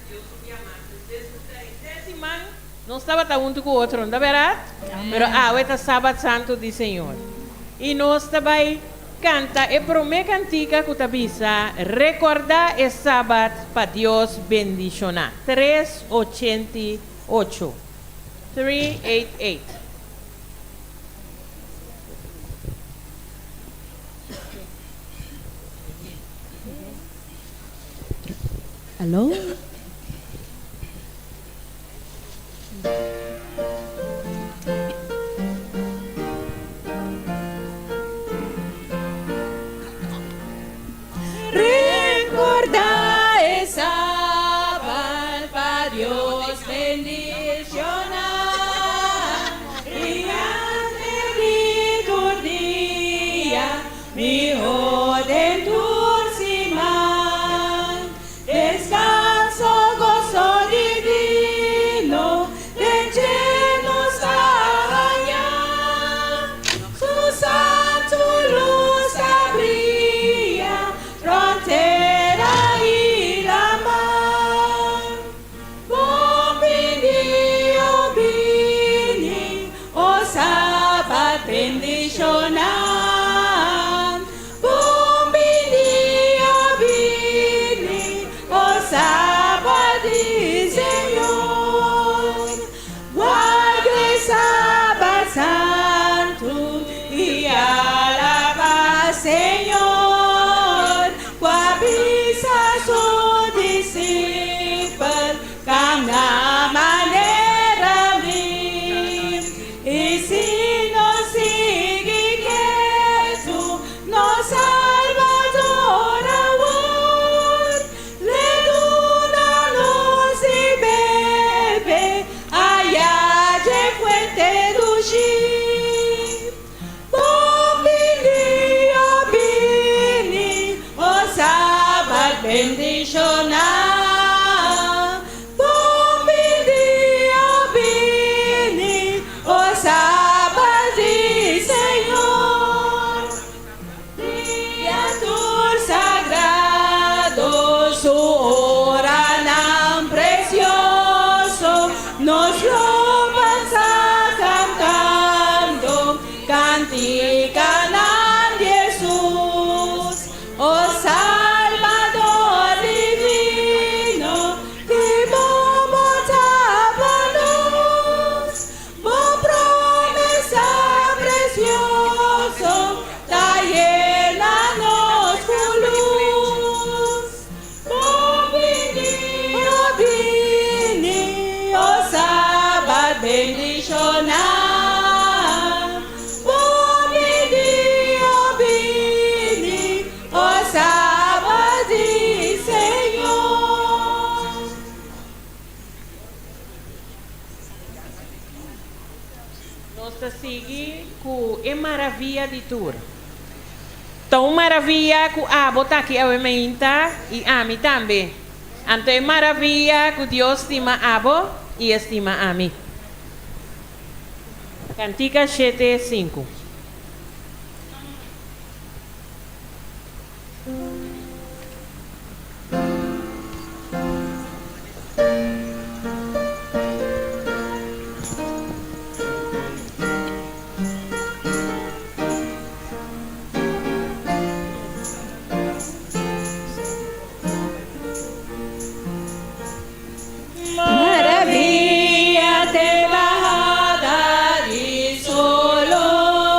Dios un dia mas. Despues ku ta henter siman nos tabata huntu ku otro, no ta bèrdat? Pero awe ta Sabat Santu di Señor. I nos ta bai kanta e promé kantika ku ta bisa, Rekordá e Sabat pa Dios bendishoná. 388. 388. Aló? Recorda e Sabat pa Dios bendiciona I antes di tur dia Miho den tur siman. Descanso goso divino Den dje nos a haña. Su santu lus a bria Rònt tera i laman. Bon bini, o bini, o Sabat bendishoná. Bon bini, o bini, o Sabat di Señor. Guarda e Sabat santu i alabá Señor. Ku a bisa su disipel, Kamna manera mi. I si nos sigui ketu, nos Salbador awor le duna nos di bebe aya dje fuente dushi. Bon bini, o bini, o Sabat bendishoná. Bon bini, o bini, o Sabat di Señor. Dia tur sagrado, su oranan precioso, nos lo pasa cantando canticanan di Hesus. O Salbador divino, ki bon bo ta pa nos! Bo promesa precioso ta yena nos cu luz. Bon bini, o bini, o Sabat bendiciona. Bon bini, o bini, o Sabat di Señor. Nos ta sigui ku e maravia di tur. Ta un maravia ku abo ta aki awe meinta i ami tambe. Anto e maravia ku Dios stima abo i e stima ami. Kantika shete sinku. Maravia te bahada di solo.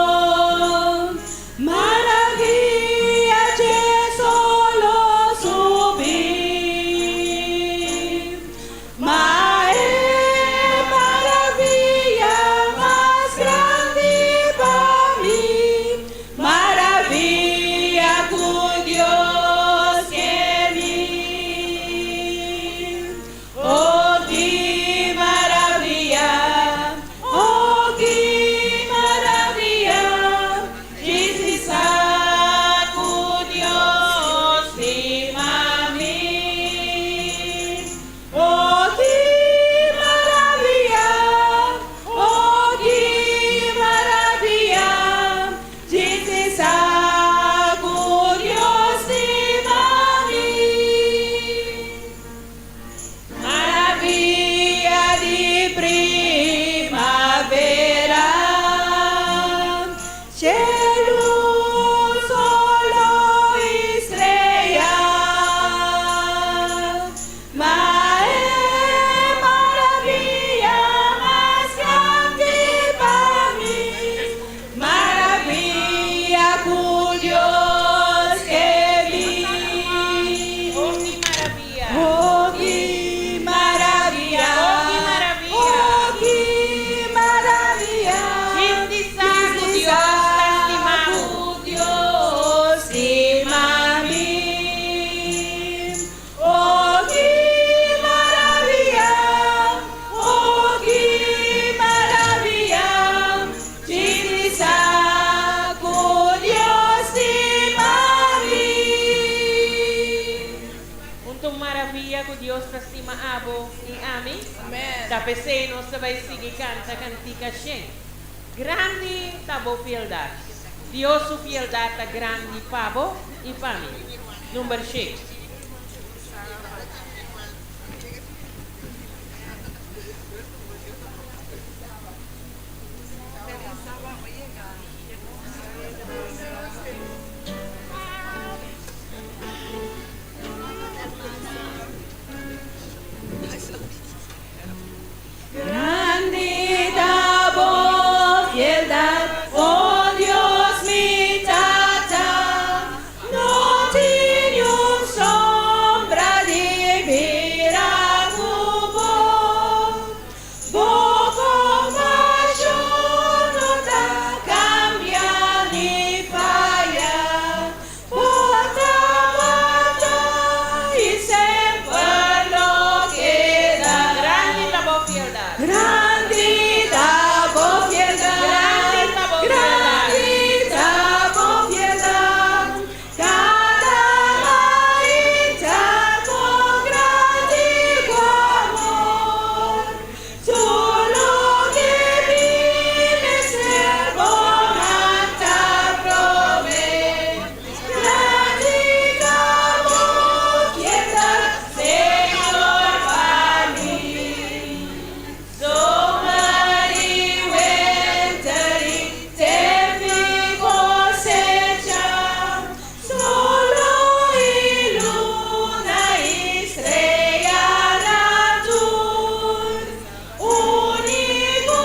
Dios ta stima abo i ami? Ta p'esei nos ta bai sigui kanta kantika shen. Grandi ta bo fieldat. Dios su fieldat ta grandi pa bo i pa mi. Number shen. Grandi ta bo fieldat, o Dios mi Tata, no tin niun sombra di bira ku bo. Bo kompashon no ta kambia ni faya, bo tabata i semper lo keda. Grandi ta bo fieldat. Grandi ta bo fieldat. Grandi ta bo fieldat. Grandi ta bo fieldat. Kada mainta kon grandi bo amor. Tur loke mi mester bo man ta proveé. Grandi ta bo fieldat, Señor, pa mi. Zomer i winter i temp'i kosecha, solo i luna i streanan tur, úniko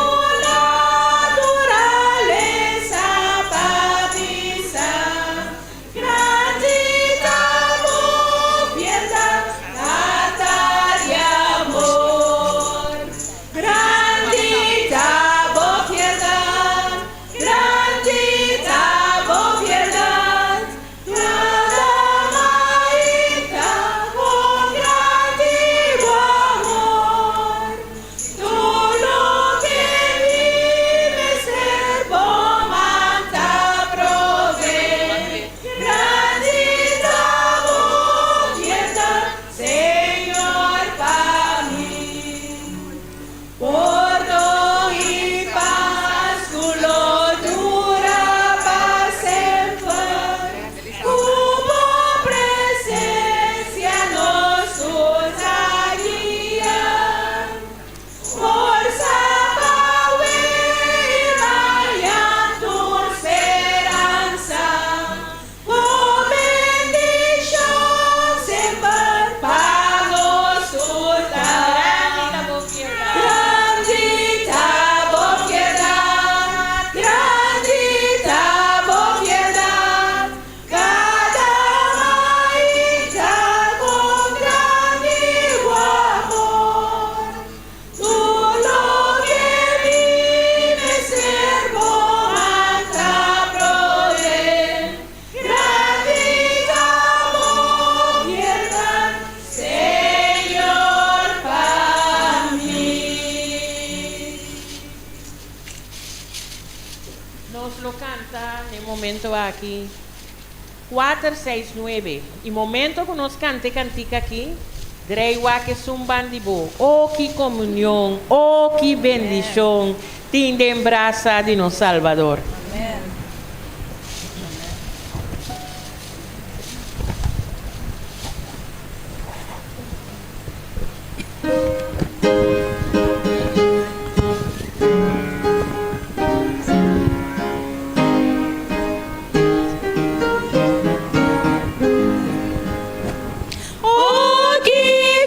naturalesa pa bisa. Grandi ta bo fieldat, Tata di amor. Grandi ta bo fieldat, grandi ta bo fieldat, kada mainta kon grandi bo amor. Tur loke mi mester bo man ta proveé. Grandi ta bo fieldat, Señor, pa mi. Pordon i pas ku lo dura pa semper. Ku bo presensia nos tur ta guia. Forsa pa awe i mañan tur speransa. Bo bendishon semper pa nos tur ta. Grandi ta bo fieldat. Grandi ta bo fieldat, grandi ta bo fieldat, kada mainta kon grandi bo amor. Tur loke mi mester bo man ta proveé. Grandi ta bo fieldat, Señor, pa mi. Nos lo kanta na e momento aki 4, 6, 9. I momento ku nos kanta e kantika aki, drei wak esun band'i bo. Oh, ki komunion, oh, ki bendishon, tin den brasa di nos Salbador. Amen. Oh, ki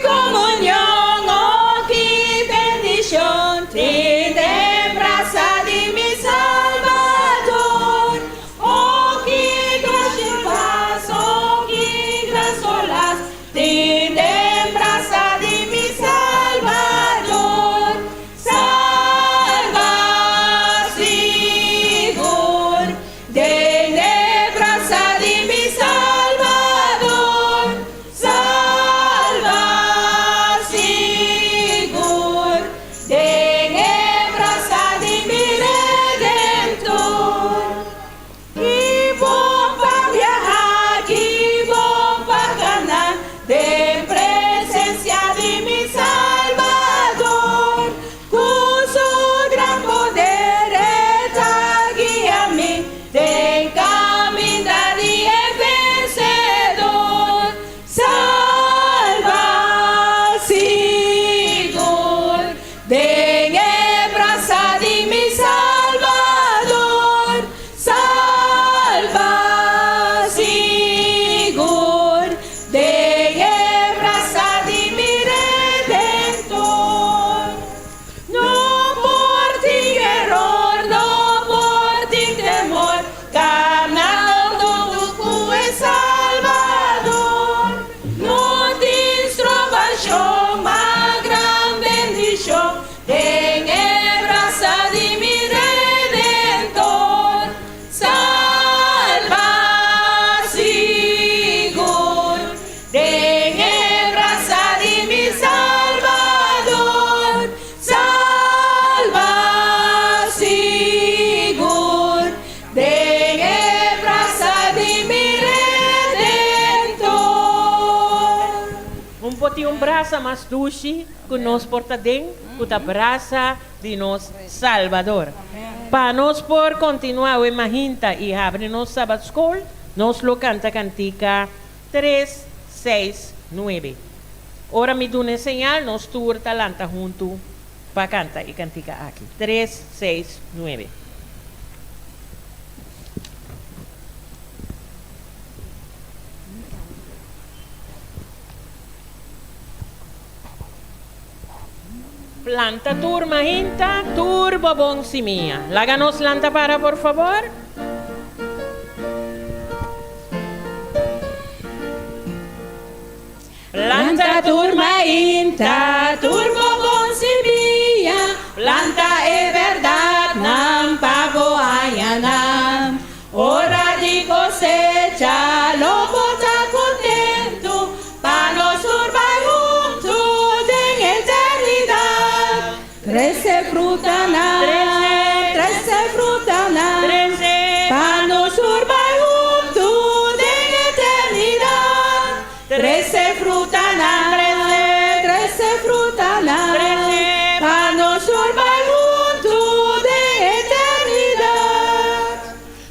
komunion, oh, ki bendishon, tin den brasa di mi Salbador. tin un brasa mas dushi ku nos por ta den, ku ta brasa di nos Salbador. Pa nos por kontinuá awe mahinta i habri nos Sabat Skol, nos lo kanta kantika tres, seis, nuebe. Ora mi duna e señal, nos tur ta lanta huntu pa kanta e kantika aki. Tres, seis, nuebe. Planta tur mahinta, tur bo bon simia. Laga nos lanta para por fabor. Planta tur mainta, tur bo bon simia, planta e bèrdatnan pa bo haña nan. Ora di kosecha lo bo ta kontentu, pa nos tur bai huntu den eternidat. Trese frutanan, trese frutanan, pa nos tur bai huntu den eternidat. Trese frutanan, trese frutanan, pa nos tur bai huntu den eternidat.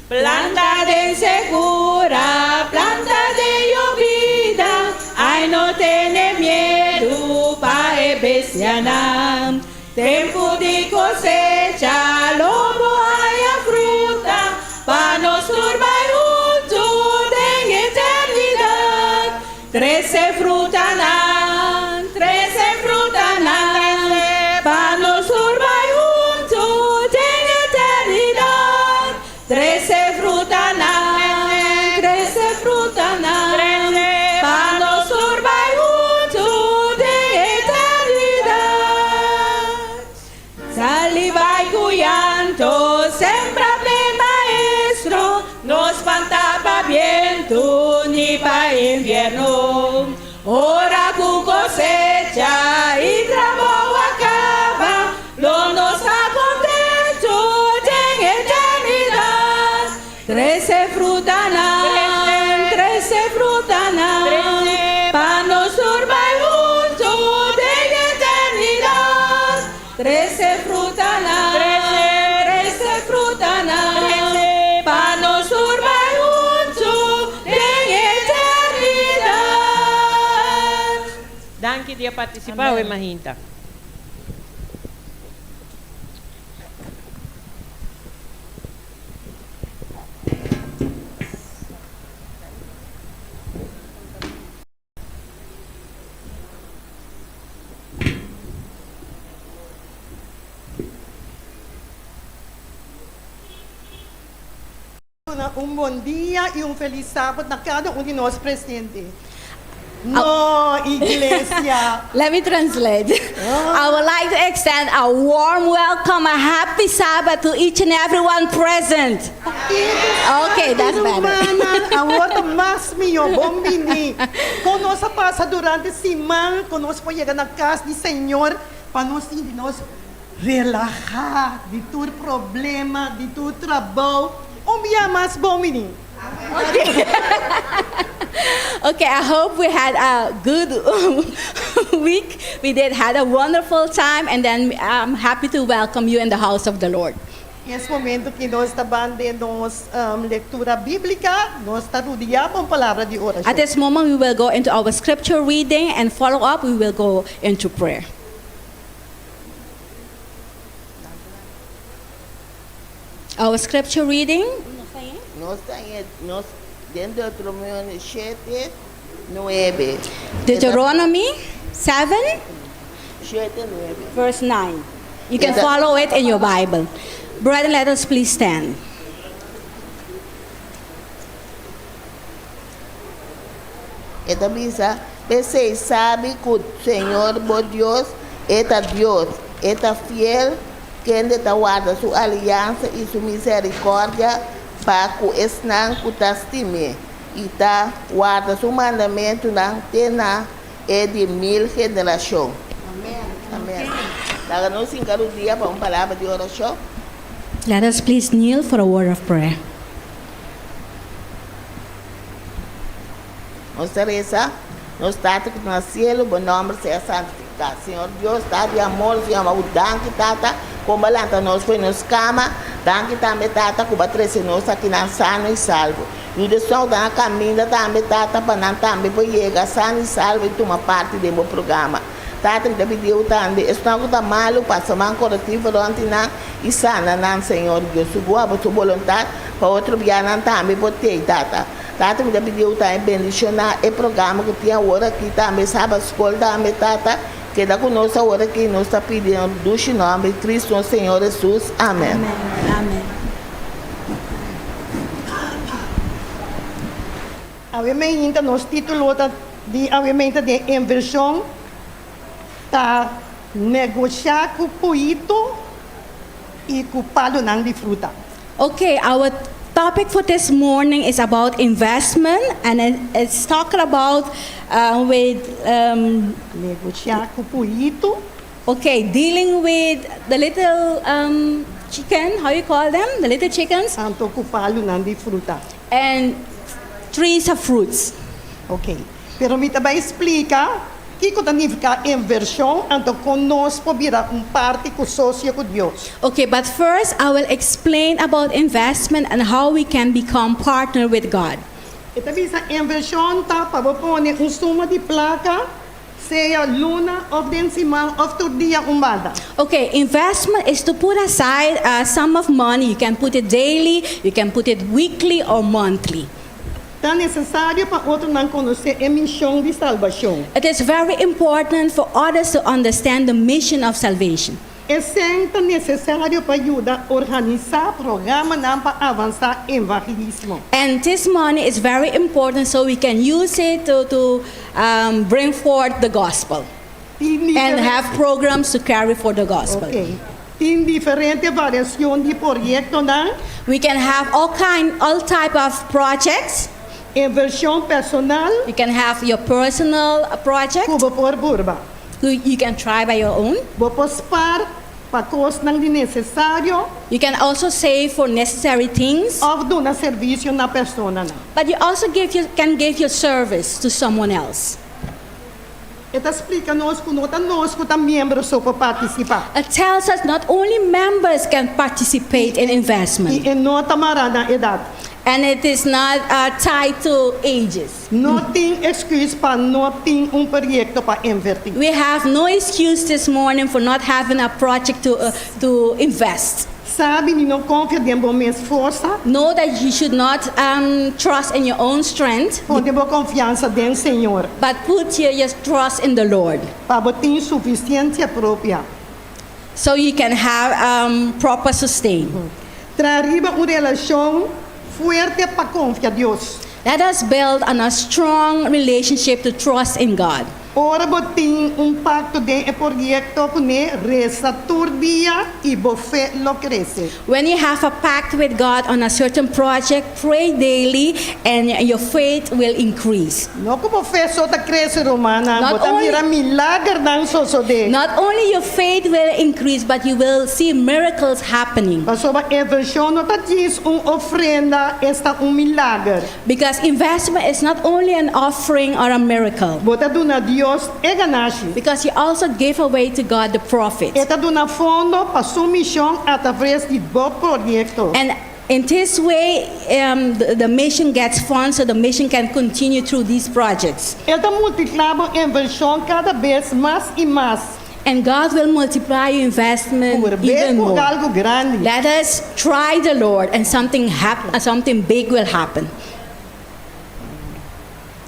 Planta den sekura, planta den yobida, ai no tene miedu pa e bestianan. Tempu di kosecha lo bo haña fruta, pa nos tur bai huntu den eternidat. Trese frutanan, trese frutanan, pa nos tur bai huntu den eternidat. Trese frutanan, trese frutanan, pa nos tur bai huntu den eternidat. Sali bai ku yanto, sembra p'e Maestro, no spanta pa bientu ni pa invierno. Ora ku kosecha i trabou a kaba, lo nos ta kontentu den eternidat. Trese frutanan, trese frutanan, pa nos tur bai huntu den eternidat. Trese frutanan, trese frutanan, pa nos tur bai huntu den eternidat. Danki di a partisipá awe mahinta. Duna un bon dia y un feliz Sabat na cada un di nos presente. No, iglesia. Let me translate. I would like to extend a warm welcome, a happy Sabbath to each and everyone present. Okay, that's better. Rumannan, awor ta mas mihó. Bon bini. Kon nos a pasa durante siman ku nos por yega na kas di Señor pa nos sinti nos relahá di tur problema, di tur trabou. Un bia mas bon bini. Okay, I hope we had a good week. We did had a wonderful time, and then I'm happy to welcome you in the house of the Lord. Es momento ku nos ta ban den nos lektura bíbliko, nos ta rudia ku palabra di orashon. At this moment, we will go into our scripture reading and follow up, we will go into prayer. Our scripture reading. Nos ta nos den Deuteronomio 7, 9. Deuteronomy 7, 7, 9. verse 9. You can Yeah, that- follow it in your Bible. Brethren, let us please stand. E ta bisa, P'esei sabi ku Señor bo Dios, E ta Dios, E ta fiel, kende ta warda su aliansa i su miserikòrdia pa ku esnan ku ta stim'é i ta warda su mandamentunan te na e di mil generashon. Amèn. Laga nos hinka rudia pa un palabra di orashon. Let us please kneel for a word of prayer. Nos ta resa. Nos Tata ku ta na sielu, bo nòmber sea santifiká. Señor Dios, Tata di amor, Señor amá bo, danki, Tata, kon bo a lanta nos for di nos kama. Danki tambe, Tata, ku bo a trese nos akinan sano i salvo. Yuda esnan ku ta na kaminda tambe, Tata, pa nan tambe por yega sano i salvo i tuma parti den bo programa. Tata, mi ta pidi bo tambe, esnan ku ta malu, pasa man korektivo rònt di nan i sana nan, Señor Dios. Segun abo su boluntat, pa otro bia nan tambe por tei, Tata. Tata mi ta pidi bo tambe bendiciona e programa cu tin awor aki tambe Sabat School tambe Tata keda cu nos awor aki nos ta pidi den dushi nomber di Cristo nos Señor Jesus Amen. Amen. Awe meinta nos titulo ta di awe meinta den inversion ta negosha cu puito y cu palonan di fruta. Okay, our topic for this morning is about investment and it, it's talking about with Negoshá ku puitu. Okay, dealing with the little chicken, how you call them? The little chickens Anto ku palunan di fruta. and trees of fruits. Okay. Pero mi ta bai splika kiko ta nifiká invershon anto kon nos por bira un parti ku sosio ku Dios. Okay, but first I will explain about investment and how we can become partner with God. E ta bisa invershon ta pa bo pone un suma di plaka, sea luna òf den siman òf tur dia un banda. Okay, investment is to put aside a sum of money. You can put it daily, you can put it weekly or monthly. Ta nesesario pa otronan konosé e mishon di salbashon. It is very important for others to understand the mission of salvation. E sèn ta nesesario pa yuda organisá programanan pa avansá evangelismo. And this money is very important so we can use it to bring forth the gospel Tin and have programs to carry for the gospel. Ok. Tin diferente variashon di proyektonan. We can have all type of projects. Invershon personal. You can have your personal project. Ku bo por purba. You can try by your own. Bo por spar pa kosnan di nesesario. You can also save for necessary things. Òf duna servisio na personanan. But you also can give your service to someone else. E ta splika nos ku no ta nos ku ta miembro so por partisipá. It tells us not only members can participate in investment. I e no ta mará na edat. And it is not tied to ages. No tin èksküs pa no tin un proyekto pa invertí. We have no excuse this morning for not having a project to invest. Sabi di no konfia den bo mes forsa. Know that you should not trust in your own strength. Pone bo konfiansa den Señor. But put your trust in the Lord. Pa bo tin sufisiensia propio. So you can have proper sustain. Traha riba un relashon fuerte pa konfia Dios. Let us build on a strong relationship to trust in God. Ora bo tin un pakto den e proyekto kuné, resa tur dia i bo fe lo krese. When you have a pact with God on a certain project, pray daily and your faith will increase. No ku bo fe so ta krese, rumannan, Not bo ta mira milagernan sosodé. Not only your faith will increase, but you will see miracles happening. Pasobra invershon no ta djis un ofrenda, e ta un milager. Because investment is not only an offering or a miracle. Bo ta duna Dios e ganashi. Because you also give away to God the profit. E ta duna fondo pa su mishon a traves di bo proyekto. And in this way, the mission gets funds so the mission can continue through these projects. E ta multipliká bo invershon kada bes mas i mas. And God will multiply your investment Por even ku more. Algu grandi. Let us try the Lord and something big will happen.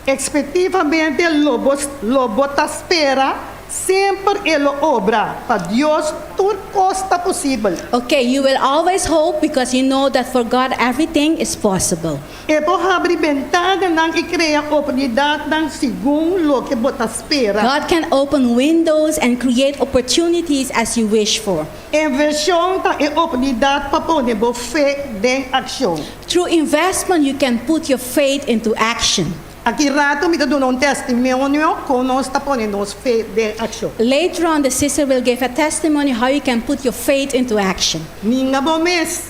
Ekspektivamente lo bo lo bo ta spera semper e lo obra. Pa Dios tur kos ta posibel. Okay, you will always hope because you know that for God everything is possible. E por habri bentananan i krea oportunidatnan segun loke bo ta spera. God can open windows and create opportunities as you wish for. Invershon ta e oportunidat pa pone bo fe den akshon. Through investment, you can put your faith into action. Aki ratu mi ta duna un testimonio kon nos ta pone nos fe den akshon. Later on, the sister will give a testimony how you can put your faith into action. Ninga bo mes.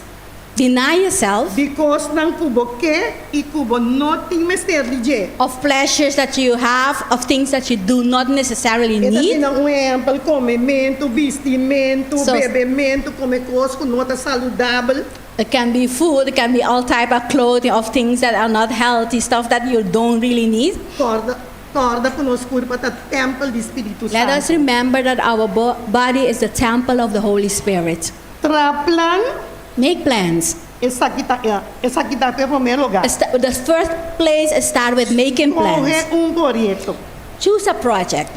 Deny yourself Di kosnan ku bo ke i ku bo no tin mester di dje. of pleasures that you have, of things that you do not necessarily E ta need. duna un ehèmpel, komementu, bistimentu, So- bebementu, kome kos ku no ta saludabel. It can be food, it can be all type of clothing, of things that are not healthy, stuff that you don't really need. Kòrda, kòrda ku nos kurpa ta tèmpel di Spiritu Let us Santu. remember that our body is the temple of the Holy Spirit. Traha plan, Make plans. esaki ta, esaki ta e promé lugá. The first place is start with making Skohe plans. un proyekto. Choose a project.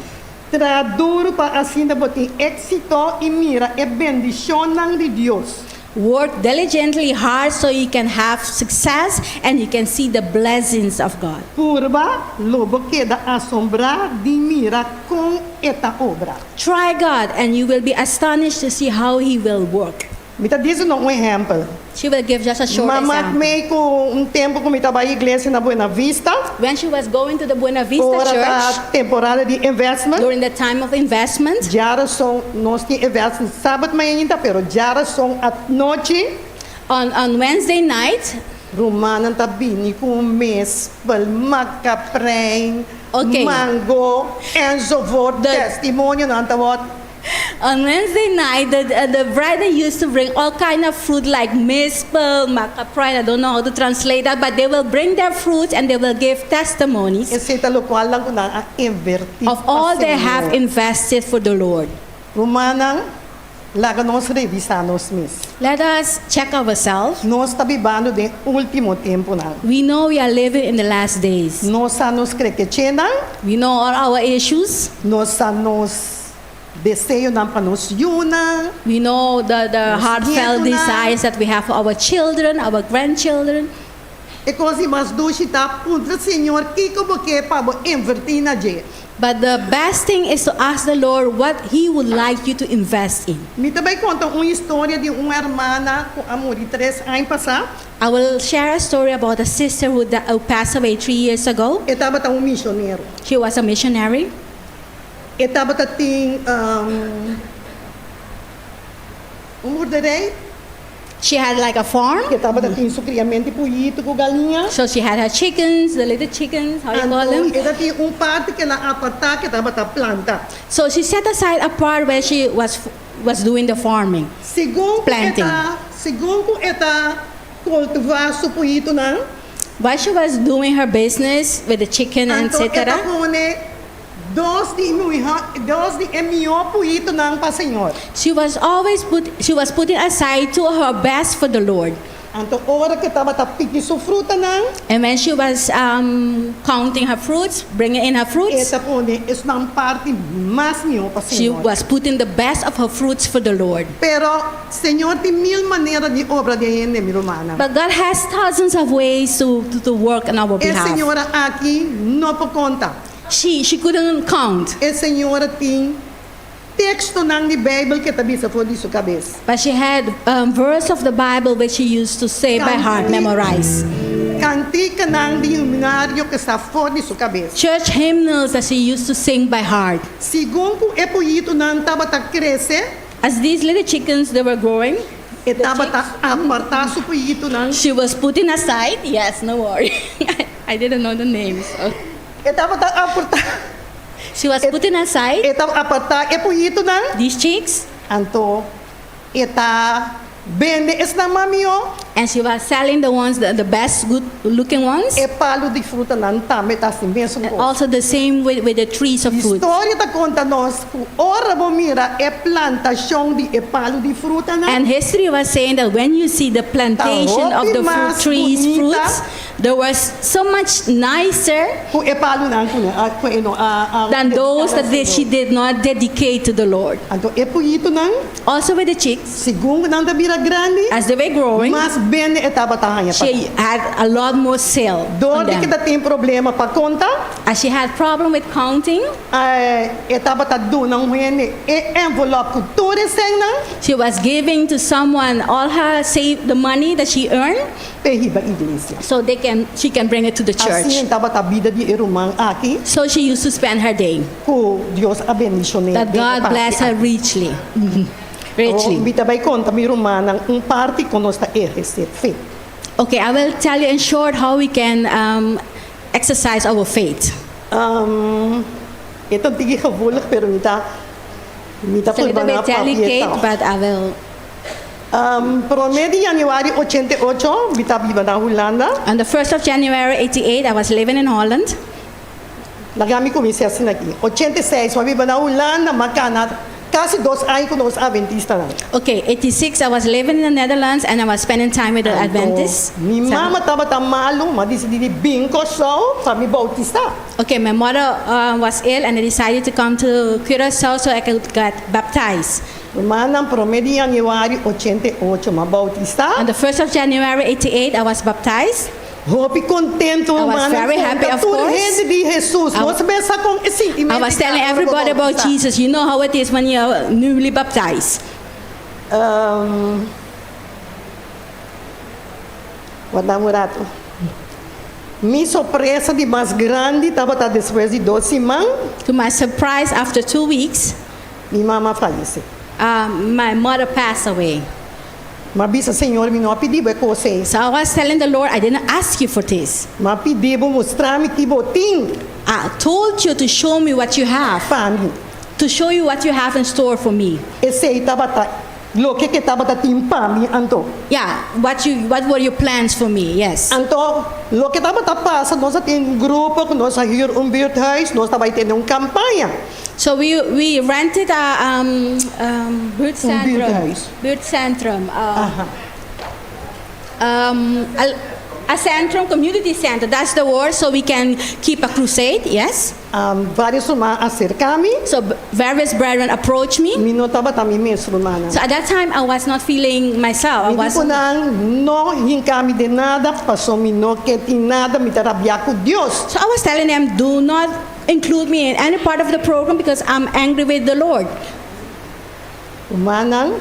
Traha duru pa asina bo tin éksito i mira e bendishonnan di Dios. Work diligently hard so you can have success and you can see the blessings of God. Purba, lo bo keda asombrá di mira kon e ta obra. Try God and you will be astonished to see how He will work. Mi ta disi no un ehèmpel. She will give just a short Mama example. mei ku un tempu ku mi ta bai iglesia na Buena Vista. When she was going to the Buena Vista Ora church ta temporada di investment. during the time of investment, Djarason nos tin investment sabat mainta, pero djarason anochi. on Wednesday night, Rumannan ta bini ku mespel, makaprein, Okay. mango, enzovoort. The- Testimonionan ta wòrdu. On Wednesday night, the brethren used to bring all kind of fruit like mispel, macaprine, I don't know how to translate that, but they will bring their fruits and they will give testimonies Esei ta lokual nan ku nan a invertí of pa all they have Señor. invested for the Lord. Rumannan, laga nos revisá nos mes. Let us check ourselves. Nos ta bibando den último tempunan. We know we are living in the last days. Nos sa nos krekechénan, We know all our issues. nos sa nos deseonan pa nos yunan. We know the Nos heartfelt nietonan. desires that we have for our children, our grandchildren. E kos di mas dushi ta puntra Señor kiko bo ke pa bo invertí na dje. But the best thing is to ask the Lord what He would like you to invest in. Mi ta bai konta un historia di un hermana ku a muri tres aña pasá. I will share a story about a sister who passed away 3 years ago. E tabata un misionero. She was a missionary. E tabata tin un, un boerderij. She had like a farm. E tabata tin su kriamentu di puyito ku galiña. So she had her chickens, the little chickens, how you call Anto, them. e tabatin un parti ku el a apartá ku e tabata planta. So she set aside a part where she was doing the farming. Segun Planting. e ta, segun ku e ta kultivá su puyitonan, While she was doing her business with the chicken, anto e ta etc., pone dos di mihó, dos di e mihó puyitonan pa Señor. she was putting aside two of her best for the Lord. Anto ora ku e tabata piki su frutanan, And when she was counting her fruits, bringing in her fruits, e ta pone esnan parti mas mihó pa she Señor. was putting the best of her fruits for the Lord. Pero Señor tin mil manera di obra den hende, mi rumannan. But God has thousands of ways to work on our E behalf. señora aki no por konta. She couldn't count, E señora tin tekstonan di Beibel ku e ta bisa for di su kabes. but she had verse of the Bible which she used to say by heart, memorize. Kantikanan di himnario ku sa for di su kabes. Church hymnals that she used to sing by heart. Segun ku e puyitonan tabata krese, As these little chickens they were growing, e tabata apartá su puyitonan. she was putting aside. Yes, no worry. I didn't know the names. So. E tabata apartá, She was putting aside e tabata apartá e puyitonan. these chicks Anto e ta bende esnan mas mihó. and she was selling the ones, the best good looking ones. E palu di frutanan tambe ta asina mesun And kos. also the same with the trees of fruit. Historia ta konta nos ku ora bo mira e plantashon di e palu di frutanan. And history was saying that when you see the plantation of the fruit mas trees, bunita. fruits, there was so much nicer Ku e palunan ku a ku e no a a than those that she did not dedicate to the Lord. Anto e puyitonan, Also with the chicks, segun nan ta bira grandi, as they were growing, mas bende e tabata haña pa. she had a lot more sale Dor on di them. ku e tabatin problema pa konta, As she had problem with counting, e tabata duna un hende e envelòp ku tur e sènnan she was giving to someone all her save the money that she earned p'e hiba iglesia. so they can she can bring it to the church. Asina tabata bida di e ruman aki So she used to spend her day. ku Dios a bendishon'é. That God bless her richly. Richly. Mi ta bai konta mi rumannan un parti kon nos ta ehersé fe. Okay, I will tell you in short how we can exercise our faith. E ta un tiki gevoelig, pero mi ta mi ta It's a little purba na bit delicate, papia. But I will. Promé di yanüari 88, mi ta biba na Hulanda. On the 1st of January 88, I was living in Holland. Laga mi kuminsá asina aki. 86, mi a biba na Hulanda, m'a kana kasi 2 aña ku nos Adventistanan. Okay, 86, I was living in the Netherlands and I was spending time with the Anto, Adventists. mi mama tabata malu, m'a disidí di bin Kòrsou pa mi boutisá. Okay, my mother was ill and I decided to come to Curacao so I could get baptized. Rumannan, promé di yanüari 88, m'a boutisá. On the 1st of January 88, I was baptized. Hopi kontentu, I was rumannan. very happy, of course. Hende di Hesus. Nos pensa kon sentimentu. I was telling everybody about Jesus. You know how it is when you're newly baptized. Warda un ratu. Mi sorpresa di mas grandi tabata despues di 2 siman, To my surprise, after 2 weeks, mi mama a fayesé. My mother passed away. M'a bisa, Señor, mi no a pidi bo e kos ei. So I was telling the Lord, "I didn't ask you for this. M'a pidi bo mustra mi kiko bo tin I told you to show me what you have, pa mi. To show you what you have in store for me." Esei tabata loke ku tabata tin pa mi anto. Yeah, what were your plans for me? Yes. Anto, loke tabata pasa, nos tin un grupo, ku nos a huur un buurthuis, nos tabata tene un kampaña. So we rented a buurtcentrum. Buurthuis. Buurtcentrum. Aha. A centrum, community center. That's the word. So we can keep a crusade. Yes. Vários ruman a aserká mi, So various brethren approached me. Mi no tabata mi mes, rumannan. So at that time I was not feeling myself. I Mi was. di ku nan, no hinka mi den nada, paso mi no ke tin nada, mi ta rabiá ku Dios. So I was telling them, "Do not include me in any part of the program because I'm angry with the Lord." Rumannan,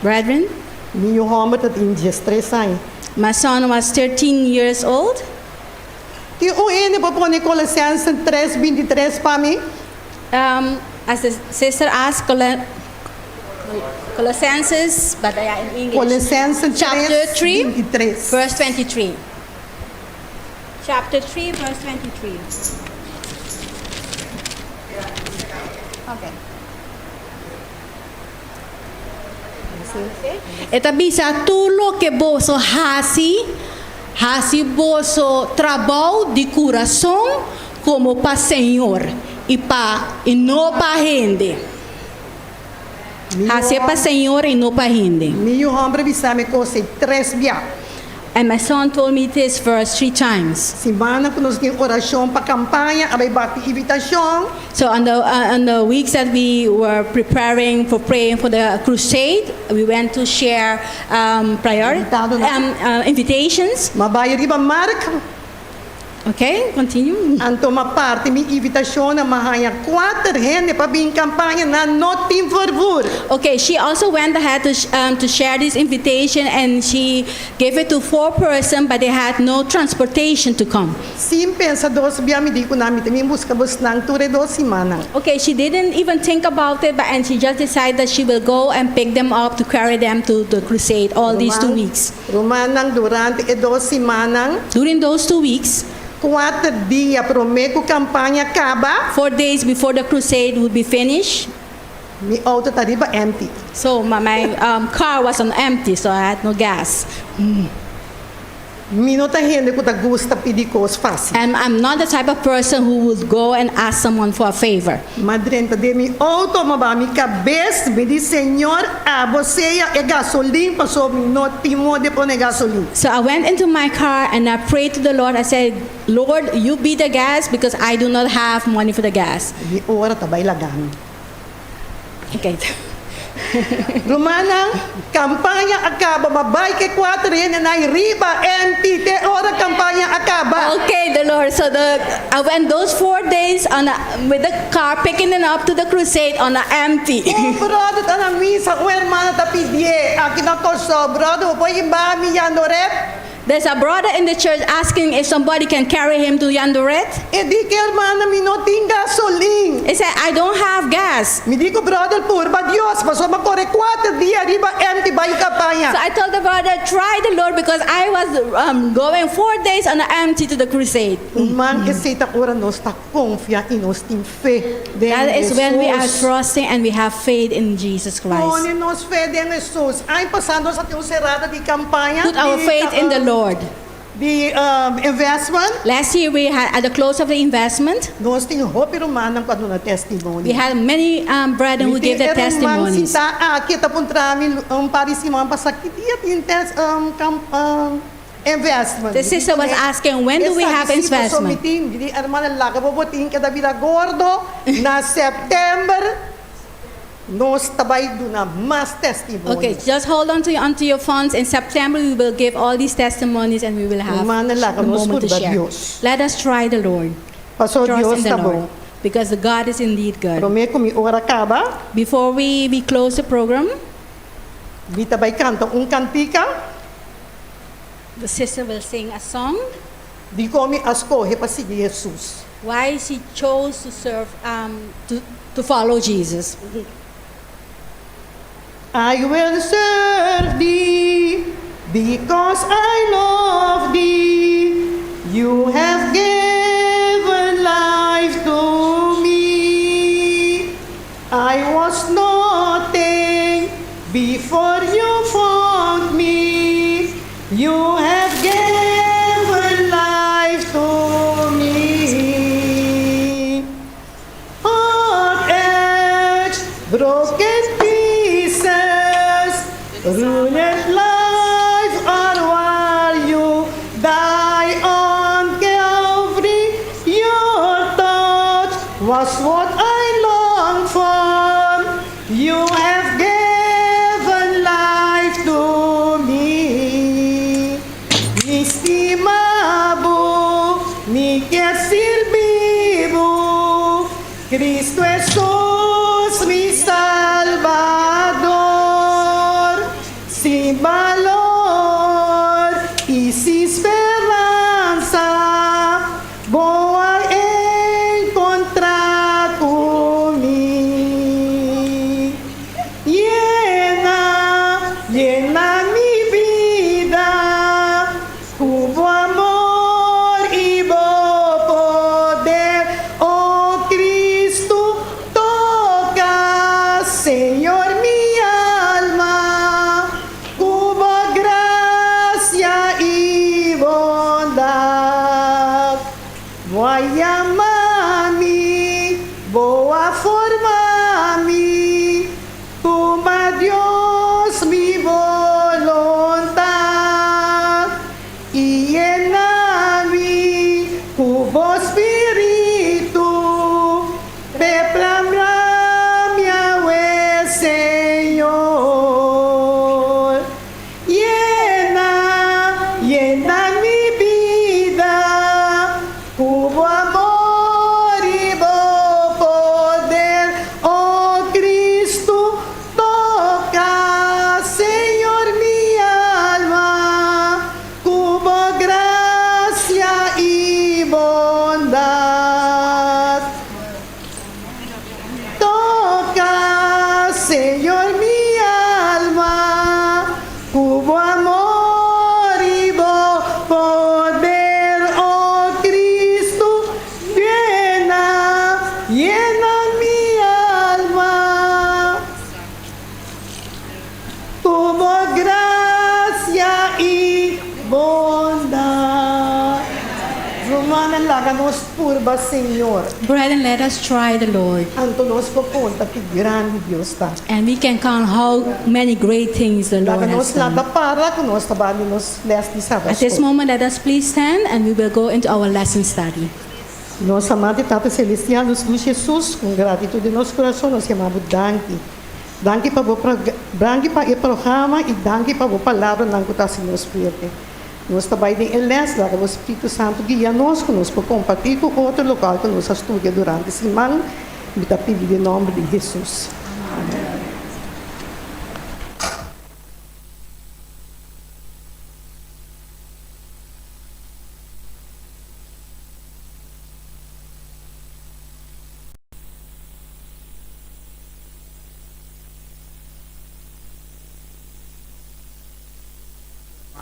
Brethren, mi hòmber tabatin 13 aña. My son was 13 years old. Tin un hende por pone Kolosensenan 3:23 pa mi? As the sister asked, Colossians, but yeah, in English. Kolosensenan Chapter 3, 3:23. verse 23. Chapter 3, verse 23. Okay. E ta bisa tur loke boso hasi, hasi boso trabou di kurason komo pa Señor i no pa hende. Hasi pa Señor i no pa hende. Mi hòmber a bisa mi e kos tres bia. And my son told me this verse three times. Siman ku nos tin orashon pa kampaña, a bai bati invitashon. So on the weeks that we were preparing for praying for the crusade, we went to share priority Invitado na. Invitations. M'a bai riba markt, Okay, continue. Anto m'a parti mi invitashon, m'a haña kuater hende pa bin kampaña, nan no tin vervoer. Okay, she also went ahead to share this invitation and she gave it to four person, but they had no transportation to come. Sin pensa dos bia mi di ku nan mi ta bin buska bosnan tur e 2 simannan. Okay, she didn't even think about it, but and she just decided that she will go and pick them up to carry them to the crusade all these 2 weeks. Rumannan, durante e 2 simannan, During those 2 weeks, 4 dia promé ku kampaña kaba, 4 days before the crusade would be finished, mi outo ta riba empty. So my car was on empty, so I had no gas. Mi no ta hende ku ta gusta pidi kos fásil. And I'm not the type of person who would go and ask someone for a favor. M'a drenta den mi outo, m'a baha mi kabes, mi di Señor, abo sea e gasolin, paso mi no tin di pone gasolin. So I went into my car and I prayed to the Lord. I said, "Lord, you be the gas because I do not have money for the gas." Mi ora ta bai laga mi. Okay. Rumannan, kampaña a kaba, m'a bai ku kuater hendenan riba empty, te ora kampaña a kaba. Okay, the Lord. So the I went those 4 days with the car picking them up to the crusade on a empty. Oh, brother, ta na misa, un ruman ta pidi, aki na Kòrsou, brother, por hiba mi Jandoret. There's a brother in the church asking if somebody can carry him to Jandoret. E di ku ruman, mi no tin gasolin. He said, "I don't have gas." Mi di ku brother purba Dios, paso m'a kore kuater dia riba empty bai kampaña. So I told the brother, "Try the Lord," because I was going 4 days on the empty to the crusade. Ruman, esei ta ora nos ta konfia i nos tin fe den That is when we are Jesus. Trusting and we have faith in Jesus Christ. Pone nos fe den Jesus. Aña pasá nos a tin un serada di kampaña. Put our di, faith in the Lord. Di investment. Last year we had at the close of the investment, Nos tin hopi ruman ku a duna testimonio. We had many brethren who gave their testimonies. Sintá aki ta puntra mi un par di siman pasá ki dia tin test investment. The sister was asking, "When do we have investment?" Mi ruman laga bo botin keda bira gordo na sèptèmber nos ta bai duna mas testimonio. Okay, just hold on to onto your funds. In September, we will give all these testimonies and we will have Ruman, laga the nos moment to purba share. Dios. Let us try the Lord. Paso Trust Dios in the ta Lord. bon. Because the God is indeed good. Promé ku mi ora kaba, Before we close the program, mi ta bai kanta un kantika the sister will sing a song. Dikon mi a skohe pa sigui Jesus. Why she chose to serve, to follow Jesus. I will serve thee because I love thee. You have given life to me. I was nothing before you found me. You have given life to me. Heart edge, broken pieces, ruined life, or while you die on Calvary, your touch was what I longed for. You have given life to me. Mi stima bo, mi ke sirbi bo, Cristo Jesus, mi Salbador, sin balor i sin speransa, bo a enkontrá ku mi. Yena, yena mi bida, ku bo amor i bo poder, oh Cristo, toka, Señor, mi alma, ku bo grasia i bondat. Bo a yama mi, bo a forma mi, tuma Dios mi boluntat, i yena mi ku bo spiritu, p'e plama mi Señor. Yena, yena mi bida, ku bo amor i bo poder, oh Cristo, toka, Señor, mi alma, ku bo grasia i bondat. Toka, Señor, mi alma, ku bo amor i bo poder, oh Cristo, yena, yena mi alma. Ku bo grasia i bondat. Ruman, laga nos purba Señor. Brethren, let us try the Lord. Anto nos por konta ki grandi Dios ta. And we can count how many great things the Lord Laga has nos done. lanta para ku nos ta bai nos les di At this Sabbat. moment, let us please stand and we will go into our lesson study. Nos amado Tata Selestial, nos dushi Jesus, ku gratitut den nos kurason, nos yama bo danki. Danki pa danki pa e programa i danki pa e palabranan ku ta nos fuerte. Nos ta bai den les, laga Spiritu Santu guia nos, ku nos por kompartí ku otro loke ku nos a studia durante siman, mi ta pidi den nòmber di Jesus. Amèn.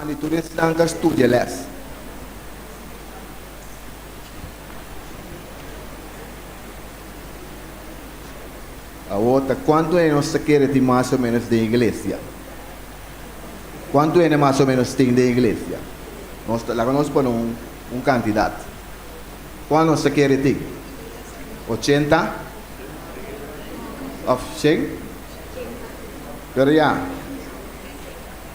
man di tur esnan ku a studia lès. Awor ta kuantu hende nos ta kere tin mas o ménos den iglesia? Kuantu hende mas o ménos tin den iglesia? Nos ta laga nos pone un un kantidat. Kuantu nos ta kere tin? Ochenta? Òf shen? Pero ya,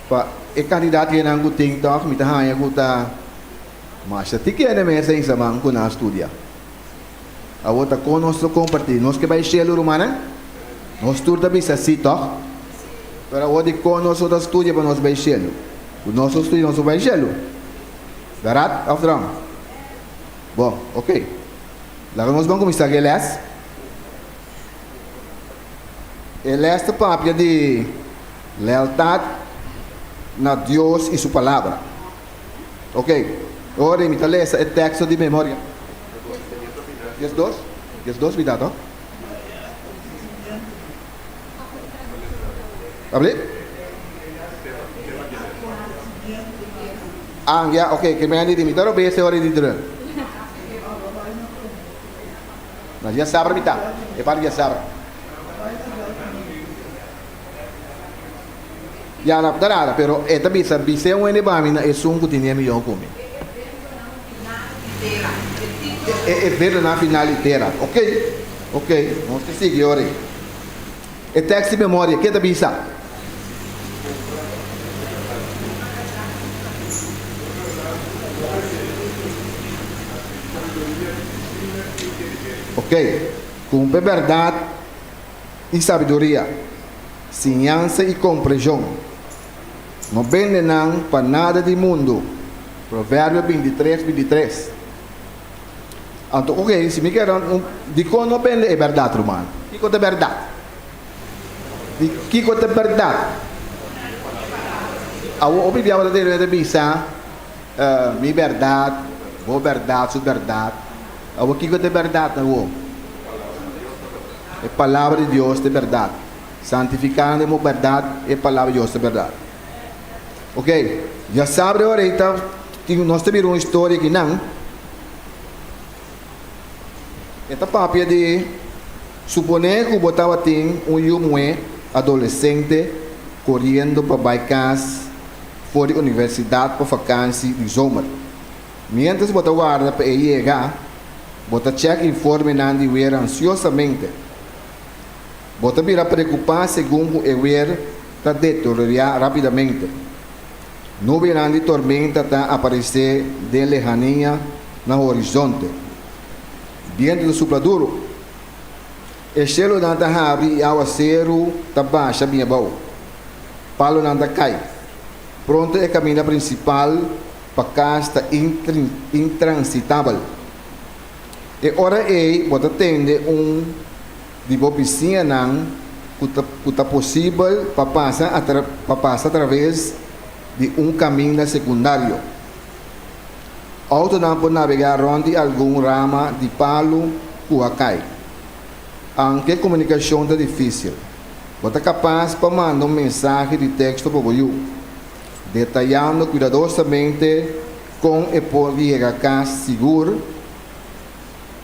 pa e kantidat hendenan ku tin tòg mi ta haña ku ta masha tiki hende mes a hisa man ku nan a studia. Awor ta kon nos lo kompartí? Nos ke bai shelu, rumannan? Nos tur ta bisa sí, tòg? Pero awor dikon nos no ta studia pa nos bai shelu? Ku nos no studia nos no bai shelu. Bèrdat òf dròm? Bon, oke. Laga nos ban kuminsá ku e lès. E lès ta papia di lealtat na Dios i su Palabra. Ok, ora mi ta lesa e teksto di memoria. 12? 12 mi ta to? Abli? Ah, ya, ok, ke men di mi ta robes e ora di druk. Na dia sabra mi ta, e parti dia sabra. Ya no ta nada, pero e ta bisa, Bis'é un hende pa mi na esun ku tin e mihó ku mi. E eventonan final di tera. Ok, ok, nos ta sigui ora ei. E tekst di memoria, ke ta bisa? Ok, kumpra e bèrdat i sabiduria. Siñansa i kompreshon. No bende nan pa nada di mundu. Proverbio 23, 23. Anto, oke, si mi kere un, dikon no bende e bèrdat, ruman? Kiko ta bèrdat? Di kiko ta bèrdat? Awor, hopi bia bo ta tende ta bisa, mi bèrdat, bo bèrdat, su bèrdat. Awor, kiko ta bèrdat awor? E palabra di Dios ta e bèrdat. Santifiká nan den bo bèrdat, e palabra di Dios ta bèrdat. Ok, djasabra e ora ei ta tin nos ta mira un historia akinan. E ta papia di suponé ku bo tabatin un yu muhé adolesente koriendo pa bai kas for di universidat pa fakansi di zomer. Miéntras bo ta warda pa e yega, Bo ta chèk informenan di wer ansiosamente. Bo ta bira preokupá segun ku e wer ta deteriorá rápidamente. Nubianan di tormenta ta aparesé den lehania na horizonte. Bientu ta supla duru. E shelunan ta habri i awaseru ta basha bin abou. Palunan ta kai. Pronto e kaminda prinsipal pa kas ta intransitabel. E ora ei bo ta tende un di bo bisiñanan ku ta ku ta posibel pa pasa pa pasa atraves di un kaminda sekundario. Outonan por nabegá rònt di algun rama di palu ku a kai. Aunke komunikashon ta difísil, bo ta kapas pa manda un mensahe di teksto pa bo yu. Detayando kuidadosamente kon e por yega kas sigur,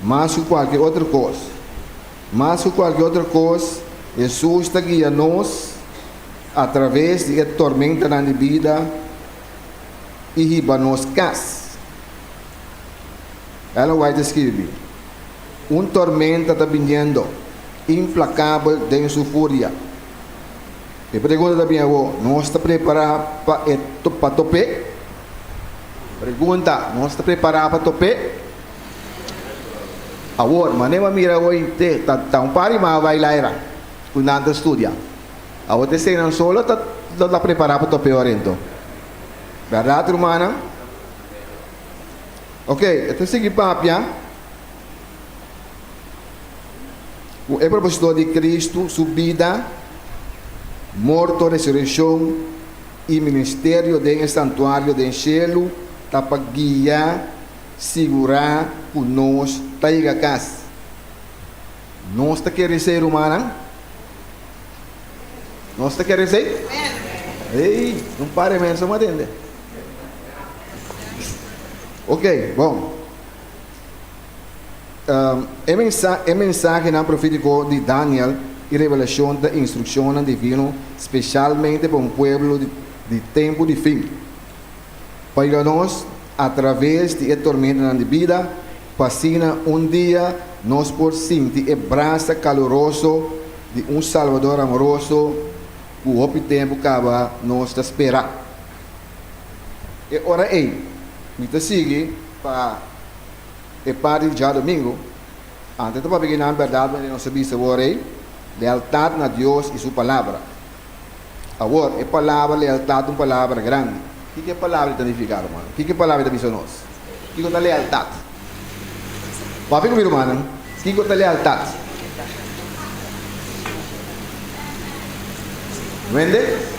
mas ku kualke otro kos. Mas ku kualke otro kos, Hesus ta guia nos atraves di e tormentanan di bida i hiba nos kas. Ellen White ta skirbi, Un tormenta ta biniendo, implakabel den su furia. E pregunta ta bin awor, nos ta prepará pa e pa top'é? Pregunta, nos ta prepará pa top'é? Awor, manera bo a mira awor te ta ta un par di mas bai laira ku nan ta studia. Awor ta eseinan solo ta ta prepará pa top'é orento. Bèrdat rumannan? Oke, e ta sigui papia. Ku e propósito di Kristu su bida, morto, resurekshon i ministerio den e santuario den shelu ta pa guia, sigurá ku nos ta yega kas. Nos ta kere esei, rumannan? Nos ta kere esei? Ei, un par e menso a tende. Ok, bon. E mensa e mensahenan profétiko di Daniel i Revelashon ta instrukshonnan divino spesialmente pa un pueblo di di tempu di fin. Pa yuda nos atraves di e tormentanan di bida, pa asina un dia nos por sinti e brasa kaluroso di un Salbador amoroso ku hopi tempu kaba nos ta spera. E ora ei, mi ta sigui pa e parti di djadumingu. Antes ta papia kinan bèrdat manera nos a bisa awor ei, lealtat na Dios i Su Palabra. Awor, e palabra lealtat ta un palabra grandi. Kiko e palabra ei ta nifiká, rumannan? Kiko e palabra ei ta bisa nos? Kiko ta lealtat? Papia ku mi, rumannan, kiko ta lealtat? Wende?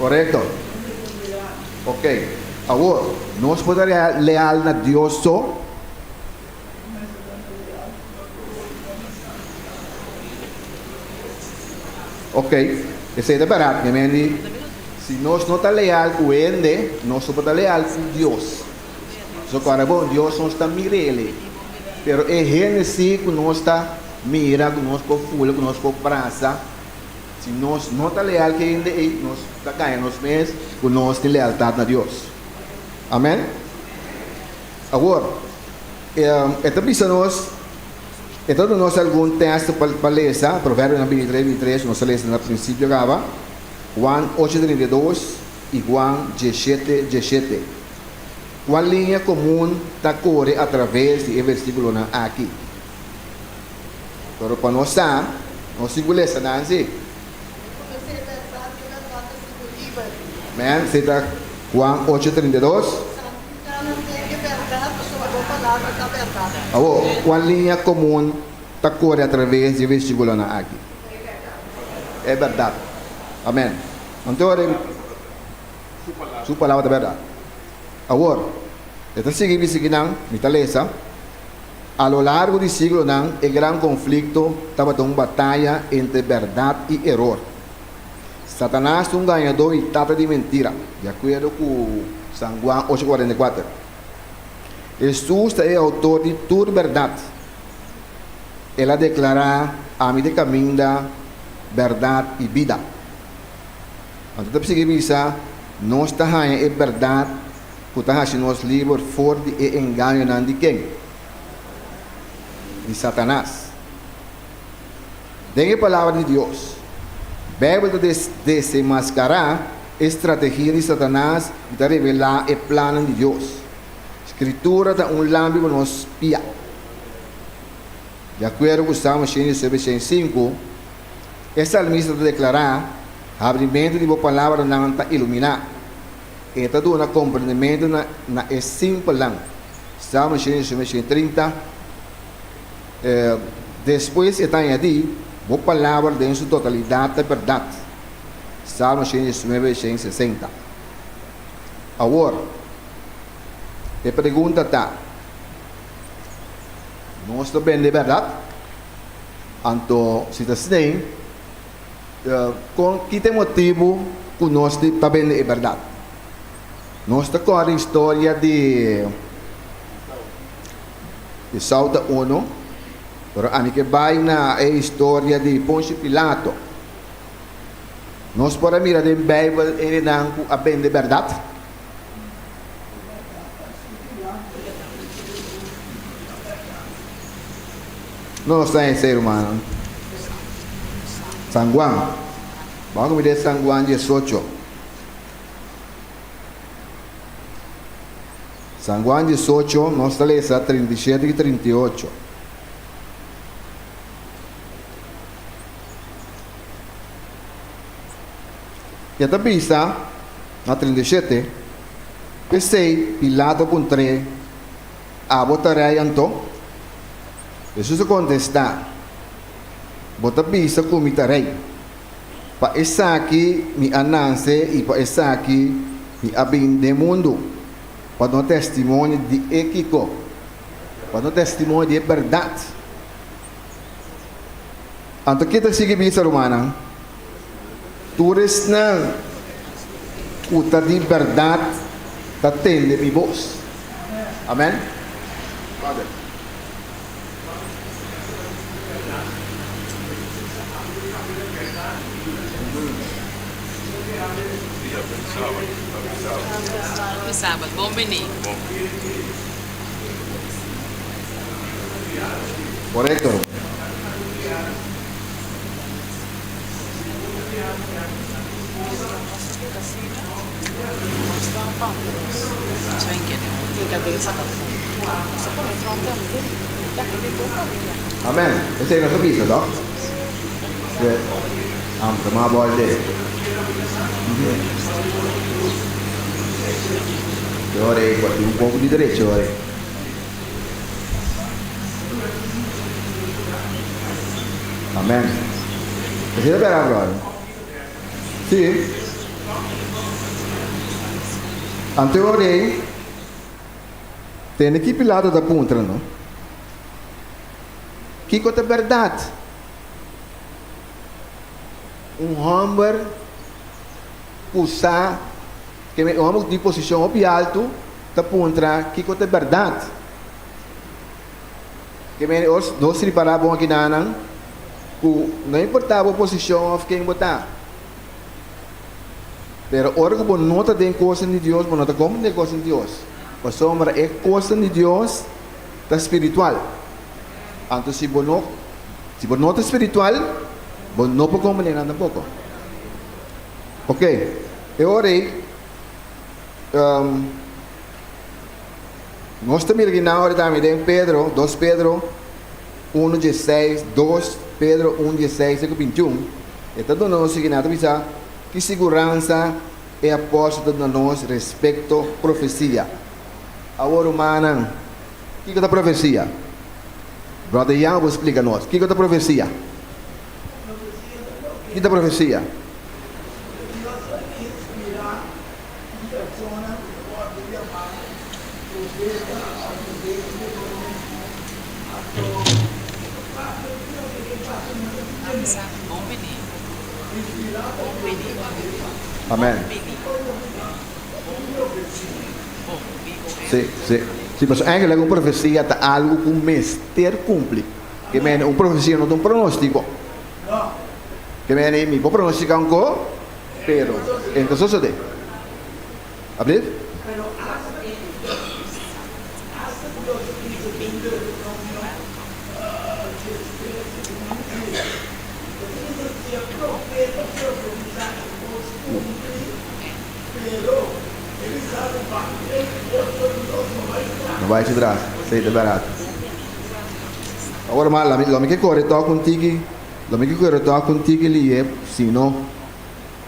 Korekto. Ok. Awor, nos por ta leal na Dios so? Ok. Esei ta bèrdat. Mi mende, si nos no ta leal ku hende, nos no por ta leal ku Dios. So kòrda bon, Dios nos ta mir'El. Pero e hende si ku nos ta mira, ku nos por fula, ku nos por brasa, si nos no ta leal ku e hende ei, nos ta gaña nos mes ku nos tin lealtat na Dios. Amen? Awor, e ta bisa nos, e ta duna nos algun tèst pa lesa, Proverbionan 23, 23, nos a lesa na prinsipio kaba, Juan 8, 32 i Juan 17, 17. Kua liña komun ta kore atraves di e versíkulonan aki? Pero pa nos sa, nos tin ku lesa nan sí. Amèn. Esei ta Juan ocho, 32. Awor, kua liña komun ta kore atraves di e versíkulonan aki? E bèrdat. Amèn. Anto ora. Su palabra ta bèrdat. Awor, e ta sigui bisa kinan, mi ta lesa, A lo largo di siglonan e gran konflikto tabata un bataya entre bèrdat i eror. Satanas ta un gañadó i tata di mentira, di akuerdo ku San Juan ocho 44. Hesus ta e outor di tur bèrdat. El a deklará, Ami ta e kaminda, bèrdat i bida. Anto ta sigui bisa, Nos ta haña e bèrdat ku ta hasi nos liber for di e engañonan di ken? Di Satanas. Den e Palabra di Dios, Beibel ta desenmaskará e strategia di Satanas i ta revelá e plannan di Dios. Skritura ta un lampi pa nos spia. Di akuerdo ku Salmo 119, 105, E salmista ta deklará, Habrimentu di bo palabranan ta iluminá. E ta duna komprendementu na na e simpelnan. Salmo 119, 130. Despues e ta añadí, Bo palabra den su totalidat ta bèrdat. Salmo 119, 160. Awor, e pregunta ta, Nos ta bende bèrdat? Anto si ta asina, kon ki ta e motibu ku nos ta bende e bèrdat? Nos ta kòrda historia di Esau ta unu, pero ami ke bai na e historia di Ponsio Pilato. Nos por a mira den Beibel hendenan ku a bende bèrdat? No nos ta esei rumannan. San Juan. Ban ku mi den San Juan 18. San Juan 18, nos ta lesa 37 i 38. E ta bisa na 37, P'esei Pilato a puntr'é, Abo ta rei anto? Hesus a kontestá, Bo ta bisa ku mi ta rei. Pa esaki mi a nase i pa esaki mi a bin den mundu. Pa duna testimonio di e kiko? Pa duna testimonio di e bèrdat. Anto ke ta sigui bisa, rumannan? Tur esnan ku ta di bèrdat ta tende mi bos. Amèn. Father. Korekto. Amen. Esei nos a bisa, toch? Sí. Amsterdam a bòl dje. E ora ei por tin un poko di derecho ora ei. Amen. Esei ta bera, brother. Sí. Anto e ora ei, tende ki Pilato ta puntra no, Kiko ta bèrdat? Un hòmber ku sa, un hòmber ku tin posishon hopi altu ta puntra kiko ta bèrdat. Ke mene os nos ripará bon akinanan ku no importá bo posishon òf ken bo ta, pero ora ku bo no ta den kosnan di Dios, bo no ta komprendé kosnan di Dios, pasobra e kosnan di Dios ta spiritual. Anto si bo no si bo no ta spiritual, bo no por komprendé nan tampoko. Oke, e ora ei. Nos ta mira kinan ora tambe den Pedro, dos Pedro unu diesseis, dos Pedro un diesseis te ku bintiun, e ta duna nos kinan, ta bisa, Ki siguransa e apòstel ta duna nos respekto profesia? Awor rumannan, kiko ta profesia? Bròder Jan bo splika nos, kiko ta profesia? Ki ta profesia? Un persona ku ta wòrdu yamá profeta òf vidente anto e papia di loke ke pasa no ta simplemente inspirá pa Dios e papia di pasa. Amèn. Sí, sí. Sí, pasobra eigenlijk un profesia ta algu ku mester kumpli. Ke mene un profesia no ta un pronóstiko. Ke mene mi por pronostiká un ko. Pero, e ta sosodé. Ablief? No bai su tras, esei ta bèrat. Awor, ma, lo mi ke kore tòg un tiki, lo mi ke kore tòg un tiki lihe, sino.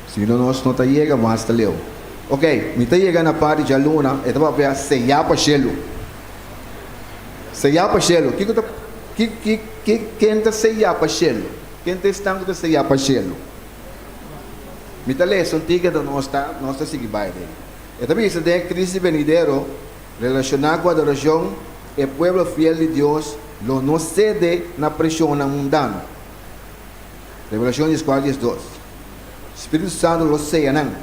Si no nos no ta yega mas ta leu. Ok, mi ta yega na parti djaluna, e ta papia seyá pa shelu. Seyá pa shelu. Kiko ta ki ki ki ken ta seyá pa shelu? Ken ta esnan ku ta seyá pa shelu? Mi ta lesa un tiki anto nos ta nos ta sigui bai den. E ta bisa den e krisis benidero relashoná ku adorashon, e pueblo fiel di Dios lo no sede na preshonnan mundano. Revelashon dieskuater diesdos, Spiritu Santu lo seya nan,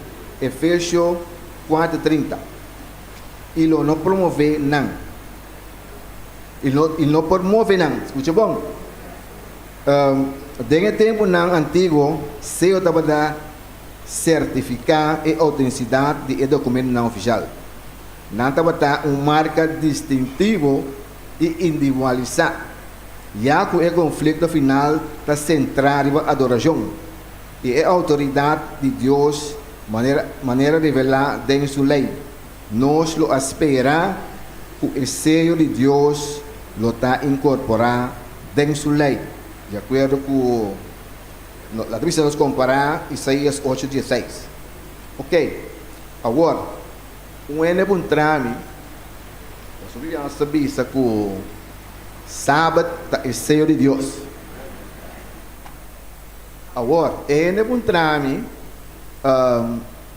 Efesio kuater trinta, i lo no promové nan, i lo i no por move nan. Skucha bon, Den e tempunan antiguo, seyo tabata sertifiká e outentisidat di e dokumentunan ofishal. Nan tabata un marka distintivo i individualisá. Ya ku e konflikto final ta sentrá riba adorashon i e outoridat di Dios manera manera revelá den Su Lei, nos lo a spera ku e seyo di Dios lo ta inkorporá den Su Lei, di akuerdo ku la ta bisa nos kompará Isaías ocho dieseis. Oke, awor, un hende puntra mi, Pasobra Dios ta bisa ku Sabat ta e seyo di Dios. Awor, e hende puntra mi,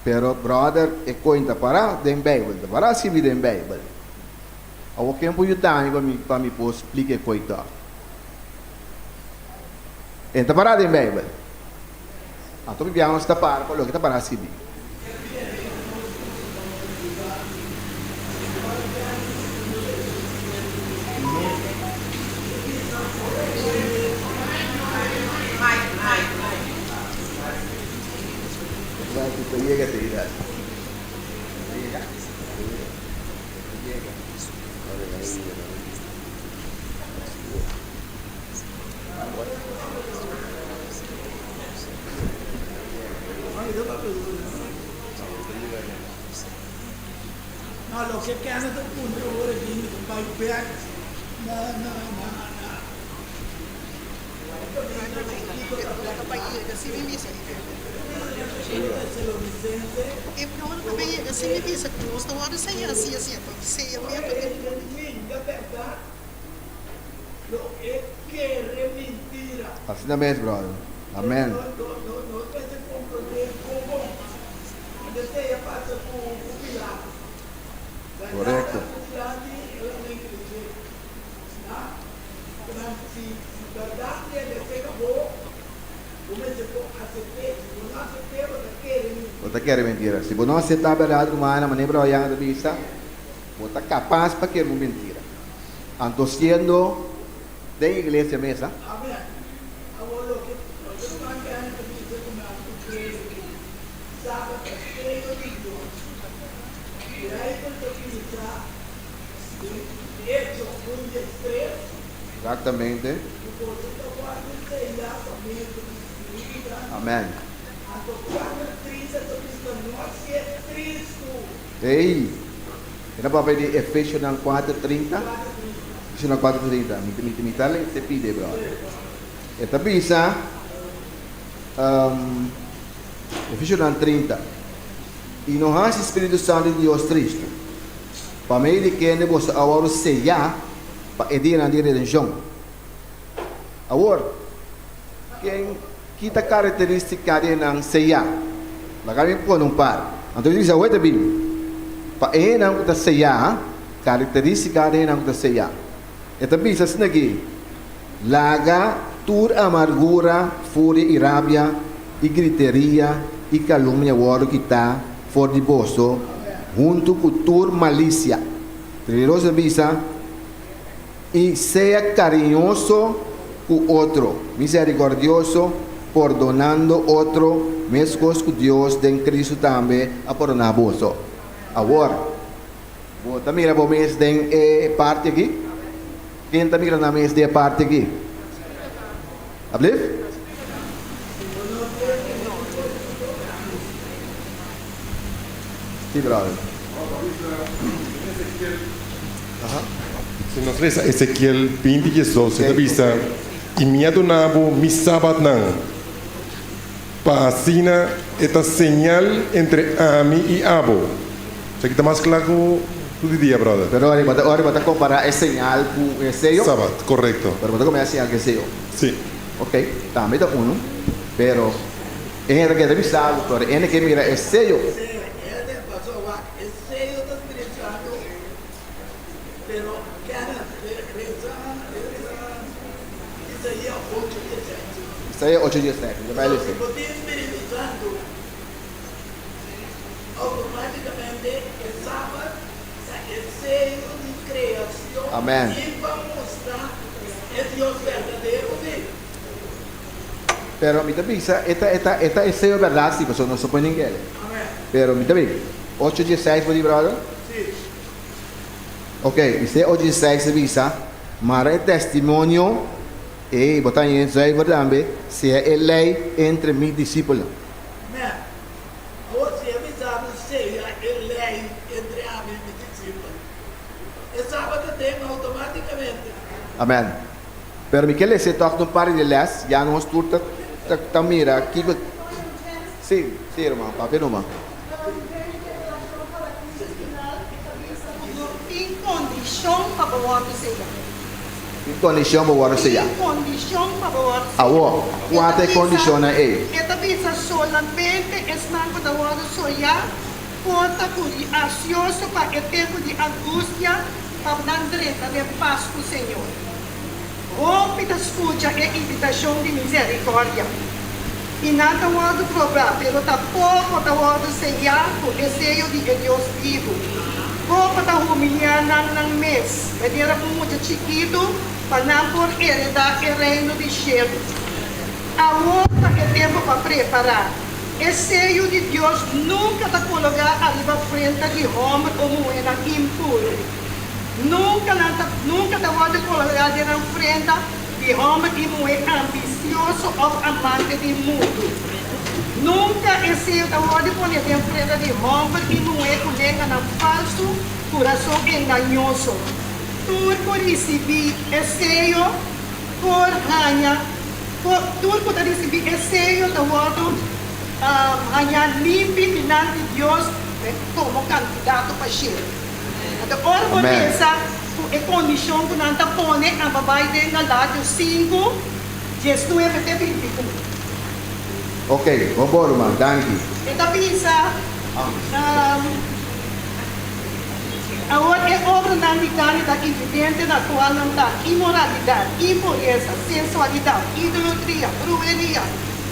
Pero brother, e kos ta pará den Beibel, ta pará skirbí den Beibel. Awor ken por yuda mi pa mi por splika e kos ta? E ta pará den Beibel. Anto mi biaha nos ta para pa loke ta pará skirbí. No, loke Kenneth a puntra ora aki mi ta bai bek na na na na. Asina mes, brother. Amen. Korekto. Bo ta kere mentira. Si bo no aseptá bèrdat, rumannan, manera Brother Jan ta bisa, bo ta kapas pa kere un mentira. Anto siendo den iglesia mes, a. Exactamente. Amen. Ey! E ta papia di Efesionan kuater trinta? Efesionan kuater trinta. Mi mi mi ta lesa e pide, brother. E ta bisa, um, Efesionan trinta, I no hasi Spiritu Santu di Dios tristu, pa medio di kende boso a wòrdu seyá pa e dianan di redenshon. Awor, ken ki ta karakterístika di esnan seyá? Laga mi pone un par. Anto mi bisa, Wet a bin. Pa e hendenan ku ta seyá, karakterístika di e hendenan ku ta seyá. E ta bisa asina aki, Laga tur amargura, furia i rabia, i griteria, i kalumnia wòrdu kitá for di boso, huntu ku tur malisia. Tridiros a bisa, I sea kariñoso ku otro, miserikordioso, pordonando otro, meskos ku Dios den Kristu tambe a pordoná boso. Awor, bo ta mira bo mes den e parti aki? Ken ta mira nan mes den e parti aki? Ablief? Sí, brother. Si nos lesa Ezekiel 20 diesdos, e ta bisa, I mi a duna bo mi sabatnan, pa asina e ta señal entre ami i abo. Esaki ta mas kla ku di dia, brother. Pero ora bo ta ora bo ta kompará e señal ku e seyo? Sabat, korekto. Pero bo ta kompará e señal ku e seyo? Sí. Ok, tambe ta unu, pero e hende ta keda bisa bo, pero e hende ke mira e seyo. Isaías ocho diesseis, mi ta bai lesa. Amen. Pero mi ta bisa e ta e ta e ta e seyo berdad si pasobra nos no por ning'el. Pero mi ta bin. Ocho diesseis bo di brother? Ok, Isaías ocho diesseis ta bisa, Mara e testimonio, ey, bo ta hañ'é zuiver tambe, sea e ley entre mi disipelnan. Awor si e bisa mi sea e lei entre ami i mi disipel, e sabat ta den automaticamente. Amen. Pero mi ke lesa e tòg un par di lès, ya nos tur ta ta mira kiko. Sí, sí herman, papia numa. No tin kondishon pa bo wòrdu seyá. Tin kondishon pa wòrdu seyá. Tin kondishon pa bo wòrdu seyá. Awor, kua ta e kondishonnan ei? E ta bisa solamente esnan ku ta wòrdu soyá por ta ansioso pa e tempu di angustia pa nan drenta den pas ku Señor. Hopi ta skucha e invitashon di mizerikòrdia i nan ta wòrdu probá, pero ta poko ta wòrdu seyá ku e seyo di e Dios bibu. Poko ta humiliá nan nan mes, manera un mucha chikitu, pa nan por heredá e Reino di shelu. Awor ta e tempu pa prepará. E seyo di Dios nunka ta kologá ariba frenta di hòmber o muhénan impuru. Nunka nan ta nunka ta wòrdu kologá den nan frenta di hòmber i muhé ambisioso òf amante di mundu. Nunka e seyo ta wòrdu pone den frenta di hòmber i muhé ku lenganan falsu, kurason engañoso. Tur ku risibí e seyo por haña por tur ku ta risibí e seyo ta wòrdu hañá limpi dilanti Dios komo kandidato pa shelu. Anto ora bo pensa ku e kondishon ku nan ta pone amba bai den Galatio sinku, diesnuebe te bintiun. Ok, bo bo ruman, danki. E ta bisa, Awor e obranan di karni ta evidente na kual nan ta, inmoralidat, impuresa, sensualidat, idolatria, bruheria,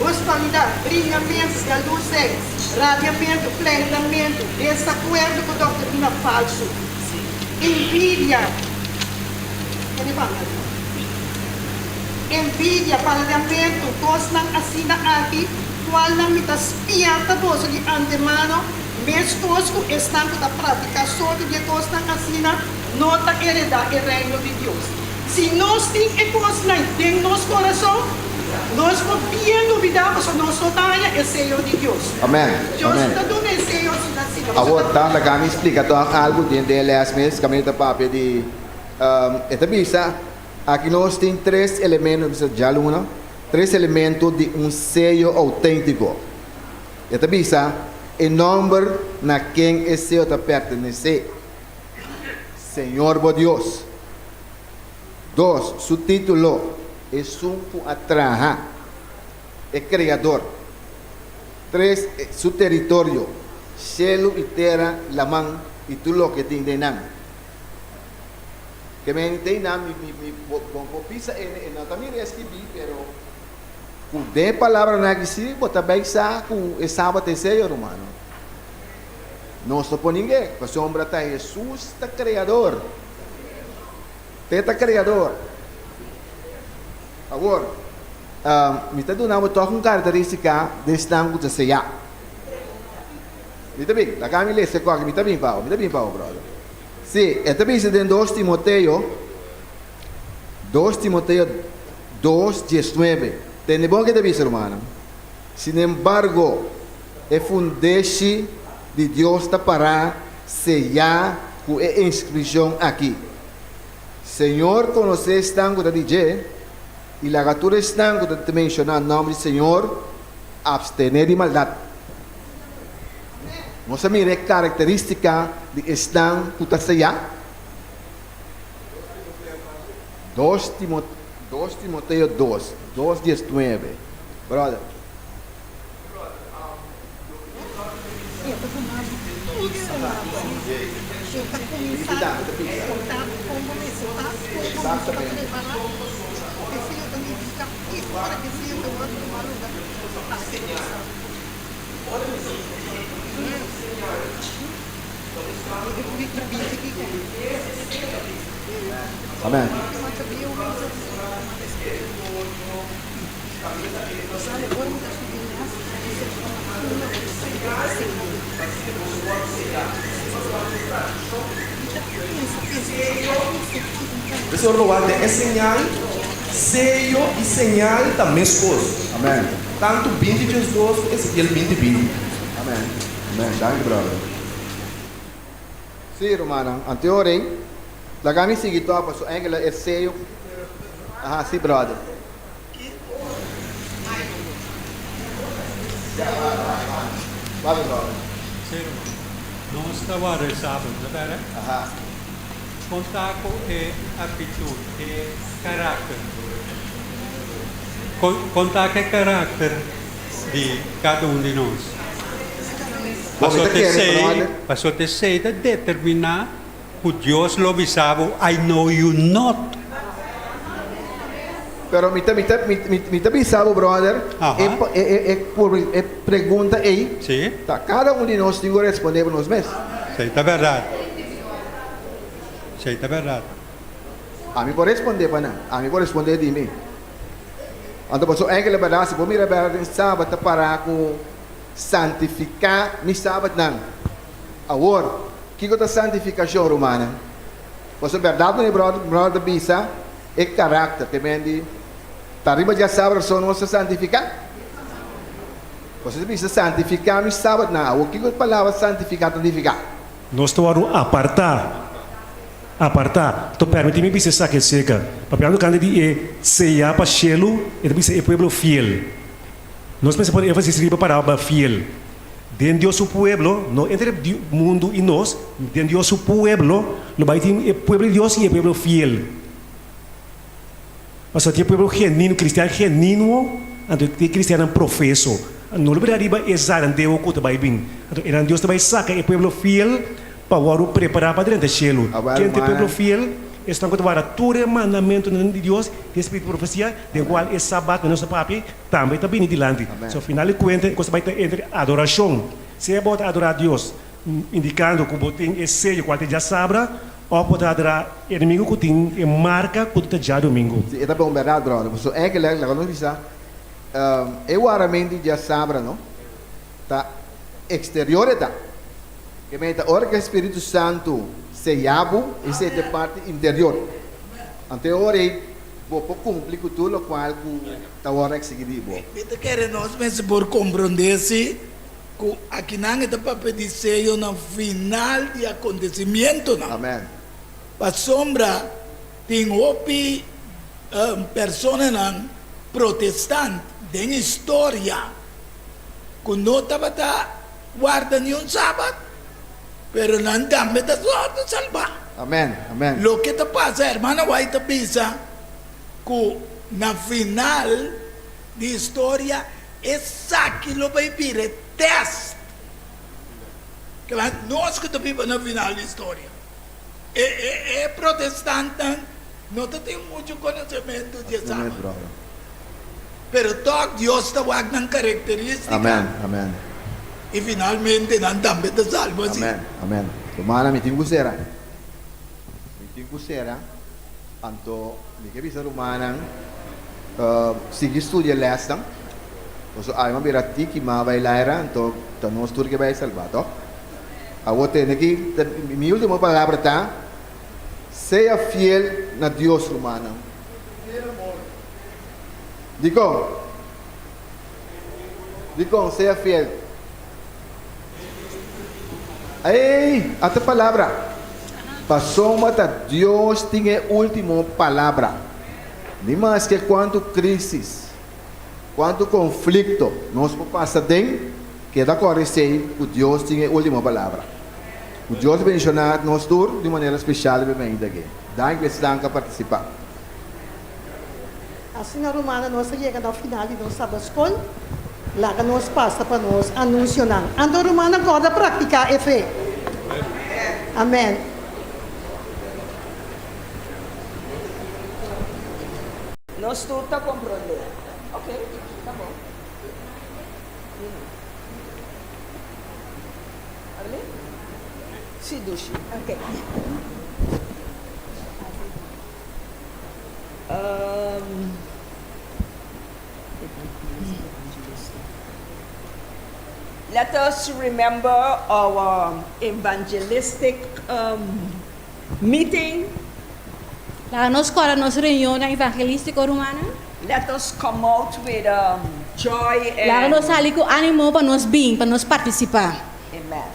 hostilidad, bringamentu, yalusei, rabiamentu, pleitamentu, desakuerdo ku doktrina falsu, envidia, envidia, paladiamentu, kosnan asina aki, kualnan mi ta spièrta boso di antemano, meskos ku esnan ku ta praktiká sorto di e kosnan asina no ta heredá e Reino di Dios. Si nos tin e kosnan den nos kurason, nos por bien lubidá pasobra nos no ta haña e seyo di Dios. Amen. Dios Amen. no ta duna e seyo asina asina. Pasobra Awor, ta. tanta Cami splika tòg algu den den e lès mes, kaminda ta papia di, e ta bisa, aki nos tin tres elemento, bisa djaluna, tres elemento di un seyo outéntiko. E ta bisa, e nòmber na ken e seyo ta pertenesé, Señor bo Dios. Dos, su título, Esun ku a traha, e Kreador. Tres, su teritorio, shelu i tera, laman i tur loke tin den nan. Ke men den nan, mi, mi, mi, bo, bo por bisa e, e no ta mira eskibí, pero ku den e palabranan aki sí bo ta bai sa ku e sabat ta e seyo, rumannan. Nos no por ning'é, pasobra ta Hesus ta Kreador. Te ta Kreador. Awor, mi ta duna bo tòg un karakterístika di esnan ku ta seyá. Mi ta bin, laga mi lesa e kòki, mi ta bin pa bo, mi ta bin pa bo, bròder. Sí, e ta bisa den dos Timoteo, dos Timoteo dos diesnuebe. Tende bon ke ta bisa, rumannan. Sinembargo, e fundeshi di Dios ta pará seyá ku e inskripshon akí, Señor konosé esnan ku ta di dje, i laga tur esnan ku ta menshoná nòmber di Señor apstené di maldat. Nos a mira e karakterístika di esnan ku ta seyá. Dos Timoteo dos, dos diesnuebe. Brother. Amen. P'esei lo wak den e señal, seyo i señal ta meskos. Amen. Tantu binti diesdos ku Ezekiel binti binti. Amen. Amen. Danki brother. Sí, rumannan, anteoren, laga mi sigui tòg pasobra enkele e seyo. Aha, sí brother. Sí, ruman. Nos ta warda e sabat, no bèrè? Aha. Konta ku e aktitut, e karakter. Konta ku e karakter di kada un di nos. Pasobra esei, pasobra esei ta determiná ku Dios lo bisa bo, I know you not. Pero mi ta mi ta mi ta bisa bo brother, e e e pregunta ei ta kada un di nos tin ku responde pa nos mes. Esei ta bèrdat. Esei ta bèrdat. Ami por respondé pa nan. Ami por respondé di mi. Anto pasobra enkele bèrdat, si bo mira bèrdat den Sabat ta pará ku santifiká mi Sabatnan. Awor, kiko ta santifikashon, rumannan? Pasobra bèrdat manera bròder bròder ta bisa, e karakter te men di ta riba djasabat so nos ta santifiká. Pasobra ta bisa santifiká mi Sabatnan. Awor, kiko e palabra santifiká ta nifiká? Nos ta wòrdu apartá, apartá. To pèrmití mi bisa esaki aserka. Papiando kante di e seyá pa shelu, e ta bisa e pueblo fiel. Nos mester pone énfasis riba palabra fiel. Den Dios su pueblo, no entre mundu i nos, den Dios su pueblo lo bai tin e pueblo di Dios i e pueblo fiel. Pasobra tin e pueblo genuino, cristian genuino, anto tin e cristiannan profeso. No lo bira riba e zarandeo cu ta bay bin. Anto enan Dios ta bay saca e pueblo fiel pa wòrdu prepara pa drenta cielo. Ken ta e pueblo fiel? Esnan cu ta warda tur e mandamentonan di Dios den spiritu di profecia, den cual e Sabat cu nos ta papia tambe ta bini dilanti. So final di cuenta e cos ta bay ta entre adoracion. Sea bo ta adora Dios indicando cu bo tin e seyo cual ta djasabra, Òf bo ta adorá enemigu ku tin e marka ku ta djadumingu. Si, e ta bon bèrdat, bròder. Pasobra èkele, laga nos bisa, e waramentu di djasabra no ta eksterior e ta. Ke mei ta ora ku e Spiritu Santu seya bo, esei ta e parti interior. Anto e ora ei bo por kumpli ku tur lokual ku ta wòrdu eksigí di bo. Mi ta kere nos mester por komprondé si Ku akinan e ta papia di seyonan final di akontesimientonan. Amen. Pasobra tin hopi personanan protestant den historia ku no tabata warda niun sabat, pero nan tambe ta wòrdu salbá. Amen. Amen. Loke ta pasa, hermana White ta bisa ku na final di historia Esaki lo bai bira e tèst. Kla, nos ku ta biba na final di historia. E, e, e protestantnan no ta tin muchu konosementu di e Sabat. Pero tòg Dios ta wak nan karakterístika. Amen, amen. I finalmente nan tambe ta salbo asina. Amen, amen. Rumannan, mi tin ku sera. Mi tin ku sera. Anto mi ke bisa rumannan, sigui studia lèsnan, pasobra alma bira tiki ma bai laira, anto ta nos tur ke bai salbá, tòg? Awor tende aki, mi último palabra ta, sea fiel na Dios, rumannan. Dikon? Dikon sea fiel? Ey, ata palabra. Pasobra ta Dios tin e ultimo palabra. Ni maske cuantu crisis, cuantu conflicto nos por pasa den, keda corda esey cu Dios tin e ultimo palabra. Cu Dios bendiciona nos tur di un manera special riba e mainta aki. Danki esnan cu a participa. Asina rumannan nos a yega na final di nos Sabbatschool, laga nos pasa pa nos anuncionan. Anto rumannan corda practica e fe. Amen. Nos tur ta comprende. Ok, ta bon. Arlene? Si, Dushi. Ok. Let us remember our evangelistic meeting. Laga nos kòrda nos reunionnan evangelístiko, rumannan. Let us come out with joy and. Laga nos sali ku ánimo pa nos bin, pa nos partisipá. Amen.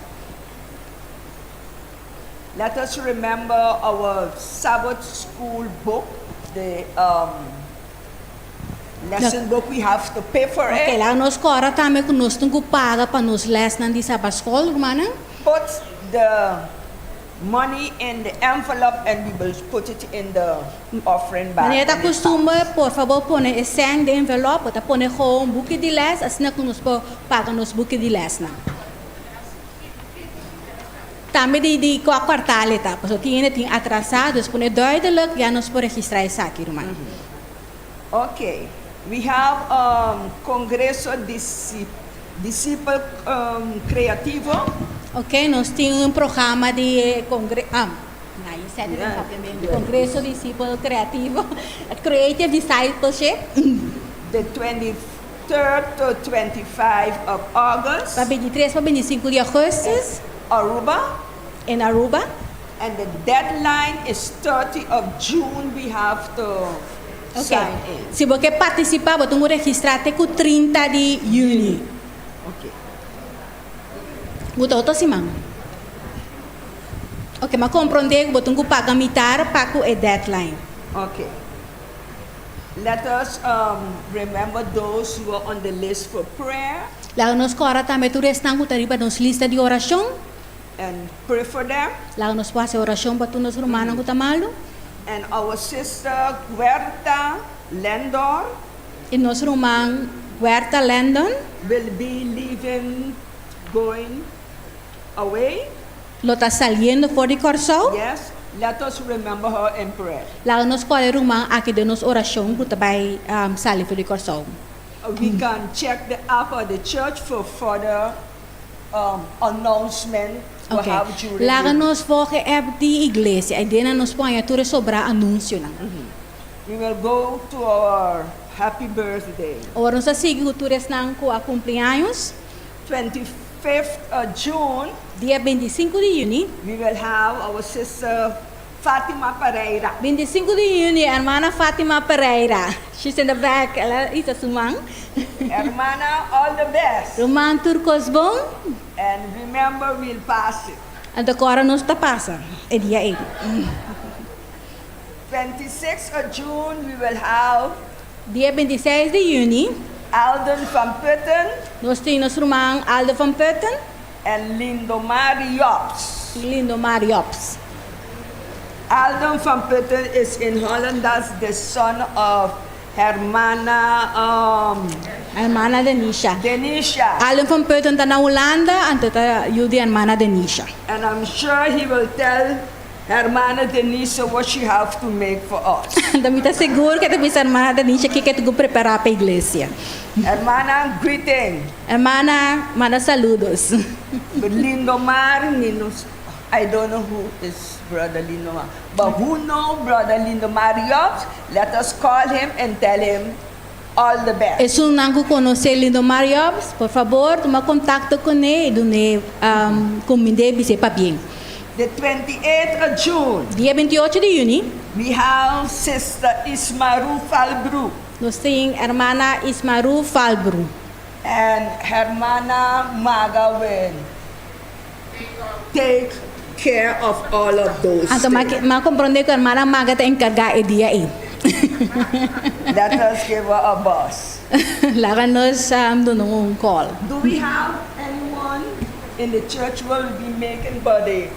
Let us remember our Sabbath school book, the lesson book, we have to pay for it. Ok, laga nos kòrda tambe ku nos tin ku paga pa nos lèsnan di Sabbath school, rumannan. Put the. money in the envelope and we will put it in the offering bag. Manera ta when it kustumber, por fabor pone e sèn den envelòp, bo ta pone gewoon buki di lès, asina ku nos por paga nos buki di lèsnan. Tambe di di kua kuartal e ta, pasobra tin hende tin atrasá, dus pone duidelijk, ya nos por registrá esaki, ruman. Ok, we have um congreso disipel creativo. Ok, nos tin un programa di e congre ah, na e sete den papiamento, congreso disipel creativo, creative discipleship. The 23rd to 25 of August. Pa 23 pa 25 di augustus. Aruba. In Aruba. And the deadline is 30 of June we have to sign in. Si bo ke partisipá bo tin ku registrá te ku 30 di yüni. Ok. Bo ta otro siman. Ok, m'a komprondé ku bo tin ku paga mitar pa ku e deadline. Ok. Let us remember those who are on the list for prayer. Laga nos kòrda tambe tur esnan ku ta riba nos lista di orashon. And pray for them. Laga nos por hasi orashon pa tur nos rumannan ku ta malu. And our sister Guerta Lendor. I nos ruman Guerta Lendon. Will be leaving, going away. Lo ta saliendo for di Kòrsou. Yes, let us remember her in prayer. Laga nos kòrda e ruman aki den nos orashon ku ta bai sali for di Kòrsou. We can check the app of the church for further announcement we Ok. have during Laga the nos volg e app di iglesia. Ei den nos por haña tur e sobrá anunsionan. We will go to our happy birthday. Ora nos a sigui ku tur esnan ku a kumpli años. 25th of June. Dia 25 di yüni. We will have our sister Fatima Pereira. 25 di yüni, hermana Fatima Pereira. She's in the back. El a hisa su man. Hermana, all the best. Ruman tur kos bon. And remember we'll pass it. Anto kora nos ta pasa e dia ei. 26 of June we will have. Dia 26 di yüni. Alden van Putten. Nos tin nos ruman Alden van Putten. And Lindomar Jobs. Y Lindomar Jobs. Alden van Putten is in Holland, that's the son of hermana um. Hermana Denisha. Denisha. Alden van Putten ta na Hulanda, anto ta yu di hermana Denisha. And I'm sure he will tell Hermana Denisha what she have to make for us. Anto mi ta sigur ku e ta bisa hermana Denisha kiko e ta ku prepará pa iglesia. Hermana, greeting. Hermana, manda saludos. But Lindomar, mi no I don't know who is brother Lindomar, but who know brother Lindomar Jobs, let us call him and tell him all the best. Esunnan ku konosé Lindomar Jobs, por fabor tuma kontakto kuné i dun'é kumind'é bis'é pabien. The 28th of June. Dia 28 di yüni. We have Sister Ismaru Falbru. Nos tin Hermana Ismaru Falbru. And Hermana Maga will take care of all of those Anto things. m'a komprondé ku Hermana Maga ta enkargá e dia ei. Let us give her a bus. Laga nos duna un call. Do we have anyone in the church will be making for the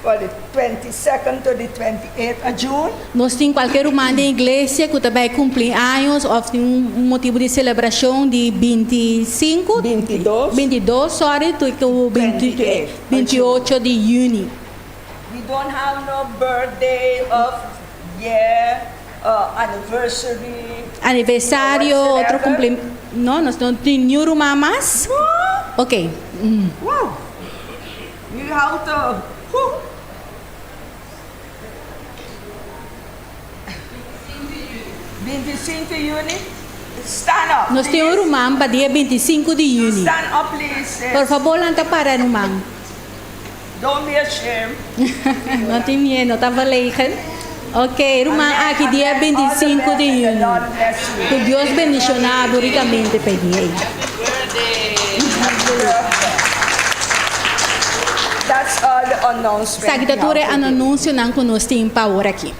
for the 22nd to the 28th of June? Nos tin kualke ruman den iglesia ku ta bai kumpli años òf tin un motibu di selebrashon di 25, 22. 22, sorry, te ku 28 di yüni. We don't have no birthday of year, anniversary. Aniversario, otro kumpli, no, nos no tin niun ruman mas? No. Ok. Wow. You have to, who? 25 di yüni. Stand up, Nos tin un please. ruman pa dia 25 di yüni. Stand up, please, sis. Por fabor lanta para ruman. Don't be ashamed. No tin miedo, no ta verlegen. Ok, ruman aki dia 25 di yüni. Ku Dios bendiciona bo ricamente pa e dia ei. Esaki ta tur e anuncionan ku nos tin pa awor aki.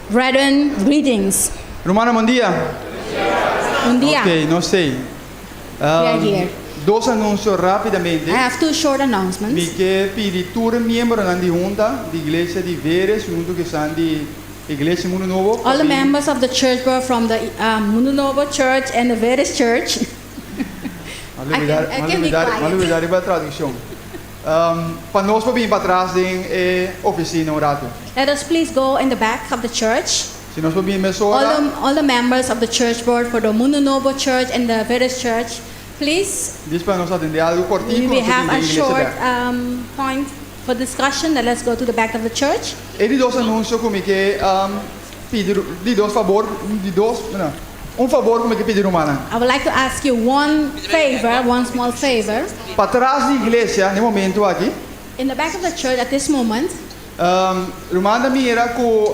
Brethren, greetings. Rumannan, bon dia. Bon dia. Ok, nos ei. We are here. Dos anunsio rápidamente. I have two short announcements. Mi ke pidi tur e miembronan di Hunta di Iglesia di Veres huntu ku esnan di Iglesia Mundu Nobo pa All the bin. members of the church board from the Mundu Nobo Church and the Veres Church. I can, I can be quiet. M'a lubida riba tradukshon. Pa nos por bin patras den e ofisina un ratu. Let us please go in the back of the church. Si nos por bin mesora. All the, all the members of the church board for the Mundo Nobo Church and the Veres Church, please. Dis pa nos atendé algu kòrtiku, We nos ta have bin a den iglesia short bèk. point for discussion, let us go to the back of the church. E di dos anunsio ku mi ke pidi, di dos fabor, di dos, no, un fabor ku mi ke pidi rumannan. I would like to ask you one favor, one small favor. Patras di iglesia na e momentu aki. In the back of the church at this moment. Ruman ta mira ku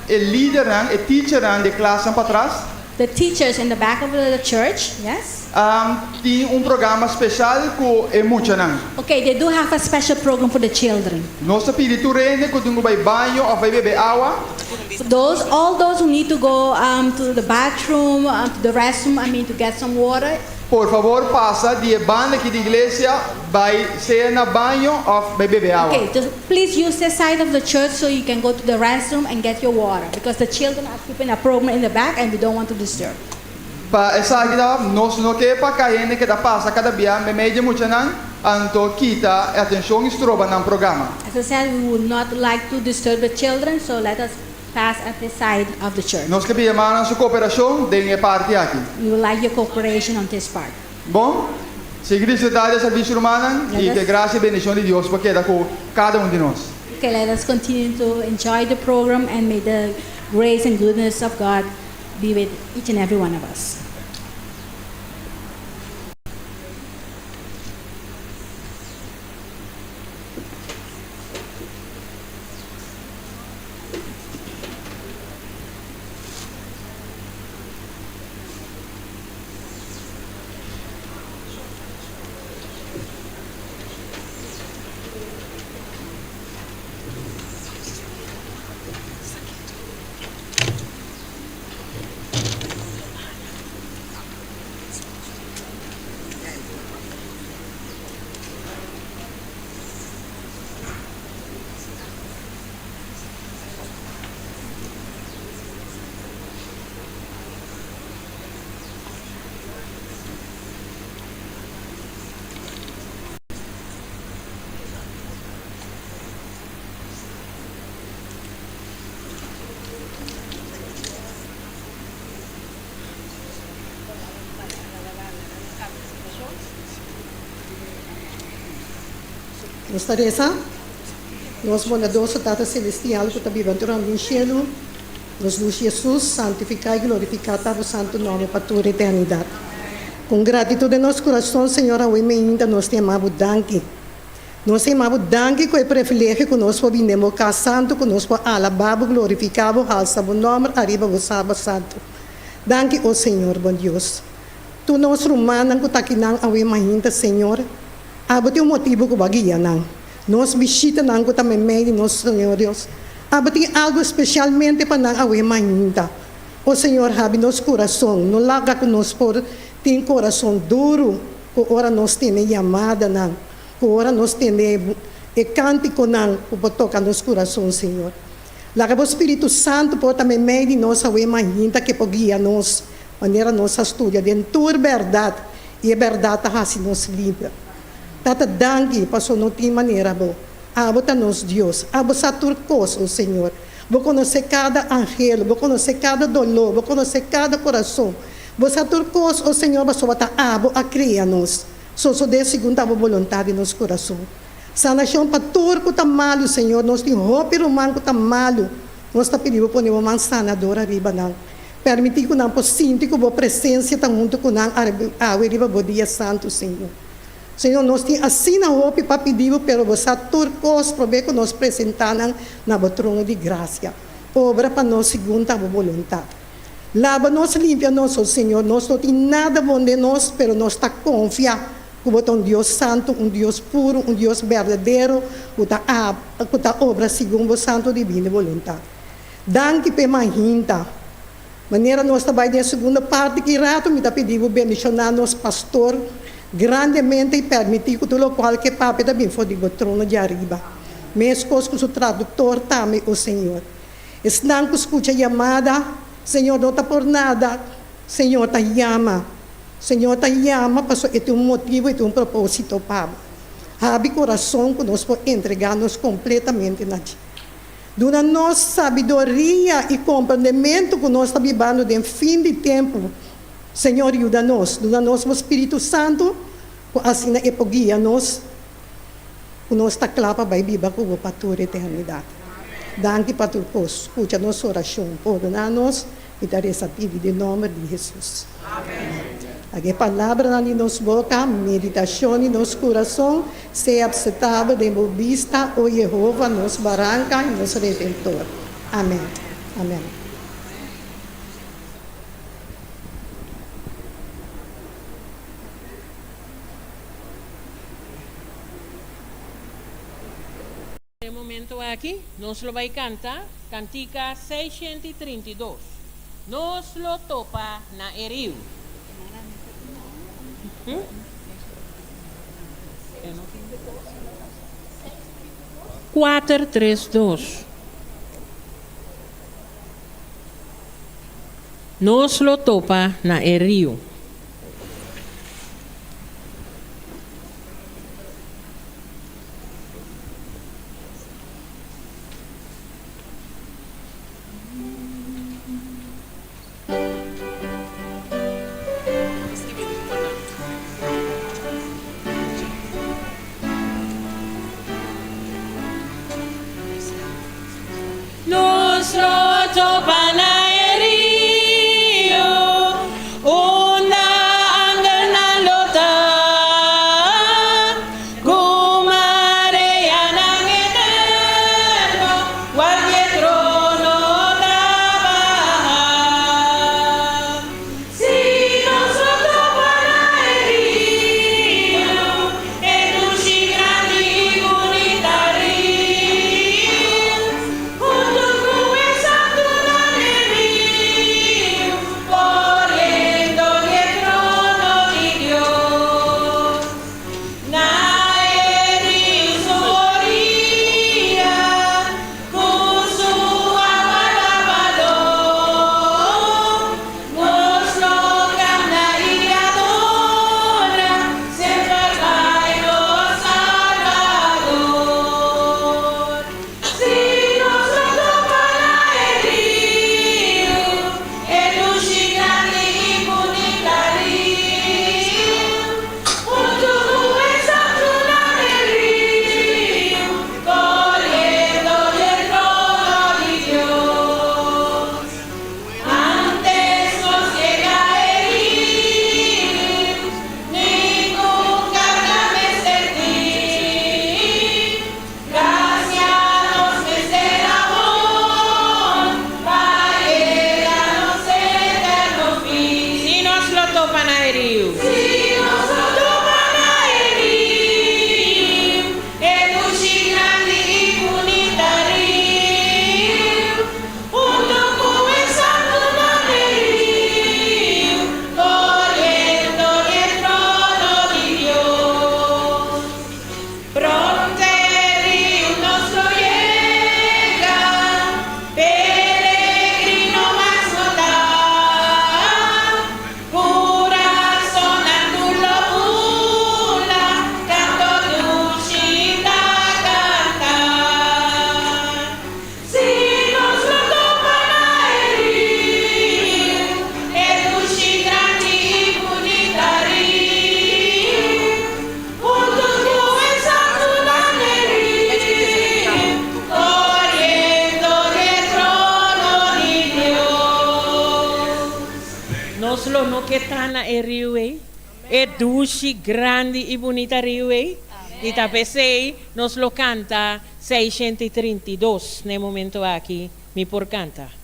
e lidernan, e teachernan di e klasnan patras. The teachers in the back of the church, yes. Tin un programa special cu e muchanan. Okay, they do have a special program for the children. Nos ta pidi tur hende cu tin cu bay baño of bay bebe awa. Those, all those who need to go to the bathroom, to the restroom, I mean to get some water. Por favor pasa di e banda aki di iglesia bay sea na baño of bay bebe awa. Okay, just please use this side of the church so you can go to the restroom and get your water because the children are keeping a program in the back and we don't want to disturb. Pa esaki ta, nos no ke pa kai hende keda pasa kada bia meimei di e muchanan, anto kita e atencion y stroba nan programa. As I said, we would not like to disturb the children, so let us pass at this side of the church. Nos ke pidi hermanonan su cooperacion den e parti aki. We would like your cooperation on this part. Bon, sigui disfruta di e servicio rumannan y ke gracia y bendicion di Dios por keda cu cada un di nos. Okay, let us continue to enjoy the program and may the grace and goodness of God be with each and every one of us. Nos ta resa, Nos bondadoso Tata Celestial cu ta biba durante den cielo, nos luz Jesus, santifica y glorifica ta bo santo nomber pa tur eternidad. Con gratitud den nos curason, Señor, awe meinta nos ta yama bo danki. Nos ta yama bo danki cu e privilegio cu nos por bini den bo cas santo, cu nos por alaba bo, glorifica bo, halsa bo nomber ariba bo Sabat santo. Danki, o Señor, bon Dios. Tur nos rumannan cu ta akinan awe mainta, Señor, Abo tin un motibu ku bo a guia nan. Nos bishitanan ku ta meimei di nos, Señor Dios. Abo tin algu spesialmente pa nan awe mainta. O Señor, habi nos kurason. No laga ku nos por tin kurason duru ku ora nos tene yamadanan, ku ora nos tene e kantikonan ku por toka nos kurason, Señor. Laga bo Spiritu Santu por ta meimei di nos awe mainta ke por guia nos manera nos a studia den tur bèrdat I e bèrdat ta hasi nos liber. Tata danki paso no tin manera bo. Abo ta nos Dios. Abo sa tur kos, o Señor. Bo konosé kada angelo, bo konosé kada doló, bo konosé kada kurason. Bo sa tur kos, o Señor, pasobra ta abo a kria nos. Sosodé segun ta bo boluntat den nos kurason. Sanashon pa tur ku ta malu, Señor. Nos tin hopi ruman ku ta malu. Nos ta pidi bo pone bo man sanador ariba nan. Permití ku nan por sinti ku bo presensia ta huntu ku nan awe riba bo dia santu, Señor. Señor, nos tin asina hopi pa pidi bo, pero bo sa tur kos promé ku nos presentá nan na bo trono di grasia. Obra pa nos segun ta bo boluntat. Laba nos, limpia nos, o Señor. Nos no tin nada bon den nos, pero nos ta konfia ku bo ta un Dios santu, un Dios puru, un Dios berdadero ku ta ku ta obra segun bo santu divino boluntat. Danki p'e mahinta. Manera nos ta bai den e segundo parti ki rato, mi ta pidi bo bendishoná nos pastor grandemente i permití ku tur lokual ke papia ta bin for di bo trono di ariba, meskos ku su traduktor tambe, o Señor. Esnan ku skucha yamada, Señor, no ta por nada, Señor ta yama. Señor ta yama pasobra e tin un motibu, e tin un propósito pa bo. Habri kurason ku nos por entregá nos kompletamente na dje. Duna nos sabiduria i komprendementu ku nos ta bibando den fin di tempu. Señor yuda nos. Duna nos bo Spiritu Santu ku asina e por guia nos ku nos ta kla pa bai biba ku bo pa tur eternidat. Danki pa tur kos. Skucha nos orashon. Pordoná nos i ta resa pidi den nòmber di Hesus. Laga e palabranan di nos boka, meditashon di nos kurason sea apseptabel den bo bista, o Yehova, nos Baranka i nos Redentor. Amèn. Amèn. E momento aki nos lo bai canta cantica 632, Nos lo topa na e riu. Cuater, tres, dos. Nos lo topa na e riu. Nos lo topa na e rio, unda angelnan lo ta, ku mareanan eterno, cualkier trono ta baha. Si nos lo topa na e rio, e dushi grandi i bunita riu, huntu ku e santunan den riu, koriendo di e trono di Dios. Na e riu su oria, ku su awa lavador, nos lo kanta i adora semper bai nos Salbador. Si nos lo topa na e riu, e dushi grandi i bunita riu, huntu ku e santunan den riu, koriendo den trono di Dios. Antes nos yega e riu, ningun karga mester tin. Gracia nos mester awor pa yega nos eterno fin. Si nos lo topa na e riu. Si nos lo topa na e riu, e dushi grandi i bunita riu, huntu ku e santunan den riu, koriendo di e trono di Dios. Pronto e riu nos lo yega, peregrino mas no ta. Curasonnan tur lo bula, canto dushi ta canta. Si nos lo topa na e riu, e dushi grandi i bunita riu, huntu ku e santunan den riu, koriendo di e trono di Dios. Nos lo no ke ta na e riu ei, e dushi grandi i bunita riu ei, i ta p'esei nos lo kanta 632 na e momento aki mi por canta.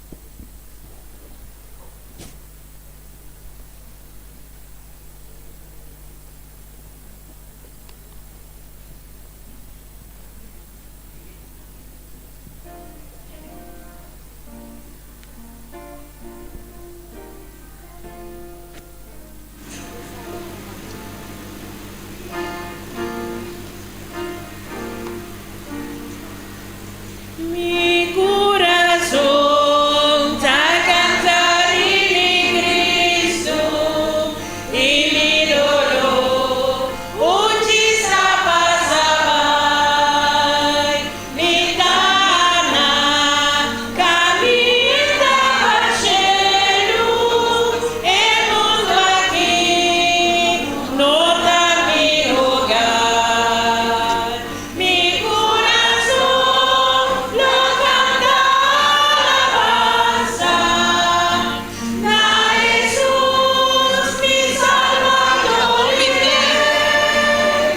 I mi doló un djis a pasa bai. Mi ta na kaminda pa shelu, e mundu aki no ta mi hogar. Mi kurason lo kanta alabansa na Hesus, mi Salbador i Rei.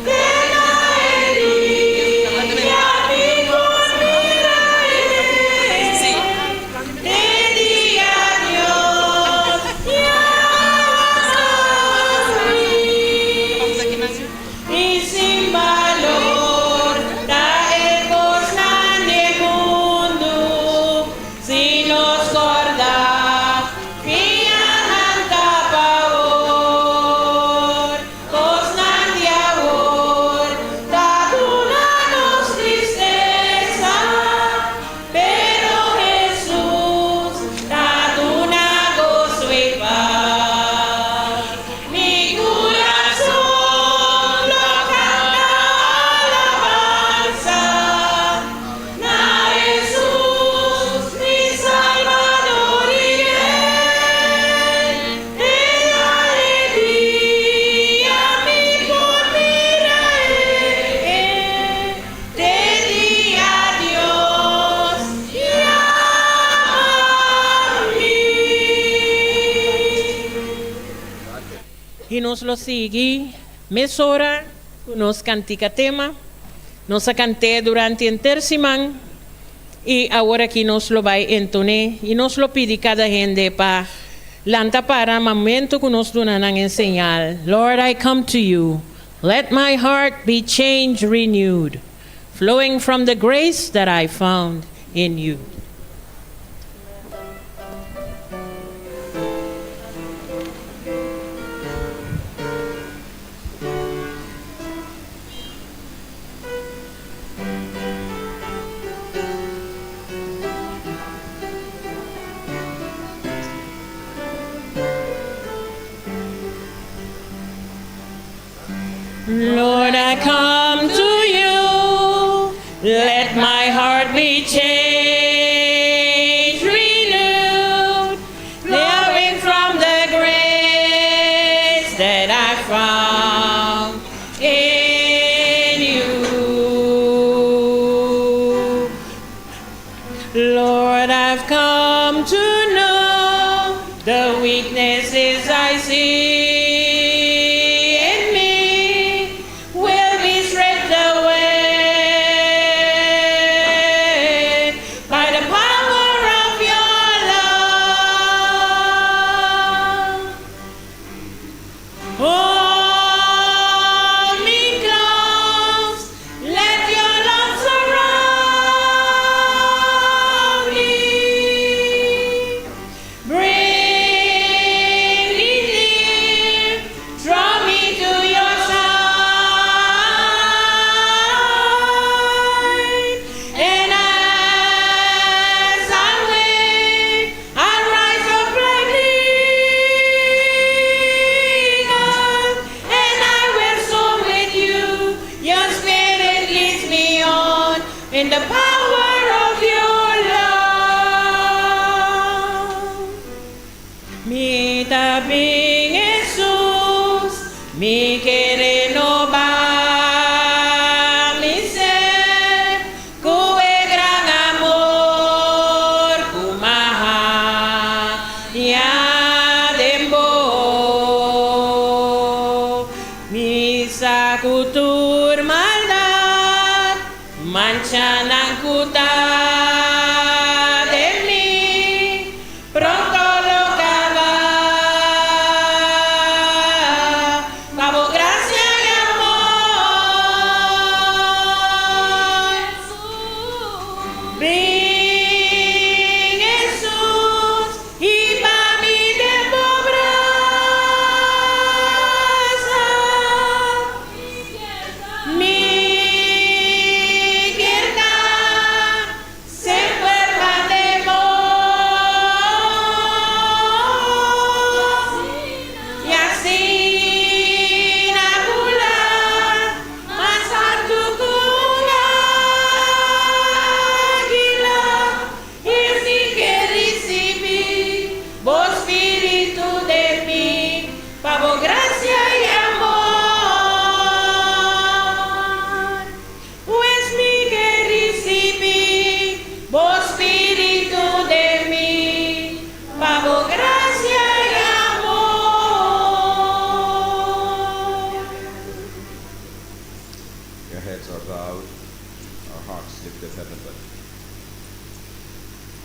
Te na e dia mi por mira E, te dia Dios yama mi. I sin balor ta e kosnan di mundu, si nos kòrda fia nan ta pa awor. Kosnan di awor ta duna nos tristesa, pero Hesus ta duna goso i pas. Mi kurason lo kanta alabansa na Hesus, mi Salbador i Rei. Te na e dia mi por mira E, te dia Dios yama mi. I nos lo sigui mesora ku nos kantika tema. Nos a kant'é durante henter siman i awor aki nos lo bai enton'é i nos lo pidi kada hende pa lanta para momento ku nos duna nan e señal, Lord, I come to you, let my heart be changed, renewed, flowing from the grace that I found in you. Lord, I come to you. Let my heart be changed, renewed, flowing from the grace that I found in you. Lord, I've come to know the weaknesses I see in me will be stripped away by the power of your love. Hold me close, let your love surround me. Bring me near, draw me to your side. And as I wait, I rise up like eagle, and I will soar with you. Your spirit leads me on in the power of your love. Mi ta bin Hesus, mi ke renobá mi ser, ku e gran amor, ku m'a haña den bo. Mi sa ku tur maldat, manchanan ku ta den mi, pronto lo kaba. Pa bo grasia i amor. Bin Hesus, hiba mi den bo brasa. Mi ke ta.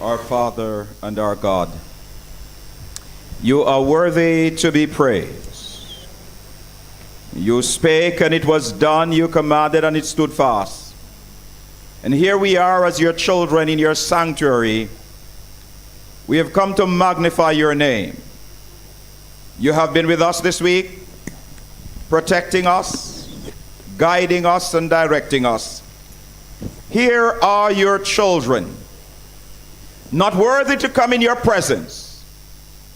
Our Father and our God, you are worthy to be praised. You spake and it was done, you commanded and it stood fast. And here we are as your children in your sanctuary. We have come to magnify your name. You have been with us this week, protecting us, guiding us, and directing us. Here are your children, not worthy to come in your presence,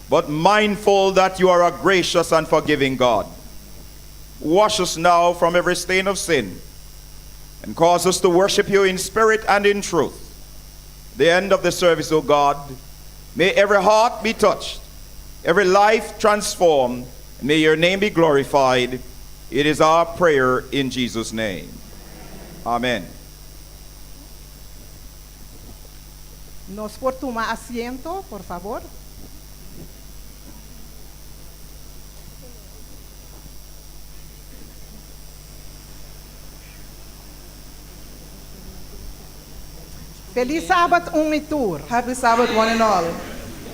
but mindful that you are a gracious and forgiving God. Wash us now from every stain of sin and cause us to worship you in spirit and in truth. The end of the service, O God, may every heart be touched, every life transformed, and may your name be glorified. It is our prayer in Jesus' name. Amen. Nos por tuma asiento, por fabor. Felis Sabat un i tur. Happy Sabbath one and all.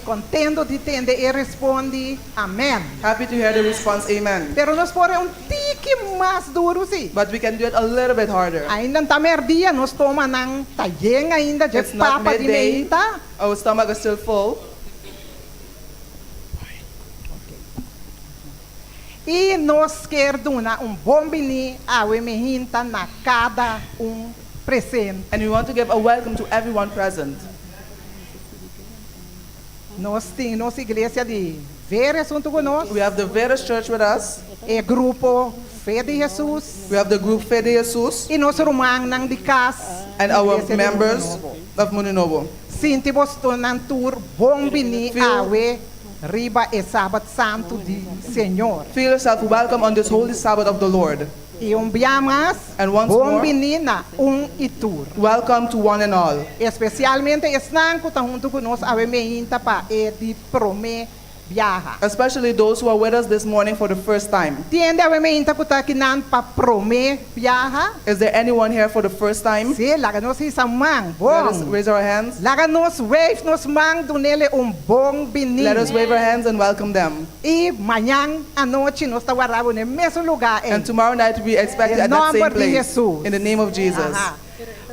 Contento di tende e respondi Amen. Happy to hear the response Amen. Pero nos por un tiki mas duro si. But we can do it a little bit harder. Ainda n' ta merdia, nos stomanan ta yen ainda dje It's not papa di midday. meinta. Our stomach is still full. I nos kier duna un bon bini awe mehinta na kada un presente. And we want to give a welcome to everyone present. Nos tin nos iglesia di Veres huntu ku nos. We have the Veres Church with us. E grupo Fe di Jesus. We have the group Fe de Jesus. I nos rumannan di kas. And our Iglesia di Mundu members Nobo. of Mundu Nobo. Sinti bostonan tur bon bini Feel awe riba e Sabat Santu di Señor. Feel yourself welcome on this holy Sabbath of the Lord. I un bia mas, And once bon more, bini na un i tur. Welcome to one and all. Espesialmente esnan ku ta huntu ku nos awe meinta pa e di promé biaha. Especially those who are with us this morning for the first time. Tin hende awe meinta ku ta akinan pa promé biaha? Is there anyone here for the first time? Sí, laga nos hisa man. Let us Bon. raise our hands. Laga nos wave nos man dunele un bon bini. Let us wave our hands and welcome them. I mañan anochi nos ta warda bo na e mesun lugá ei. And tomorrow night we expect you Den at that same nòmber di place. Hesus. In the name of Jesus. Aha.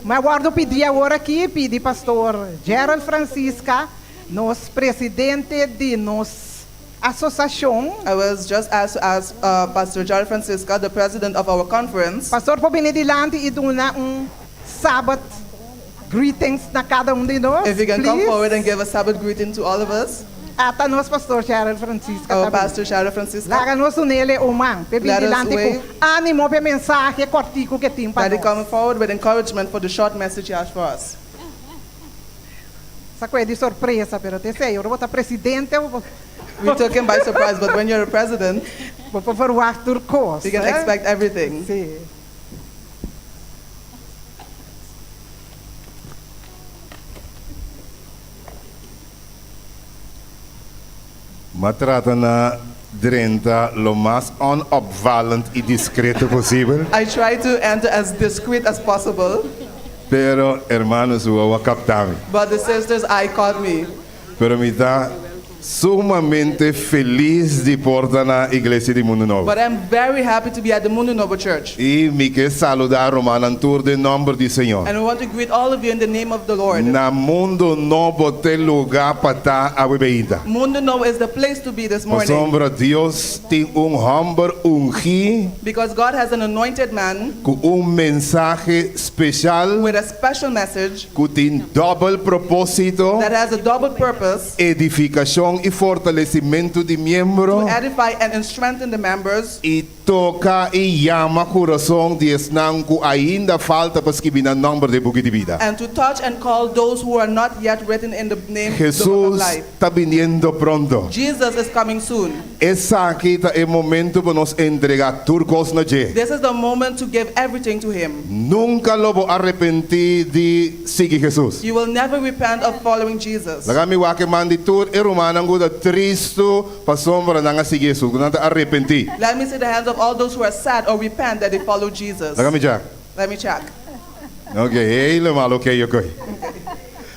Mi a wòrdu pidí awor aki, pidi Pastor Gerald Francisca, nos presidente di nos asosashon. I was just asked to ask Pastor Gerald Francisca, the president of our conference. Pastor por bini dilanti i duna un Sabbath greetings na kada un di nos, If you can come please. forward and give a Sabbath greeting to all of us. Ata nos Pastor Gerald Francisca Our ta bini. Pastor Gerald Francisca. Laga nos dun'el e un man p'e bini Let us dilanti ku wave. ánimo p'e mensahe kòrtiku ku e tin pa That he nos. come forward with encouragement for the short message he has for us. Sa kue di sorpresa, pero ta esei, ora bo ta presidente, bo. We took him by surprise, but when you're a president, Bo por verwacht tur kos. You can eh? expect everything. Sí. M'a trata na drenta lo mas onopvallend i discreto posibel. I try to enter as discreet as possible. Pero hermano su wowo a capta mi. But the sister's eye caught me. Pero mi ta sumamente felis di por ta na Iglesia di Mundu Nobo. But I'm very happy to be at the Mundu Nobo Church. I mi ke saluda rumannan tur den nomber di Señor. And we want to greet all of you in the name of the Lord. Na Mundu Nobo t'e luga pa ta awe beinta. Mundu Nobo is the place to be this morning. Pasobra Dios tin un homber ungí. Because God has an anointed man. Ku un mensahe special. With a special message. Ku tin dòbel propósito. That has a double purpose. Edifikashon i fortalesimentu di miembro. To edify and strengthen the members. I toka i yama kurason di esnan ku ainda falta pa skibi nan nòmber den buki di bida. And to touch and call those who are not yet written in the name the book of Hesus life. ta biniendo pronto. Jesus is coming soon. Esaki ta e momento pa nos entregá tur kos na dje. This is the moment to give everything to him. Nunka lo bo arepentí di sigui Hesus. You will never repent of following Jesus. Laga mi wak e man di tur e rumannan ku ta tristu pasobra nan a sigui Hesus, ku nan ta arepentí. Let me see the hands of all those who are sad or repent that they follow Jesus. Laga mi chak. Let me check. Ok, helemaal ok, ok.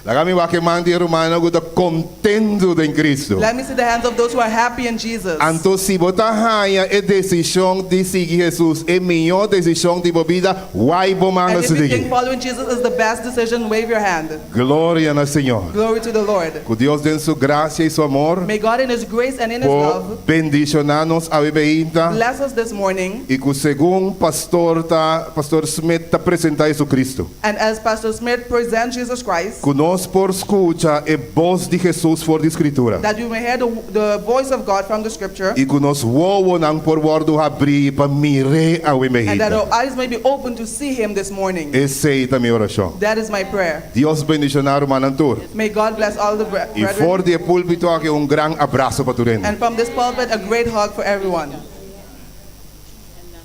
Laga mi wak e man di e rumannan ku ta kontentu den Kristu. Let me see the hands of those who are happy in Jesus. Anto si bo ta haña e desishon di sigui Hesus e mihó desishon di bo bida, wai bo man And if you asina think aki. following Jesus is the best decision, wave your hand. Gloria na Señor. Glory to the Lord. Ku Dios den su grasia i su amor May God in His grace and in His por love bendishoná nos awe beinta bless us this morning. i ku segun Pastor ta Pastor Smith ta presentá Jesucristo. And as Pastor Smith presents Jesus Christ, Ku nos por skucha e bos di Hesus for di Skritura. that you may hear the, the voice of God from the scripture, I ku nos wowonan por wòrdu habrí pa mir'é awe and that mehita. our eyes may be open to see Him this morning. Esei ta mi orashon. That is my prayer. Dios bendishoná rumannan tur. May God bless all the bre- I for brethren. di e púlpito aki un gran abraso pa tur hende. And from this pulpit, a great hug for everyone.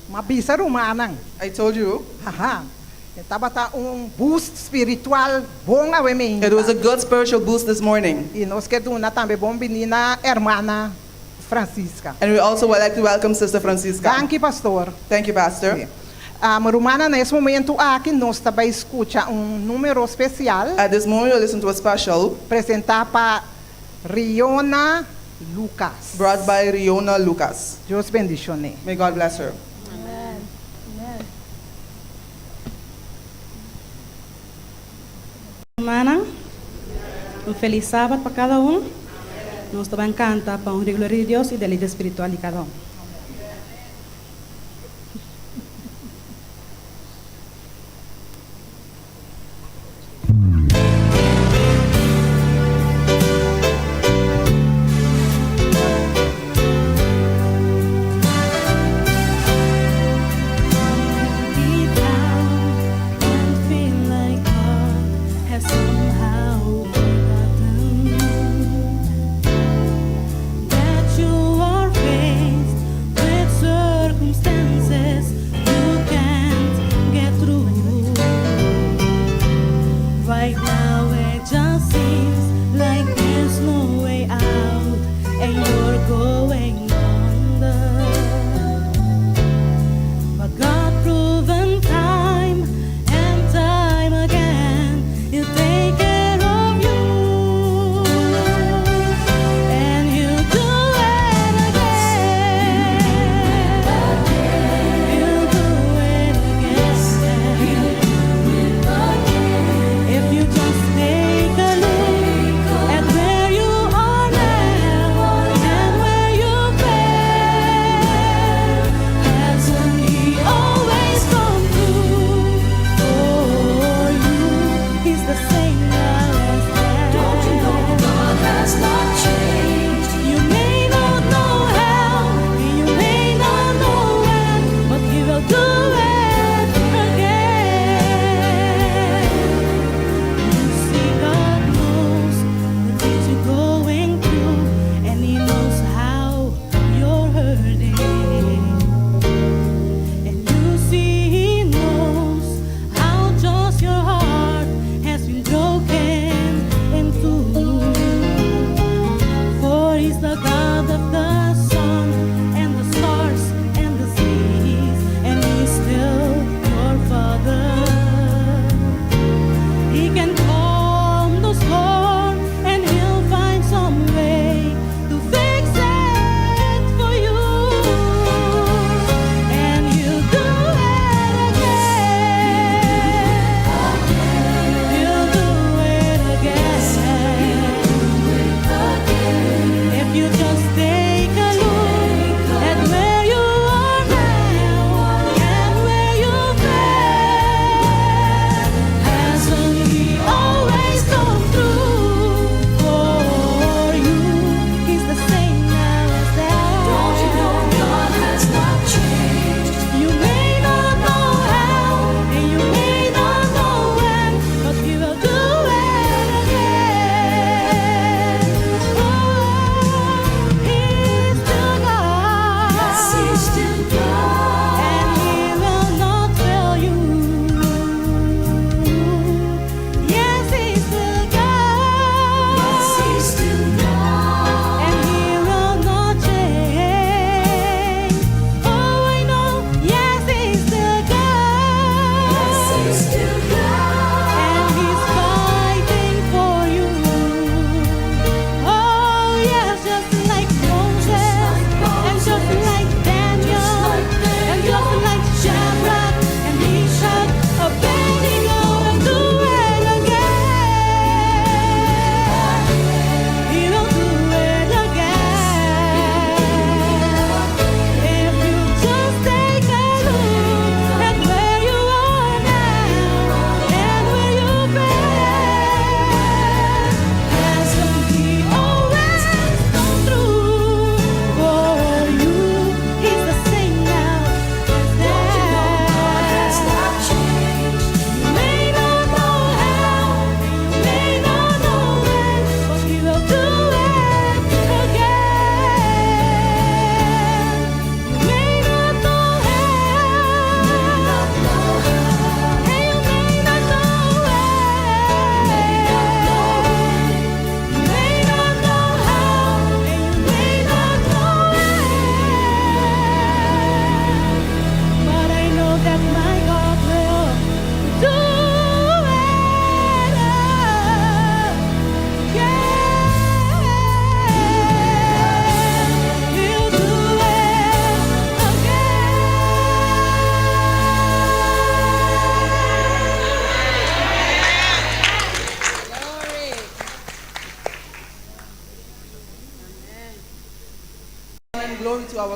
M'a bisa rumannan. I told you. Haha. Tabata un boost spiritual bon awe mainta. It was a good spiritual boost this morning. I nos ke duna tambe bon biní na hermana Francisca. And we also would like to welcome Sister Francisca. Danki, pastor. Thank you, Pastor. Um, rumannan, na e momento aki nos ta bai skucha un número spesial. At this moment, we'll listen to a special. Presentá pa Riona Lucas. Brought by Riona Lucas. Dios bendishon'é. May God bless her. Rumannan, un felis sabat pa kada un. Nos ta bai kanta pa honra i gloria di Dios i deleite spiritual di kada un.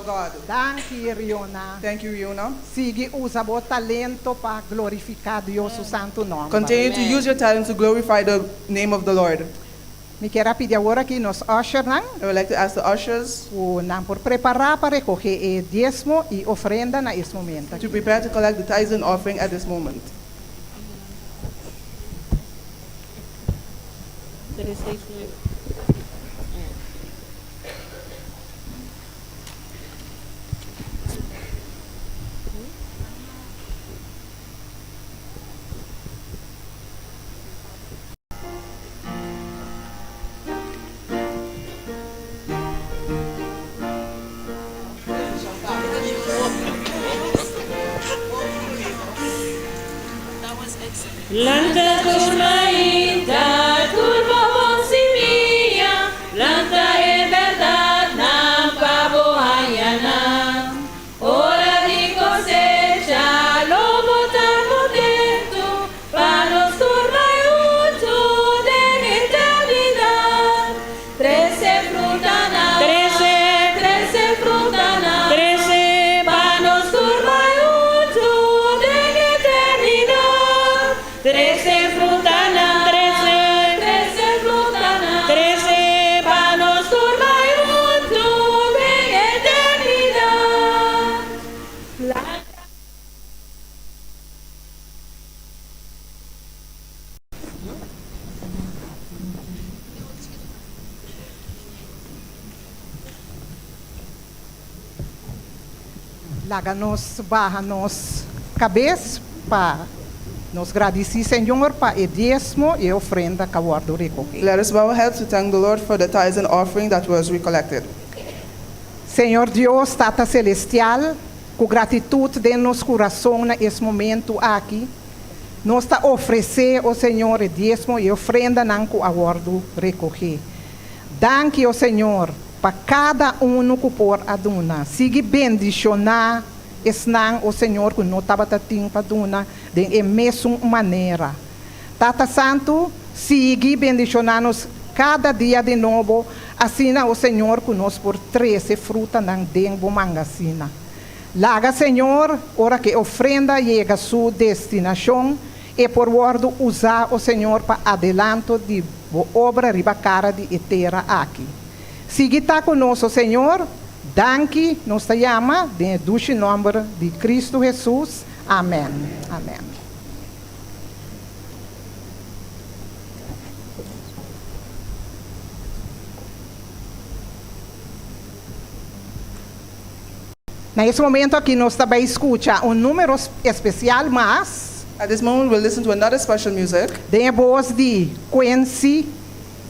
God. Danki, Riona. Thank you, Riona. Sigui usa bo talento pa glorifiká Dios su santu nòmber. Continue to use your talent to glorify the name of the Lord. Mi ke pidi awor aki nos ushernan. I would like to ask the ushers Ku nan por prepará pa rekohé e diesmo i ofrenda na e momento. to prepare to collect the tithes and offering at this moment. 369. Lanta tur mainta, tur bon simia, Lanta e bèrdatnan pa bo haña nan. Ora di kosecha, lo bo ta kontentu, Pa nos tur bai huntu den eternidat. Trese frutanan, Trese, trese frutanan, trese, pa nos tur bai huntu den eternidat. Trese frutanan, trese, trese frutanan, trese, pa nos tur bai huntu den eternidat. Planta. Laga nos baha nos kabes pa nos gradisí Señor pa e diesmo i ofrenda ku a wòrdu rekohé. Let us bow our heads to thank the Lord for the tithes and offering that was recollected. Señor Dios, Tata Selestial, ku gratitut den nos kurason na e momento aki, nos ta ofresé, o Señor, e diesmo i ofrendanan ku a wòrdu rekohé. Danki, o Señor, pa kada un ku por a duna. Sigui bendishoná esnan, o Señor, ku no tabatin pa duna di e mesun manera. Tata Santu, sigui bendishoná nos kada dia di nobo, asina, o Señor, ku nos por trese frutanan den bo mangasina. Laga, Señor, ora ku ofrenda yega su destinashon, e por wòrdu usá, o Señor, pa adelanto di bo obra riba kara di tera aki. Sigui ta ku nos, Señor. Danki, nos ta yama, den dushi nòmber di Kristu Hesus. Amèn. Amèn. Na e momento aki nos ta bai skucha un number spesial mas. At this moment, we'll listen to another special music Den bos di Quincy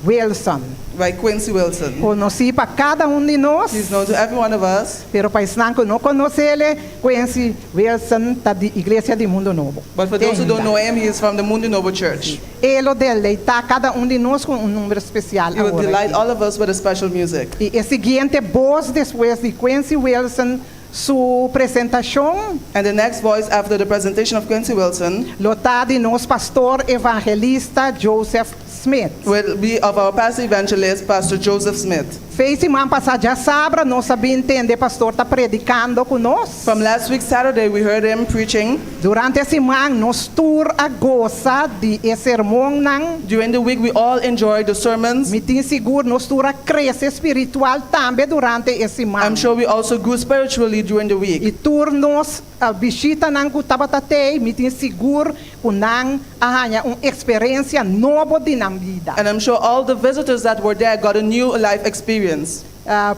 Wilson. by Quincy Wilson. Konosí pa kada un di nos. He's known to every one of us. Pero pa esnan ku no konosé, Quincy Wilson ta di Iglesia di Mundo Nobo. But for those who don't know him, he is from the Mundo Nobo Church. E lo deleitá kada un di nos ku un number spesial He will awor delight aki. all of us with a special music. I e siguiente bos despues di Quincy Wilson su presentashon And the next voice after the presentation of Quincy Wilson lo ta di nos pastor evangelista Joseph Smith. will be of our pastor evangelist, Pastor Joseph Smith. Fo'i siman pasá djasabra, nos a bin tende pastor ta predikando ku nos. From last week Saturday, we heard him preaching. Durante e siman, nos tur a gosa di e sermonnan. During the week, we all enjoyed the sermons. Mi ta sigur, nos tur a krese spiritual tambe durante e siman. I'm sure we also grew spiritually during the week. I tur nos bishitanan ku tabata tei, mi ta sigur ku nan a haña un eksperensia nobo den nan bida. And I'm sure all the visitors that were there got a new life experience.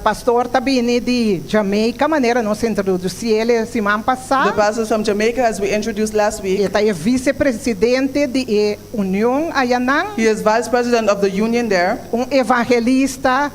Pastor ta bini di Jamaica, manera nos a introdusí e siman pasá. The pastor from Jamaica, as we introduced last week, E ta visepresidente di e Union ayanan. he is vice president of the union there. Un evangelista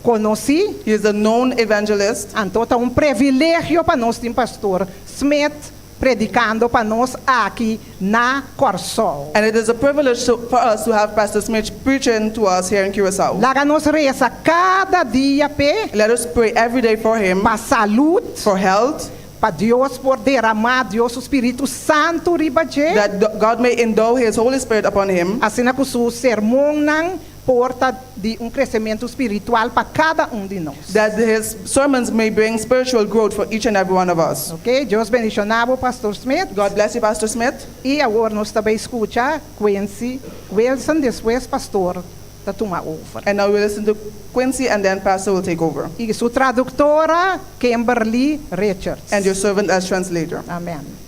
konosí. He is a known evangelist. Anto, ta un privilegio pa nos tin pastor Smith predikando pa nos aki na Kòrsou. And it is a privilege for us to have Pastor Smith preaching to us here in Curacao. Laga nos resa kada dia p'e. Let us pray every day for him. Pa salú. For health. Pa Dios por derhamá Dios su Spiritu Santu riba dje. That God may endow his Holy Spirit upon him. Asina ku su sermonnan por ta di un kresementu spiritual pa kada un di nos. That his sermons may bring spiritual growth for each and every one of us. Ok, Dios bendishoná bo, Pastor Smith. God bless you, Pastor Smith. I awor nos ta bai skucha Quincy Wilson, despues Pastor ta tuma over. And now we will listen to Quincy and then Pastor will take over. I su traduktora, Kimberly Richards. And your servant as translator. Amen.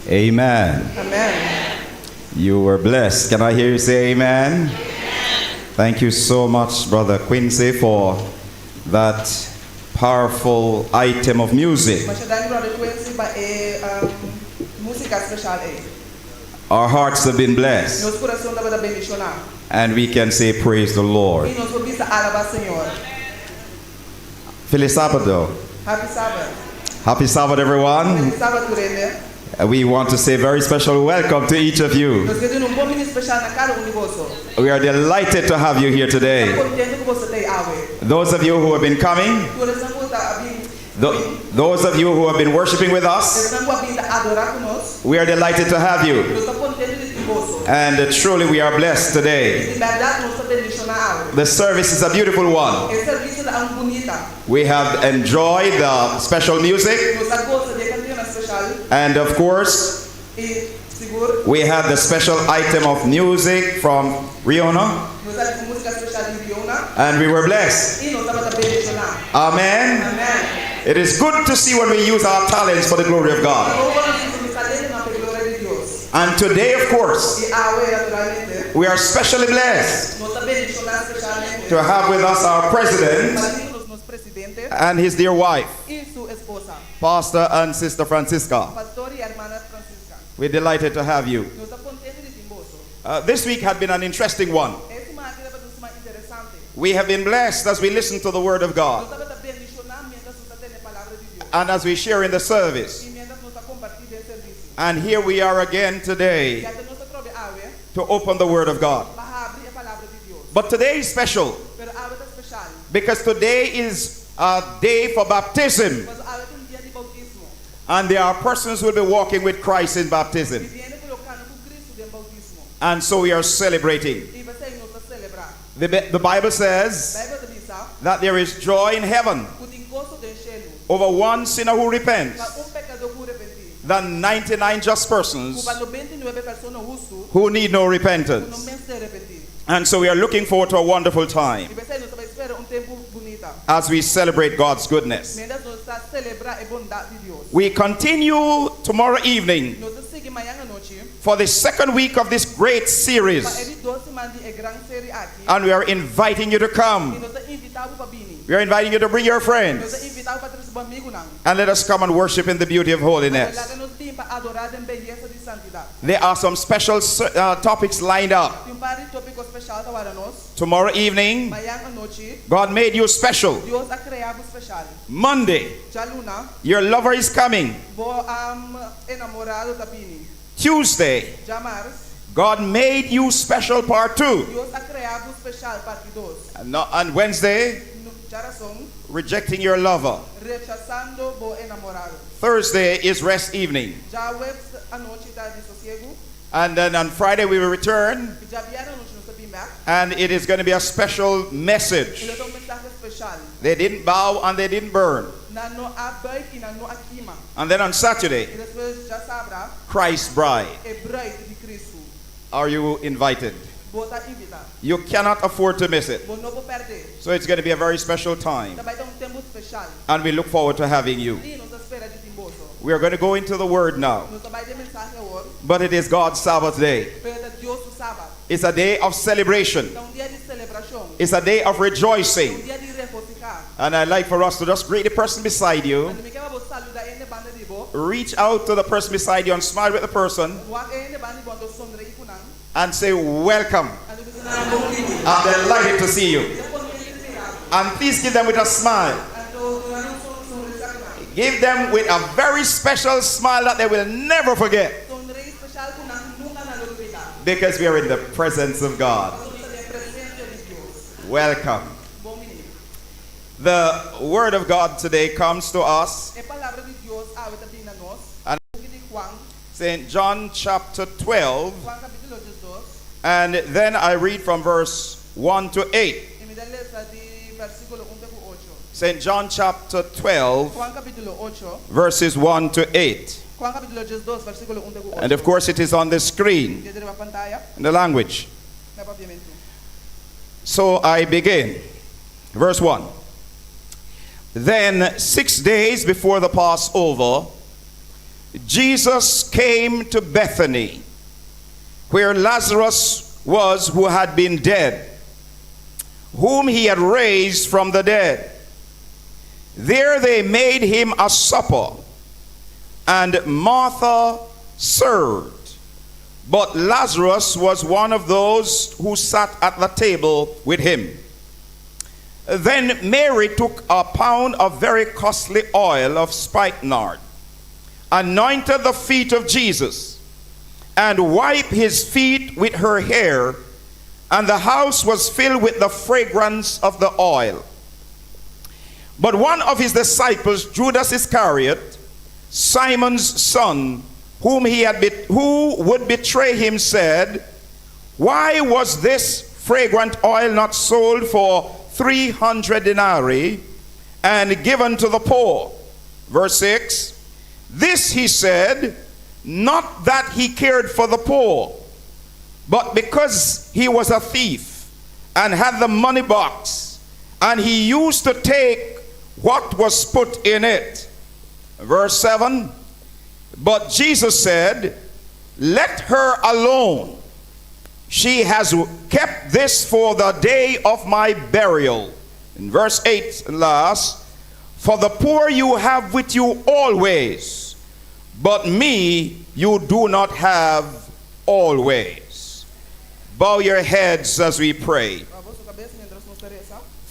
Amen. Amen. You were blessed. Can I hear you say amen? Thank you so much, Brother Quincy, for that powerful item of music. Masha danki Brother Quincy pa e músika spesial ei. Our hearts have been blessed. Nos kurason tabata bendishoná. And we can say, Praise the Lord. I nos por bisa alabá Señor. Felis Sábado. Happy Sabbath. Happy Sabbath, everyone. Felis Sabat tur hende. We want to say a very special welcome to each of you. Nos ke duna un bon bini speshal na kada un di boso. We are delighted to have you here Nos ta today. kontentu ku boso ta ei awe. Those of you who have been coming, Tur esnan ku ta a bin, those of you who have been worshiping with us, esnan ku a bin ta adorá ku nos, we are delighted to have you. nos ta kontentu di tin boso. And truly, we are blessed today. Di bèrdat nos ta bendishoná awe. The service is a beautiful one. E servisio ta un bunita. We have enjoyed the special music, Nos a gosa di e kantionan speshal and of course, i sigur we had the special item of music from Riona, nos a tin músika speshal di Riona and we were blessed. i nos tabata bendishoná. Amen. Amèn. It is good to see when we use our talents for the glory of God. Ta bon pa nos usa nos talentonan pa e gloria di Dios. And today, of course, I awe, naturalmente, we are specially blessed nos ta bendishoná speshalmente to have with us our president pa tin ku nos nos presidente and his dear wife, i su esposa, Pastor and Sister Francisca. Pastor i Hermana Francisca. We're delighted to have you. Nos ta kontentu di tin boso. This week had been an interesting one. E siman aki tabata un siman interesante. We have been blessed as we listen to the Word of Nos God tabata bendishoná miéntras nos ta tende e Palabra di Dios and as we share in the service. i miéntras nos ta kompartí den servisio. And here we are again today I ata nos atrobe awe to open the Word of God. pa habri e Palabra di Dios. But today is special Pero awe ta speshal, because today is a day for baptism. pasobra awe ta un dia di boutismo. And there are persons who will be walking with Christ in baptism. I tin hende ku lo kana ku Kristu den boutismo. And so we are celebrating. I p'esei nos ta selebrá. The Bible says Beibel ta bisa that there is joy in heaven ku tin goso den shelu over one sinner who repents pa un pekadó ku repentí, than 99 just ku persons pa 99 persona hustu who need no ku no repentance. mester repentí. And so we are looking forward to a wonderful time I p'esei nos ta bai spera un tempu bunita as we celebrate God's goodness. miéntras nos ta selebrá e bondat di Dios. We continue tomorrow evening Nos ta sigui mañan anochi for the second week of this great pa e series. di dos siman di e gran seri aki. And we are inviting you to I come. nos ta invitá bo pa bini. We are inviting you to bring your Nos ta friends. invitá bo pa trese bo amigunan. And let us come and worship in the beauty of Anto holiness. laga nos bin pa adorá den beyesa di santidat. There are some special topics lined up. Tin un par di tópiko speshal ta warda nos. Tomorrow evening, Mañan anochi, God made you special. Dios a krea bo speshal. Monday, Djaluna, your lover is coming. bo enamorado ta bini. Tuesday, Djamars, God made you special part 2. Dios a krea bo speshal parti 2. And, no, and Wednesday, Djarason, rejecting your lover. rechasando bo enamorado. Thursday is rest evening. Djaweps anochi ta di sosiegu. And then on Friday we will return, I djabièrnè anochi nos ta bin bèk. and it is going to be a special I message. lo ta un mensahe speshal. They didn't bow and they didn't burn. Nan no a bùig i nan no a kima. And then on Saturday, I despues djasabra, Christ's bride. e brùit di Kristu. Are you invited? Bo ta invitá. You cannot afford to miss it. Bo no por pèrdè. So it's going to be a very special time. Ta bai ta un tempu speshal. And we look forward to having you. I nos ta spera di tin boso. We are going to go into the Word now. Nos ta bai den mensahe awor. But it is God's Sabbath day. Pero ta Dios su sabat. It's a day of celebration. Ta un dia di selebrashon. It's a day of Ta un rejoicing. dia di regosihá. And I'd like for us to just greet the person beside you. Anto mi ke pa bo saludá e hende banda di bo. Reach out to the person beside you and smile with the person Wak e hende banda di bo anto sonreí ku nan. and say, Welcome. Anto bisa nan bon bini. I'm delighted to see you. Mi ta kontentu di mira bo. And please give them with a smile. Anto duna nan un sonrisa ku nan. Give them with a very special smile that they will never forget. Sonreí speshal ku nan nunka nan lo lubidá. Because we are in the presence of God. Pasobra nos ta den presensia di Dios. Welcome. Bon bini. The Word of God today comes to us. E palabra di Dios awe ta bin na nos. And Buki di Juan, St. John chapter 12. Juan kapítulo 12. And then I read from verse 1 to 8. I mi ta lesa di versíkulo 1 te ku 8. St. John chapter 12, Juan kapítulo 8. verses 1 to 8. Juan kapítulo 12, versíkulo 1 te ku 8. And of course, it is on the screen, E ta riba pantaya, in the language. na papiamentu. So I begin. Verse 1. Then, 6 days before the Passover, Jesus came to Bethany, where Lazarus was who had been dead, whom he had raised from the dead. There they made him a supper, and Martha served. But Lazarus was one of those who sat at the table with him. Then Mary took a pound of very costly oil of spikenard, anointed the feet of Jesus, and wiped his feet with her hair, and the house was filled with the fragrance of the oil. But one of his disciples, Judas Iscariot, Simon's son, whom he had who would betray him, said, Why was this fragrant oil not sold for 300 denarii and given to the poor? Verse 6 This he said, not that he cared for the poor, but because he was a thief and had the money box, and he used to take what was put in it. Verse 7 But Jesus said, Let her alone. She has kept this for the day of my burial. In verse 8 and last, For the poor you have with you always, but me you do not have always. Bow your heads as we pray.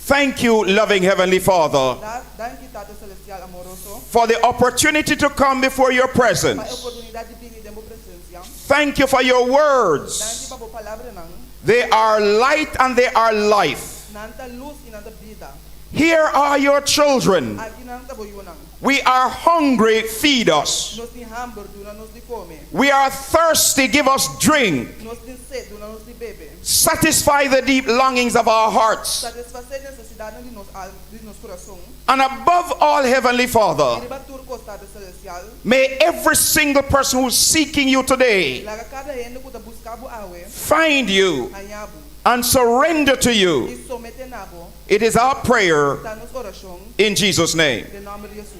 Thank you, loving Heavenly Father, Danki, Tata Selestial amoroso. for the opportunity to come before your Pa e presence. oportunidat di bini den bo presensia. Thank you for your words. Danki pa bo palabranan. They are light and they are life. Nan ta lus i nan ta bida. Here are your children. Akinan ta bo yunan. We are hungry, feed us. Nos tin hamber, duna nos di kome. We are thirsty, give us drink. Nos tin set, duna nos di bebe. Satisfy the deep longings of our hearts. Satisfasé nesesidatnan di nos alma, di nos kurason. And above all, Heavenly Father, I riba tur kos, Tata Selestial. may every single person who's seeking you today Laga kada hende ku ta buska bo awe. find you Haña bo. and surrender to I you. someté na bo. It is our prayer Ta nos orashon. in Jesus' name. Den nòmber di Hesus.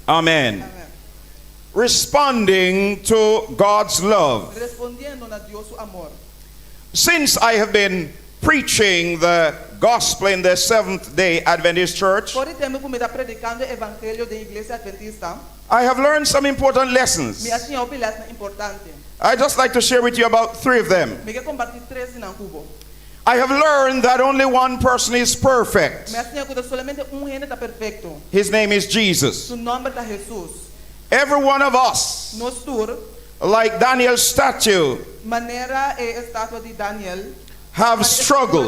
Amen. Responding to God's love. Respondiendo na Dios su amor. Since I have been preaching the gospel in the Seventh day Adventist Church, For di tempu ku mi ta predikando evangelio den Iglesia Adventista, I have learned some important lessons. mi a siña hopi lèsnan importante. I'd just like to share with you about three of them. Mi ke kompartí tres di nan ku bo. I have learned that only one person is perfect. Mi a siña ku ta solamente un hende ta perfekto. His name is Jesus. Su nòmber ta Hesus. Every one of us, Nos tur, like Daniel's statue, manera e estatua di Daniel, have manera e estatua di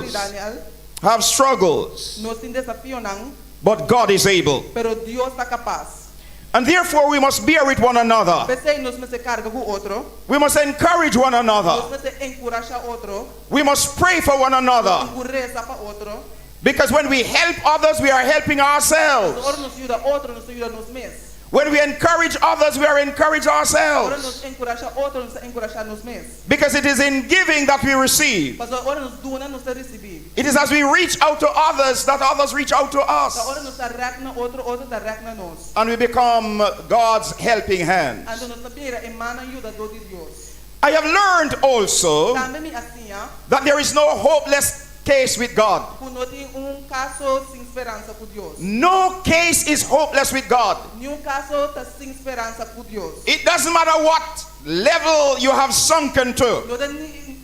struggles, Daniel, have struggles, nos tin desafionan, but God is able. pero Dios ta kapas. And therefore, we must bear with one another. P'esei nos mester karga ku otro. We must encourage one another. Nos mester enkurashá otro. We must pray for one another. Nos tin ku resa pa otro. Because when we help others, we are helping ourselves. Ora nos yuda otro, nos ta yuda nos mes. When we encourage others, we are encouraging Ora ourselves. nos enkurashá otro, nos ta enkurashá nos mes. Because it is in giving that we receive. Pasobra ora nos duna, nos ta risibí. It is as we reach out to others that others reach out to us. Ta ora nos ta rèk na otro, otro ta rèk na nos. And we become God's helping hand. Anto nos ta bira e mannan yudadó di Dios. I have learned also Tambe mi a siña that there is no hopeless case with God. ku no tin un kaso sin speransa ku Dios. No case is hopeless with God. Niun kaso ta sin speransa ku Dios. It doesn't matter what level you have sunken to. No ta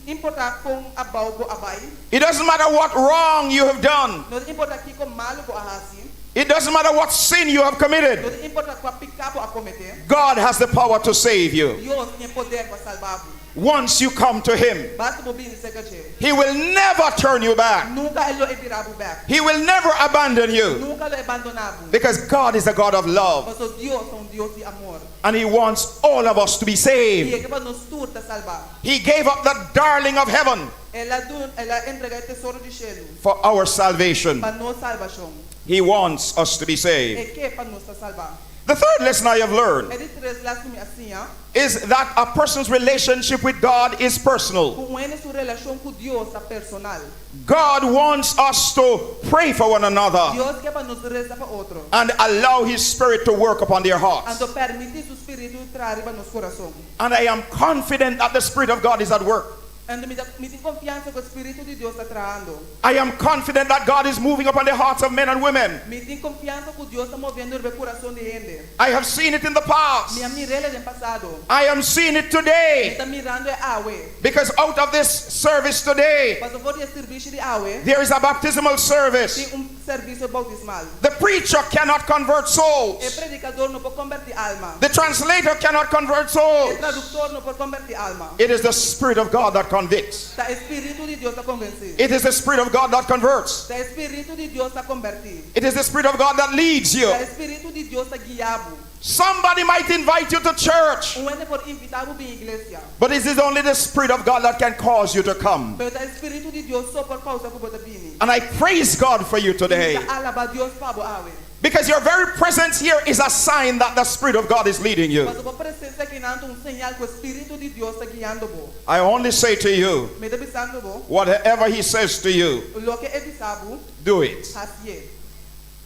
importá kon abou bo a bai. It doesn't matter what wrong you have done. No ta importá kiko malu bo a hasi. It doesn't matter what sin you have committed. No ta importá kua piká bo a kometé. God has the power to save you. Dios tin poder pa salba bo. Once you come to Him, Basta bo bini serka dje. He will never turn you back. Nunka e lo e bira bo bèk. He will never abandon you. Nunka lo e bandoná bo. Because God is a God of love. Pasobra Dios ta un Dios di amor. And He wants all of us to be I saved. e ke pa nos tur ta salbá. He gave up the darling of heaven El a dun, el a entregá e tesoro di shelu for our salvation. pa nos salbashon. He wants us to be saved. E ke pa nos ta salbá. The third lesson I have learned E di tres lès ku mi a siña, is that a person's relationship with God is personal. ku un hende su relashon ku Dios ta personal. God wants us to pray for one another Dios ke pa nos resa pa otro. and allow His Spirit to work upon their hearts. Anto permití su spiritu traha riba nos kurason. And I am confident that the Spirit of God is at work. Anto mi ta mi tin konfiansa ku e Spiritu di Dios ta trahando. I am confident that God is moving upon the hearts of men and women. Mi tin konfiansa ku Dios ta moviendo riba e kurason di hende. I have seen it in the past. Mi a mir'el den pasado. I am seeing it today. Mi ta mirando e awe. Because out of this service today, Paso for di e sirbishi di awe. there is a baptismal service. Tin un servisio boutismal. The preacher cannot convert souls. E predikador no por kombertí alma. The translator cannot convert souls. E traduktor no por kombertí alma. It is the Spirit of God that convicts. Ta e Spiritu di Dios ta konvensé. It is the Spirit of God that converts. Ta e Spiritu di Dios ta kombertí. It is the Spirit of God that leads you. Ta e Spiritu di Dios ta guia bo. Somebody might invite you to church. Un hende por invitá bo bin iglesia. But it is only the Spirit of God that can cause you to come. Pero ta e Spiritu di Dios so por kousa ku bo ta bini. And I praise God for you today. I mi ta alabá Dios pa bo awe. Because your very presence here is a sign that the Spirit of God is leading you. Pasobra bo presensia akinan ta un señal ku e Spiritu di Dios ta guiando bo. I only say to you, Mi ta bisando bo. whatever He says to you, Loke E bisa bo. do it. Hasié.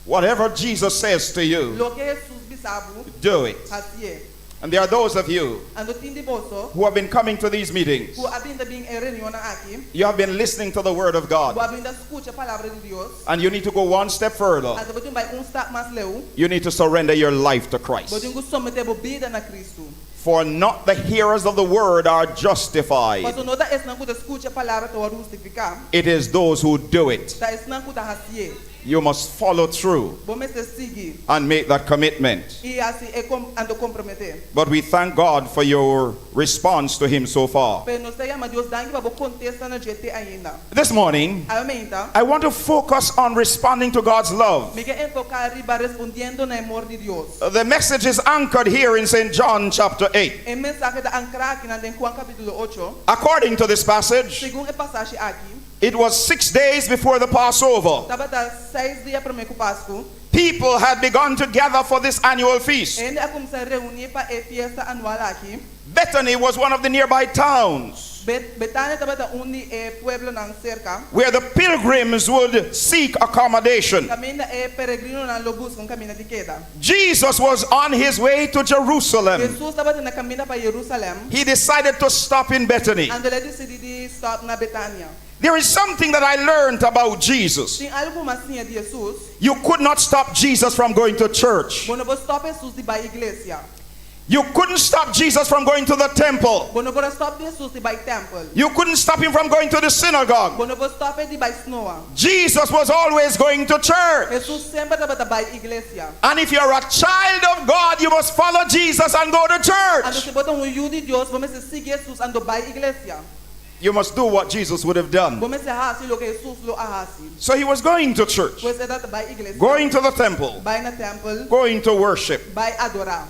Whatever Jesus says to you, Loke Hesus bisa bo. do it. Hasié. And there are those of you Anto tin di boso. who have been coming to these meetings. Ku a bin ta bin e reunionnan aki. You have been listening to the Word of God. Bo a bin ta skucha Palabra di Dios. And you need to go one step further. Anto bo tin bai un stap mas leu. You need to surrender your life to Bo Christ. tin ku someté bo bida na Kristu. For not the hearers of the word are justified. Paso no ta esnan ku ta skucha Palabra ta wòrdu hustifiká. It is those who do it. Ta esnan ku ta hasié. You must follow through Bo mester sigui. and make that commitment. I hasi e kom anto komprometé. But we thank God for your response to Him so far. Pero nos ta yama Dios danki pa bo kontesta na dje te ainda. This morning, Awe meinta. I want to focus on responding to God's love. Mi ke enfoká riba respondiendo na e amor di Dios. The message is anchored here in St. John chapter 8. E mensahe ta ankrá akinan den Juan kapítulo ocho. According to this passage, Segun e pasashi aki. it was six days before the Passover. Tabata seis dia promé ku Pasku. People had begun to gather for this annual feast. Hende a kuminsá reuní pa e fiesta anual aki. Bethany was one of the nearby towns Bet Betania tabata un di e pueblonan serka. where the pilgrims would seek accommodation. Kaminda e peregrinonan lo buska un kaminda di keda. Jesus was on his way to Jerusalem. Hesus tabata na kaminda pa Yerusalèm. He decided to stop in Bethany. Anto el a disidí di stòp na Betania. There is something that I learned about Jesus. Tin algu ku mi a siña di Hesus. You could not stop Jesus from going to church. Bo no por stòp Hesus di bai iglesia. You couldn't stop Jesus from going to the temple. Bo no por a stòp Hesus di bai tèmpel. You couldn't stop him from going to the synagogue. Bo no por stòp e di bai snoa. Jesus was always going to church. Hesus semper tabata bai iglesia. And if you're a child of God, you must follow Jesus and go to Anto church. si bo ta un yu di Dios, bo mester sigui Hesus anto bai iglesia. You must do what Jesus would have done. Bo mester hasi loke Hesus lo a hasi. So he was going to church, Pues e tabata bai iglesia. going to the temple, Bai na tèmpel. going to worship. Bai adorá.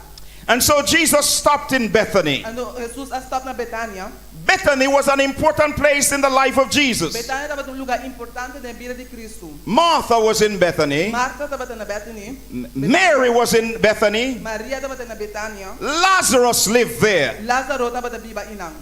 And so Jesus stopped in Bethany. Anto Hesus a stòp na Betania. Bethany was an important place in the life of Jesus. Betania tabata un lugá importante den bida di Kristu. Martha was in Bethany. Marta tabata na Bethany. Mary was in Bethany. Maria tabata na Betania. Lazarus lived there. Lázaro tabata biba einan.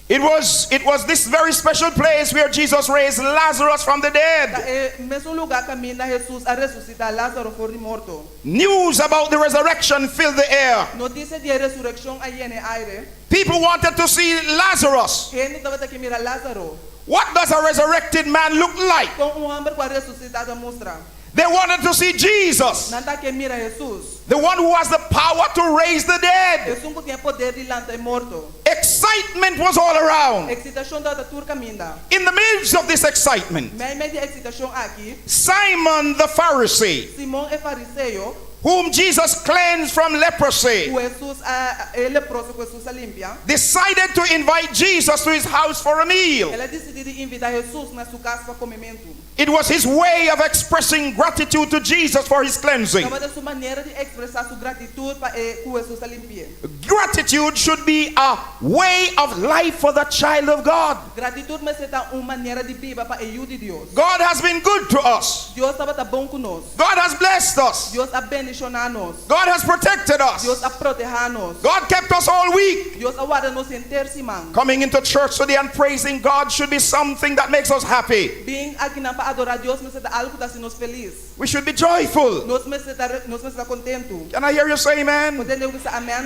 It was, it was this very special place where Jesus raised Lazarus from the Ta dead. e mesun lugá kaminda Hesus a resusitá Lázaro for di morto. News about the resurrection filled the air. Notisia di e resurekshon a yena e aire. People wanted to see Lazarus. Hende tabata ke mira Lázaro. What does a resurrected man look like? Kon un hòmber ku a resusitá ta mustra? They wanted to see Jesus, Nan ta ke mira Hesus. the one who has the power to raise the dead. Esun ku tin e poder di lanta e morto. Excitement was all around. Eksitashon tabata tur kaminda. In the midst of this excitement, Meimei di e eksitashon aki, Simon the Pharisee, Simon e fariseo, whom Jesus cleansed from leprosy, ku Hesus a e leproso ku Hesus a limpia, decided to invite Jesus to his house for a meal. el a disidí di invitá Hesus na su kas pa komementu. It was his way of expressing gratitude to Jesus for his cleansing. Tabata su manera di ekspresá su gratitut pa e ku Hesus a limpi'é. Gratitude should be a way of life for the child of God. Gratitut mester ta un manera di biba pa e yu di Dios. God has been good to us. Dios tabata bon ku nos. God has blessed us. Dios a bendishoná nos. God has protected us. Dios a protehá nos. God kept us all week. Dios a warda nos henter siman. Coming into church today and praising God should be something that makes us happy. Bin akinan pa adorá Dios mester ta algu ku ta hasi nos felis. We should be joyful. Nos mester ta nos mester ta kontentu. Can I hear you say amen? Por tende bo bisa amèn?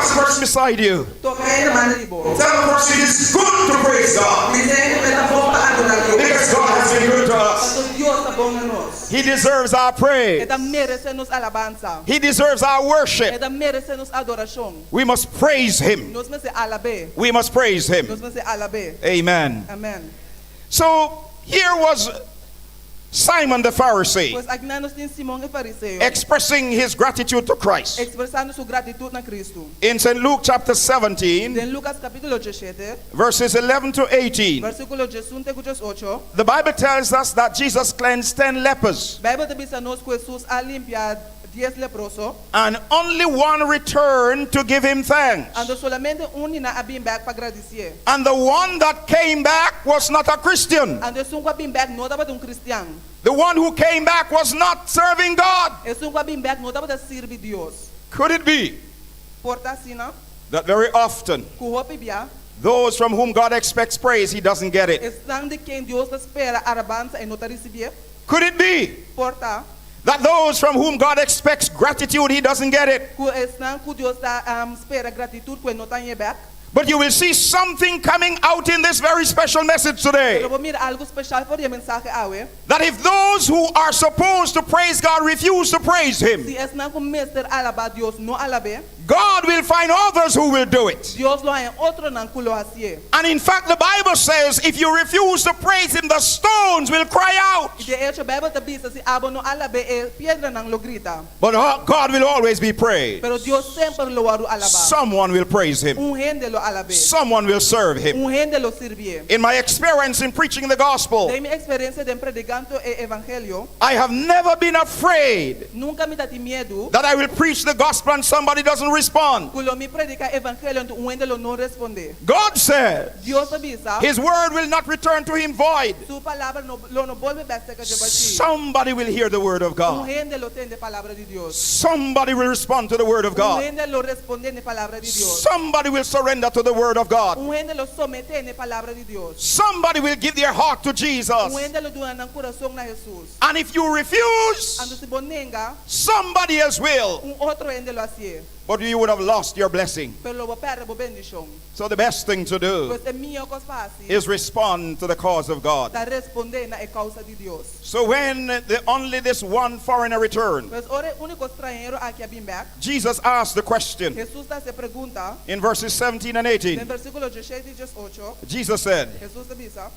Touch the person beside you. Toka e hende banda di bo. Tell the person it is good to praise God. Bisa e hende ta bon pa adorá Dios. Because God has been good to us. Pasobra Dios ta bon na nos. He deserves our praise. E ta meresé nos alabansa. He deserves our worship. E ta meresé nos adorashon. We must praise him. Nos mester alab'é. We must praise him. Nos mester alab'é. Amen. Amen. So here was Simon the Pharisee Pues akinan nos tin Simon e fariseo. expressing his gratitude to Christ. Ekspresando su gratitut na Kristu. In St. Luke chapter 17, Den Lukas kapítulo 17, verses 11 to 18, versíkulo 11 te ku 18, the Bible tells us that Jesus cleansed 10 lepers Beibel ta bisa nos ku Hesus a limpia dies leproso, and only one returned to give him thanks. anto solamente un di nan a bin bèk pa gradisié. And the one that came back was not a Christian. Anto esun ku a bin bèk no tabata un kristian. The one who came back was not serving God. Esun ku a bin bèk no tabata sirbi Dios. Could it be Por ta asina that very often ku hopi bia those from whom God expects praise, he doesn't get it? esnan di ken Dios ta spera alabansa e no ta risibié? Could it be Por ta that those from whom God expects gratitude, he doesn't get it? ku esnan ku Dios ta spera gratitut ku e no ta hañ'é bèk? But you will see something coming out in this very special message today. Pero bo mira algu spesial for di e mensahe awe. That if those who are supposed to praise God refuse to praise Him, Si esnan ku mester alabá Dios no alab'é, God will find others who will do it. Dios lo haña otronan ku lo hasié. And in fact, the Bible says if you refuse to praise Him, the stones will cry out. I de echo, Beibel ta bisa si abo no alab'é, e piedranan lo grita. But God will always be praised. Pero Dios semper lo wòrdu alabá. Someone will praise Him, Un hende lo alab'é. someone will serve Him. Un hende lo sirbié. In my experience in preaching the gospel, Den mi eksperensia den predikando e evangelio, I have never been afraid nunka mi tatin miedu that I will preach the gospel and somebody doesn't respond. ku lo mi prediká evangelio anto un hende lo no respondé. God said Dios a bisa, His word will not return to Him void. Su palabra no, lo no bolbe bèk serka dje bashí. Somebody will hear the word of Un God. hende lo tende palabra di Dios. Somebody will respond to the word of Un God. hende lo respondé na e palabra di Dios. Somebody will surrender to the word of God. Un hende lo someté na e palabra di Dios. Somebody will give their heart to Un Jesus. hende lo duna nan kurason na Hesus. And if you refuse, Anto si bo nenga, somebody else will. un otro hende lo hasié. But you would have lost your blessing. Pero lo bo pèrdè bo bendishon. So the best thing to do Pues e mihó kos pa hasi is respond to the cause of God. ta respondé na e kousa di Dios. So when the, only this one foreigner returned, Pues ora e úniko stranhero aki a bin bèk, Jesus asked the question Hesus ta hasi e pregunta in verses 17 and den 18. versíkulo 17 i 18. Jesus said, Hesus ta bisa,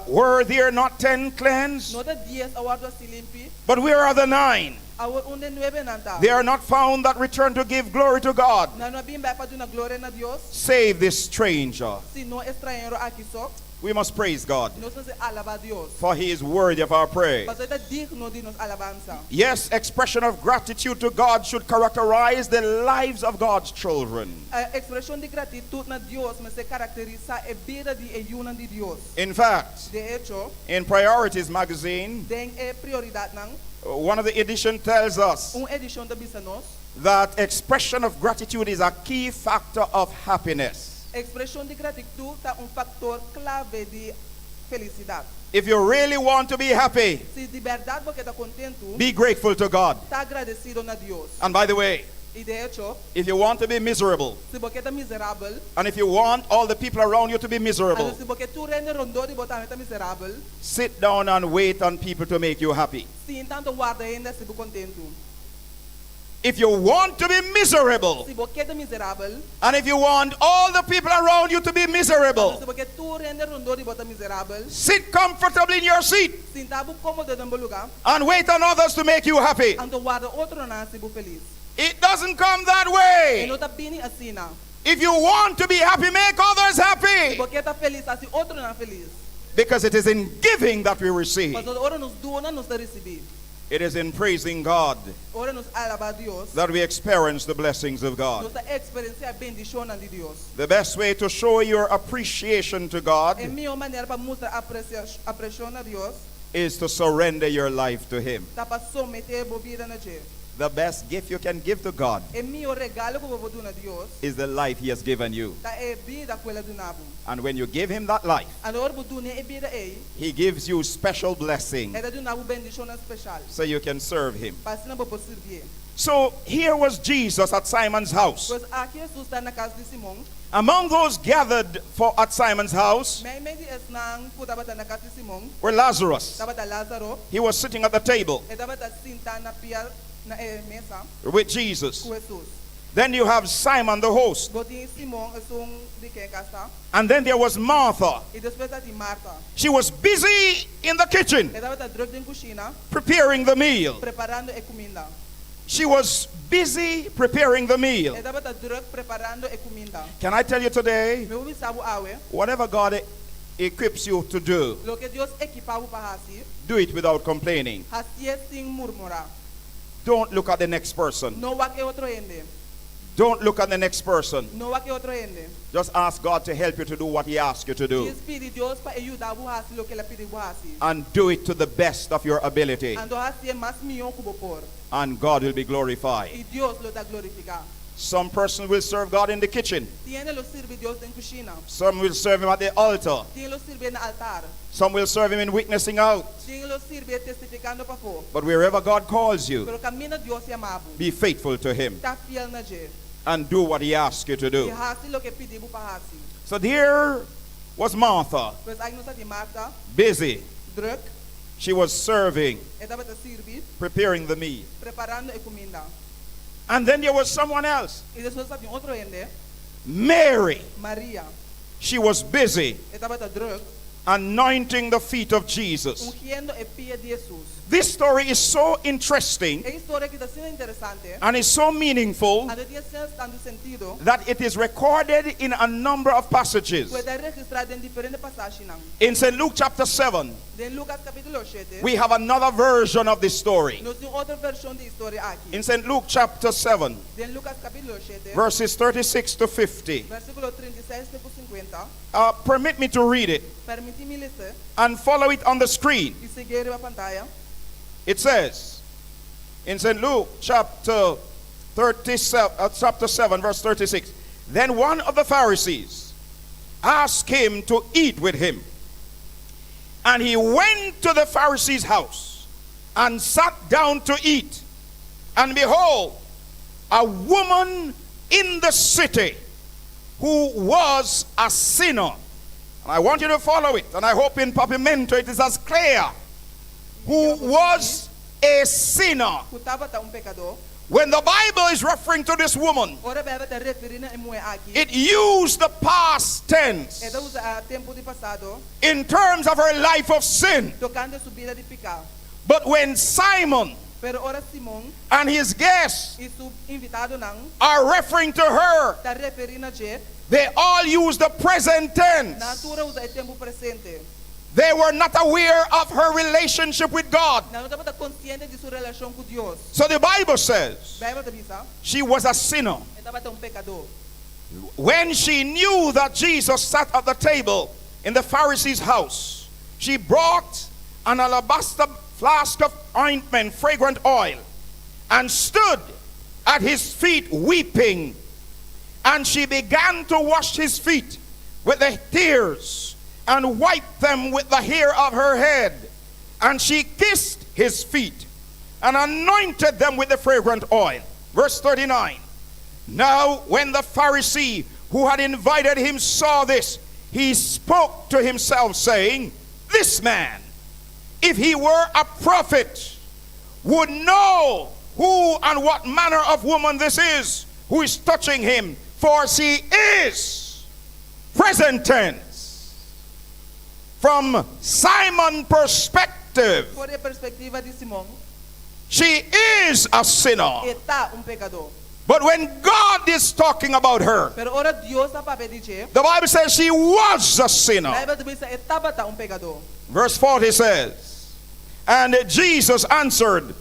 Were there not ten cleansed? No ta dies a wòrdu hasí limpi, But where are the nine? awor unda e nuebenan ta? They are not found that return to give glory to God. Nan no a bin bèk pa duna gloria na Dios, Save this stranger. sino e stranhero aki so. We must praise God, Nos mester alabá Dios, for he is worthy of our praise. pasobra e ta digno di nos alabansa. Yes, expression of gratitude to God should characterize the lives of God's children. E ekspreshon di gratitut na Dios mester karakterisá e bida di e yunan di Dios. In fact, De echo, in Priorities magazine, den e Prioridatnan, one of the edition tells us un edishon ta bisa nos, that expression of gratitude is a key factor of happiness. Ekspreshon di gratitut ta un faktor klave di felisidat. If you really want to be happy, Si di bèrdat bo ke ta kontentu, be grateful to God. ta agradesido na Dios. And by the way, I de echo, if you want to be miserable, si bo ke ta miserabel, and if you want all the people around you to be miserable, anto si bo ke tur hende rondó di bo tambe ta miserabel, sit down and wait on people to make you happy. sinta anto warda hende hasi bo kontentu. If you want to be miserable, Si bo ke ta miserabel, and if you want all the people around you to be anto miserable, si bo ke tur hende rondó di bo ta miserabel, sit comfortably in your seat sinta bo kómodo den bo lugá, and wait on others to make you happy. anto warda otronan hasi bo felis. It doesn't come that way. E no ta bini asina. If you want to be happy, make others happy. Si bo ke ta felis, hasi otronan felis. Because it is in giving that we receive. Pasobra ora nos duna, nos ta risibí. It is in praising God Ora nos alabá Dios, that we experience the blessings of God. nos ta eksperensiá bendishonnan di Dios. The best way to show your appreciation to God E mihó manera pa mustra apresia, apresio na Dios is to surrender your life to Him. ta pa someté bo bida na dje. The best gift you can give to God E mihó regalo ku bo por duna Dios is the life He has given you. ta e bida ku el a duna bo. And when you give Him that life, Anto ora bo dun'é e bida ei, He gives you special blessing e ta duna bo bendishonnan spesial so you can serve Him. pa asina bo por sirbié. So here was Jesus at Simon's house. Pues aki Hesus ta na kas di Simon. Among those gathered for at Simon's house Meimei di esnan ku tabata na kas di Simon were Lazarus. tabata Lázaro. He was sitting at the table E tabata sintá na pia na e mesa with Jesus. ku Hesus. Then you have Simon the host. Bo tin Simon, esun di ken e kas ta. And then there was Martha. I despues tabatin Marta. She was busy in the kitchen E tabata drùk den kushina, preparing the meal. preparando e kuminda. She was busy preparing the meal. E tabata drùk preparando e kuminda. Can I tell you today, Mi por bisa bo awe, whatever God equips you to do, loke Dios ekipá bo pa hasi, do it without complaining. hasié sin murmurá. Don't look at the next person. No wak e otro hende. Don't look at the next person. No wak e otro hende. Just ask God to help you to do what He asks you to do. Djis pidi Dios pa e yuda bo hasi loke el a pidi bo hasi. And do it to the best of your ability. Anto hasié mas mihó ku bo por. And God will be glorified. I Dios lo ta glorifiká. Some person will serve God in the kitchen. Tin hende lo sirbi Dios den kushina. Some will serve Him at the altar. Tin lo sirbié na altar. Some will serve Him in witnessing out. Tin lo sirbié testifikando pafó. But wherever God calls you, Pero kaminda Dios yama bo. be faithful to Him Ta fiel na dje. and do what He asks you to I do. hasi loke e pidi bo pa hasi. So there was Martha, Pues aki nos tin Marta, busy. drùk, She was serving, e tabata sirbi, preparing the meal. preparando e kuminda. And then there was someone else, I despues tabatin otro hende, Mary. Maria. She was busy E tabata drùk, anointing the feet of Jesus. ungiendo e pia di Hesus. This story is so interesting E historia aki ta asina interesante. and is so meaningful Anto e tin asina tantu sentido. that it is recorded in a number of passages. Ku e ta registrá den diferente pasashinan. In St. Luke chapter 7, Den Lukas kapítulo 7, we have another version of this story. nos tin otro vershon di e historia aki. In St. Luke chapter 7, Den Lukas kapítulo 7, verses 36 to 50. versíkulo 36 te ku 50. Permit me to read it Permití mi les'é and follow it on the screen. i siguié riba pantaya. It says in St. Luke chapter 37, chapter 7, verse 36. Then one of the Pharisees asked him to eat with him. And he went to the Pharisee's house and sat down to eat. And behold, a woman in the city who was a sinner. And I want you to follow it, and I hope in Papiamento it is as clear. Who was a sinner. Ku tabata un pekadó. When the Bible is referring to this woman, Ora Beibel ta referí na e muhé aki. it used the past tense E ta usa e tempu di pasado. in terms of her life of sin. Tokante su bida di piká. But when Simon Pero ora Simon and his guests i su invitadonan are referring to her, ta referí na dje, they all use the present tense. Nan tur a usa e tempu presente. They were not aware of her relationship with God. Nan no tabata konsiente di su relashon ku Dios. So the Bible says Beibel ta bisa. she was a sinner. E tabata un pekadó. When she knew that Jesus sat at the table in the Pharisee's house, she brought an alabaster flask of ointment, fragrant oil, and stood at his feet weeping. And she began to wash his feet with the tears and wiped them with the hair of her head. And she kissed his feet and anointed them with the fragrant oil. Verse 39. Now, when the Pharisee who had invited him saw this, he spoke to himself, saying, This man, if he were a prophet, would know who and what manner of woman this is who is touching him, for she is present tense. From Simon's perspective, For di perspektiva di Simon, she is a sinner. E ta un pekadó. But when God is talking about her, Pero ora Dios ta papia di dje, the Bible says she was a sinner. Beibel ta bisa e tabata un pekadó. Verse 40 says, And Jesus answered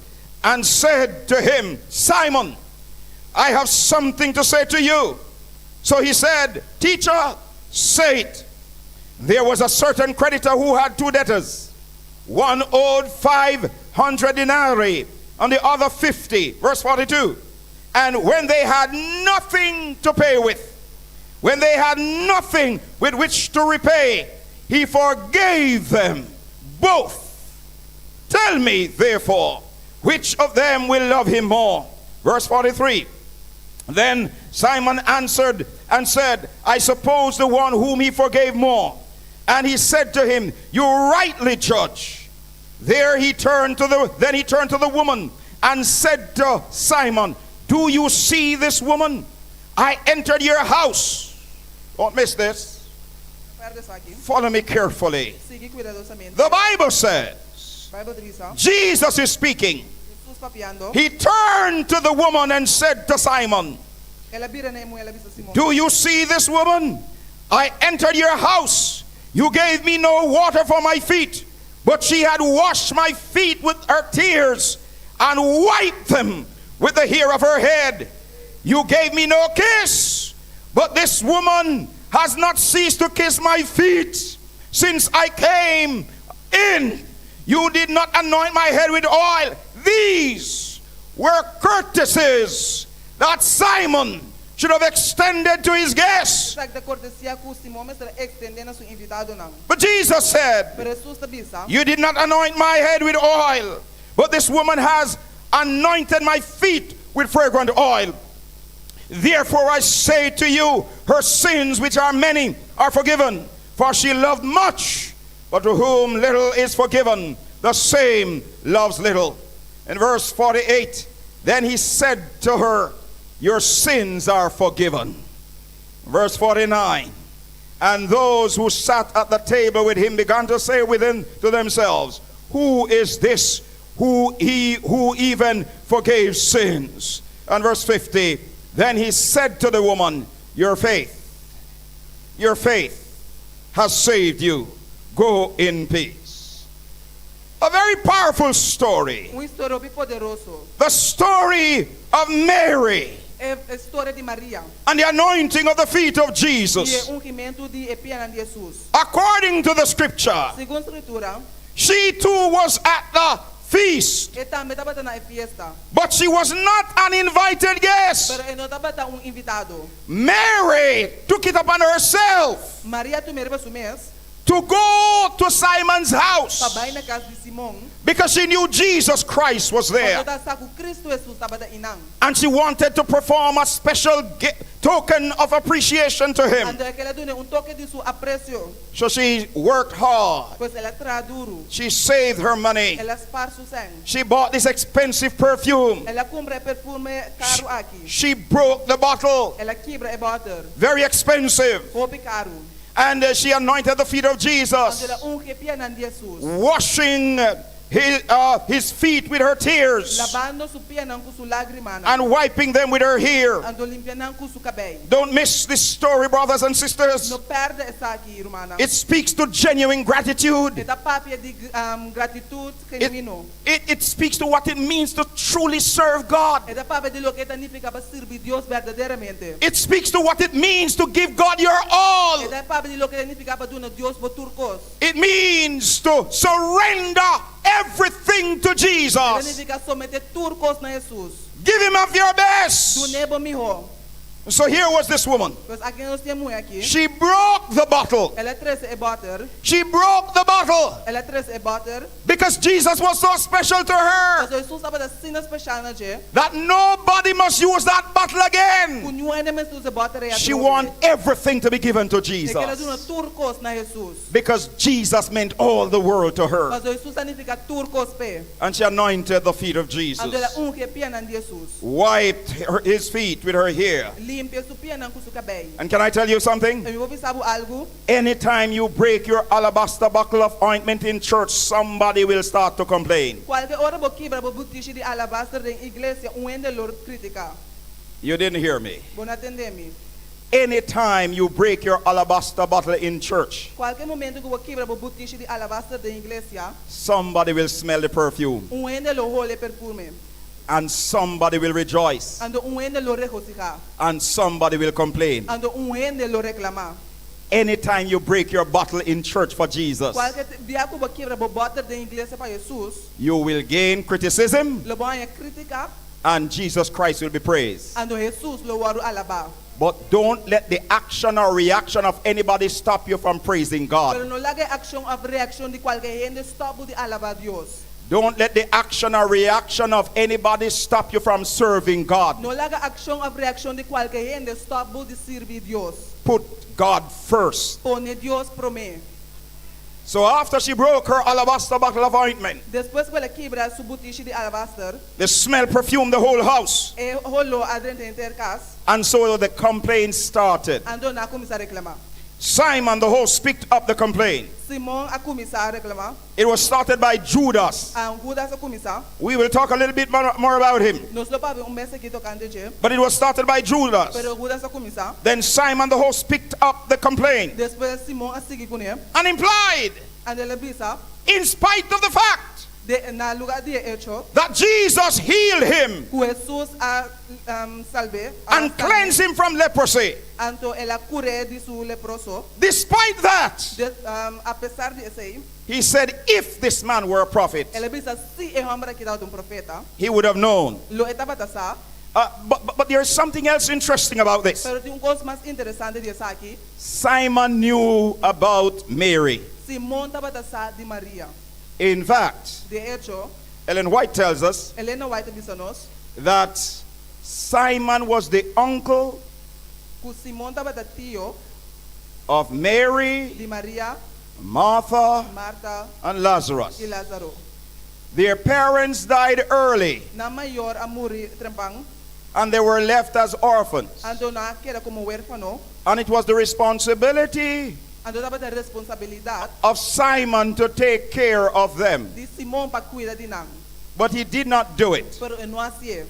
and said to him, Simon, I have something to say to you. So he said, Teacher, say it. There was a certain creditor who had two debtors. One owed 500 denarii and the other 50. Verse 42. And when they had nothing to pay with, when they had nothing with which to repay, he forgave them both. Tell me, therefore, which of them will love him more? Verse 43. Then Simon answered and said, I suppose the one whom he forgave more. And he said to him, You rightly judge. There he turned to the then he turned to the woman and said to Simon, Do you see this woman? I entered your house. Don't miss this. Follow me carefully. Sigui kuidadosamente. The Bible says, Beibel ta bisa. Jesus is speaking. Hesus papiando. He turned to the woman and said to Simon, El a bira na e muhé el a bisa Simon. Do you see this woman? I entered your house. You gave me no water for my feet, but she had washed my feet with her tears and wiped them with the hair of her head. You gave me no kiss, but this woman has not ceased to kiss my feet since I came in. You did not anoint my head with oil. These were courtesies that Simon should have extended to his guests. Esaki ta kortesia ku Simon mester a ekstendé na su invitadonan. But Jesus said, Pero Hesus ta bisa. You did not anoint my head with oil, but this woman has anointed my feet with fragrant oil. Therefore I say to you, her sins, which are many, are forgiven, for she loved much. But to whom little is forgiven, the same loves little. In verse 48, then he said to her, Your sins are forgiven. Verse 49, and those who sat at the table with him began to say within to themselves, Who is this who he who even forgave sins? And verse 50, then he said to the woman, Your faith, your faith has saved you. Go in peace. A very powerful story. Un historia hopi poderoso. The story of Mary E historia di Maria. and the anointing of the feet of I e Jesus. ungimentu di e pianan di Hesus. According to the scripture, Segun Skritura, she too was at the feast, e tambe tabata na e fiesta. but she was not an invited guest. Pero e no tabata un invitado. Mary took it upon herself Maria a tum'é riba su mes to go to Simon's pa house bai na kas di Simon, because she knew Jesus Christ was there. pasobra e tabata sa ku Kristu Hesus tabata einan. And she wanted to perform a special token of appreciation to him. Anto e ker a dun'é un toke di su apresio. So she worked hard. Pues el a traha duru. She saved her money. El a spar su sèn. She bought this expensive perfume. El a kumpra e perfume karu aki. She broke the bottle. El a kibra e bòter. Very expensive. Hopi karu. And she anointed the feet of Jesus, Anto el a ungi e pianan di Hesus. washing his feet with her tears Labando su pianan ku su lágrimanan. and wiping them with her hair. Anto limpia nan ku su kabei. Don't miss this story, brothers and sisters. No pèrdè esaki, rumannan. It speaks to genuine gratitude. E ta papia di gratitut genuino. It speaks to what it means to truly serve God. E ta papia di loke ta nifiká pa sirbi Dios berdaderamente. It speaks to what it means to give God your all. E ta papia di loke ta nifiká pa duna Dios bo tur kos. It means to surrender everything to E ta Jesus. nifiká someté tur kos na Hesus. Give him of your best. Dun'é bo mihó. So here was this woman. Pues aki nos tin e muhé aki. She broke the bottle. El a trese e bòter. She broke the bottle. El a trese e bòter. Because Jesus was so special to her. Pasobra Hesus tabata asina spesial na dje. That nobody must use that bottle again. Ku niun hende mester usa e bòter ei She atrobe. want everything to be given to E ker a Jesus. duna tur kos na Hesus. Because Jesus meant all the world to her. Pasobra Hesus a nifiká tur kos p'e. And she anointed the feet of Jesus. Anto el a ungi e pianan di Hesus. Wiped his feet with her hair. Limpia su pianan ku su kabei. And can I tell you something? I mi por bisa bo algu. Anytime you break your alabaster bottle of ointment in church, somebody will start to complain. Kualke ora bo kibra bo butishi di alabaster den iglesia, un hende lo kritiká. You didn't hear me. Bo no a tende mi. Anytime you break your alabaster bottle in church, Kualke momento ku bo kibra bo butishi di alabaster den iglesia, somebody will smell the perfume un hende lo hole e perfume. and somebody will rejoice Anto un hende lo regosihá. and somebody will complain. Anto un hende lo reklamá. Anytime you break your bottle in church for Jesus, Kualke dia ku bo kibra bo bòter den iglesia pa Hesus, you will gain criticism lo bo haña krítika and Jesus Christ will be praised. anto Hesus lo wòrdu alabá. But don't let the action or reaction of anybody stop you from praising Pero God. no laga e akshon òf reakshon di kualke hende stòp bo di alabá Dios. Don't let the action or reaction of anybody stop you from serving God. No laga akshon òf reakshon di kualke hende stòp bo di sirbi Dios. Put God first. Pone Dios promé. So after she broke her alabaster bottle of ointment, Despues ku el a kibra su butishi di alabaster, the smell perfumed the whole house. e holó a drenta henter kas, And so the complaint started. anto nan a kuminsá reklamá. Simon the host picked up the complaint. Simon a kuminsá reklamá. It was started by Judas. Ah, Hudas a kuminsá. We will talk a little bit more more about him. Nos lo papia un mes aki tokante dje. But it was started by Judas. Pero Hudas a kuminsá. Then Simon the host picked up the complaint Despues Simon a sigui kuné. and implied, Anto el a bisa. in spite of the fact De, na lugá di e echo. that Jesus healed him Ku Hesus a um, salb'é. and cleansed him from leprosy. Anto el a kur'é di su leproso. Despite that, De, um, apesar di esei, he said, if this man were a prophet, el a bisa si e hòmber aki tabata un profeta. he would have known. Lo e tabata sa. Uh, but, but there's something else interesting about this. Pero tin un kos mas interesante di esaki. Simon knew about Mary. Simon tabata sa di Maria. In fact, De echo, Ellen White tells us Elena White ta bisa nos that Simon was the uncle ku Simon tabata tio of Mary, di Maria, Martha, Marta and Lazarus. i Lazaro. Their parents died early Nan mayor a muri trempan, and they were left as orphans. anto nan a keda komo wérfano, And it was the responsibility anto tabata responsabilidat of Simon to take care of them. di Simon pa kuida di nan. But he did not do it. Pero e no a hasié.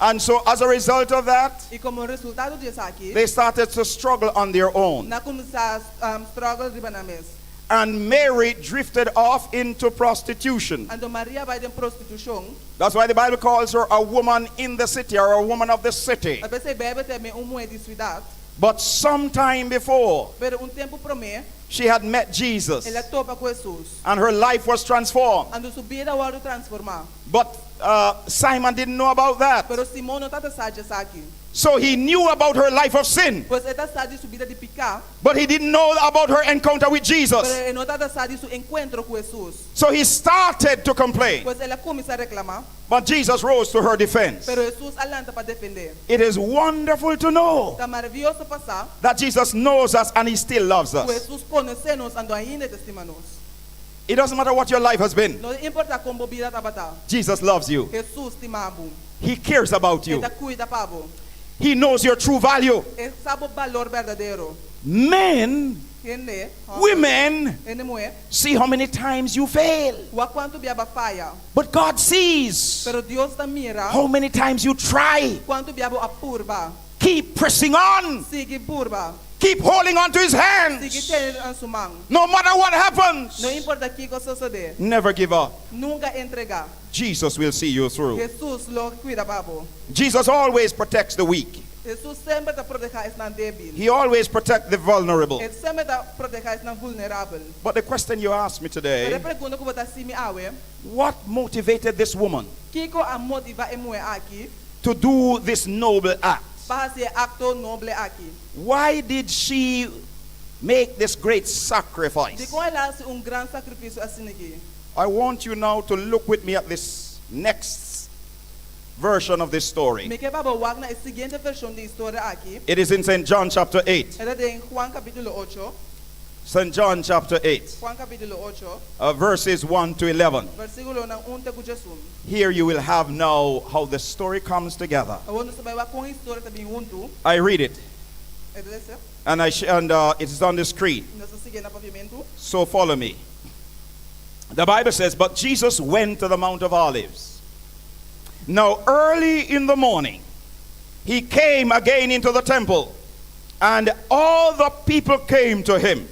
And so, as a result of that, I komo resultado di esaki, they started to struggle on their own. nan a kuminsá um, struggle riba nan mes. And Mary drifted off into prostitution. Anto Maria a bai den prostitushon. That's why the Bible calls her a woman in the city or a woman of the city. P'esei Beibel ta yam'é un muhé di siudat. But some time before, Pero un tempu promé, she had met Jesus el a topa ku Hesus. and her life was transformed. Anto su bida a wòrdu transformá. But Simon didn't know about that. Pero Simon no tabata sa di esaki. So he knew about her life of sin, Pues e tabata sa di su bida di piká. but he didn't know about her encounter with Jesus. Pero e no tabata sa di su enkuentro ku Hesus. So he started to complain. Pues el a kuminsá reklamá. But Jesus rose to her defense. Pero Hesus a lanta pa defendé. It is wonderful to know Ta maravioso pa sa that Jesus knows us and he still loves ku us. Hesus konosé nos anto ainda e ta stima nos. It doesn't matter what your life has been, No ta importá kon bo bida tabata. Jesus loves you. Hesus stima bo. He cares about you. E ta kuida pa bo. He knows your true value. E sa bo balor berdadero. Men, Hende, women, Hende muhé. see how many times you fail. Wak kuantu bia bo a faya. But God sees Pero Dios ta mira. how many times you try. Kuantu bia bo a purba. Keep pressing on. Sigui purba. Keep holding on to his hands. Sigui tene na su man. No matter what happens, No importá kiko sosodé. never give up. Nunka entregá. Jesus will see you through. Hesus lo kuida pa bo. Jesus always protects the weak. Hesus semper ta protehá esnan débil. He always protects the vulnerable. E semper ta protehá esnan vulnerabel. But the question you asked me Pero today, e pregunta ku bo ta hasi mi awe, what motivated this woman Kiko a motivá e muhé aki to do this noble act? pa hasi e akto noble aki? Why did she make this great sacrifice? Dikon el a hasi un gran sakrifisio asina aki? I want you now to look with me at this next version of this story. Mi ke pa bo wak na e siguiente vershon di e historia aki. It is in St. John chapter 8. E ta den Juan kapítulo 8. St. John chapter 8, Juan kapítulo 8, verses 1 to 11. versíkulonan 1 te ku 11. Here you will have now how the story comes together. Awor nos ta bai wak kon e historia ta bin huntu. I read it, E ta lesa. and, it is on the screen. Nos ta sigui na papiamentu. So follow me. The Bible says, But Jesus went to the Mount of Olives. Now, early in the morning, he came again into the temple, and all the people came to him.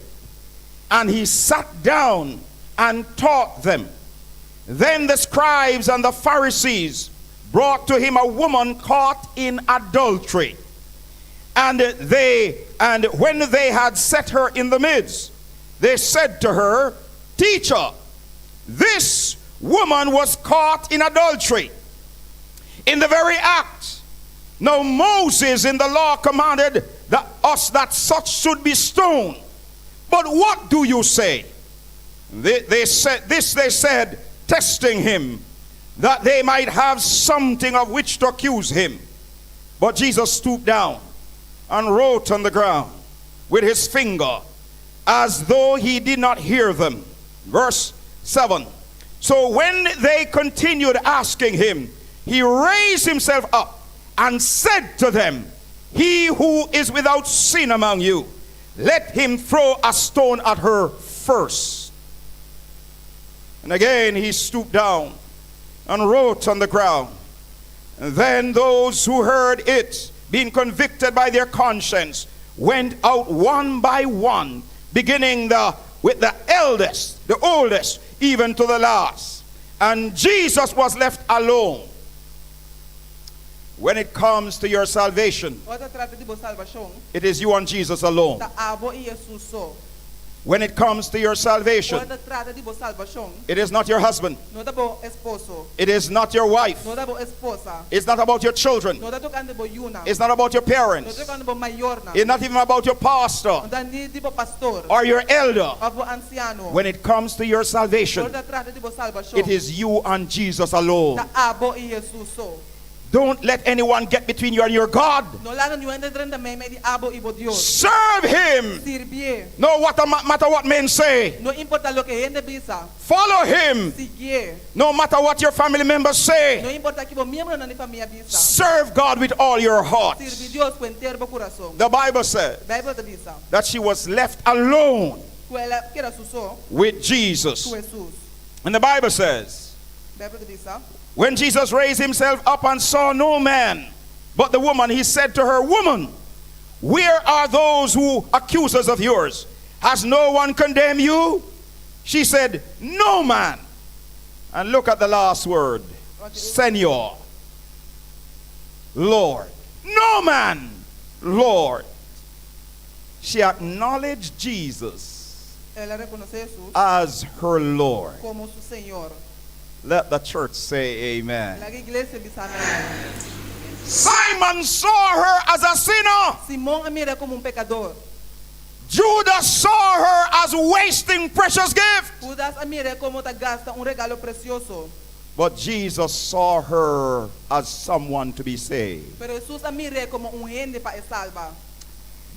And he sat down and taught them. Then the scribes and the Pharisees brought to him a woman caught in adultery. And they and when they had set her in the midst, they said to her, Teacher, this woman was caught in adultery, in the very act. Now Moses in the law commanded that us that such should be stoned. But what do you say? They, they said this they said, testing him, that they might have something of which to accuse him. But Jesus stooped down and wrote on the ground with his finger, as though he did not hear them. Verse 7. So when they continued asking him, he raised himself up and said to them, He who is without sin among you, let him throw a stone at her first. And again he stooped down and wrote on the ground. And then those who heard it, being convicted by their conscience, went out one by one, beginning the, with the eldest, the oldest, even to the last. And Jesus was left alone. When it comes to your salvation, Ora ta trata di bo salbashon. it is you and Jesus alone. Ta abo i Jesus so. When it comes to your salvation, Ora ta trata di bo salbashon. it is not your husband, No ta bo esposo. it is not your wife, No ta bo esposa. it's not about your children, No ta tokante bo yunan. it's not about your No parents, ta tokante bo mayornan. it's not even about your pastor No ta ni di bo pastor. or your elder. Òf bo ansiano. When it comes to your salvation, Ora ta trata di bo salbashon. it is you and Jesus alone. Ta abo i Jesus so. Don't let anyone get between you and your God. No laga niun hende drenta meimei di abo i bo Dios. Serve Him. Sirbié. No what matter what men say. No importá loke hende bisa. Follow Him. Siguié. No matter what your family members say. No importá kiko bo miembronan di famia bisa. Serve God with all your heart. Sirbi Dios ku henter bo kurason. The Bible says Beibel ta bisa. that she was left alone Ku el a keda su so. with Jesus. Ku Jesus. And the Bible says, Beibel ta bisa. when Jesus raised himself up and saw no man but the woman, he said to her, Woman, where are those who accusers of yours? Has no one condemned you? She said, No man. And look at the last word, Señor, Lord. No man, Lord. She acknowledged Jesus El a rekonosé Jesus as her Lord. komo su Señor. Let the church say amen. Laga iglesia bisa amèn. Simon saw her as a sinner. Simon a mir'é komo un pekadó. Judas saw her as wasting precious gift. Judas a mir'é komo ta gasta un regalo presioso. But Jesus saw her as someone to be saved. Pero Jesus a mir'é komo un hende pa e salba.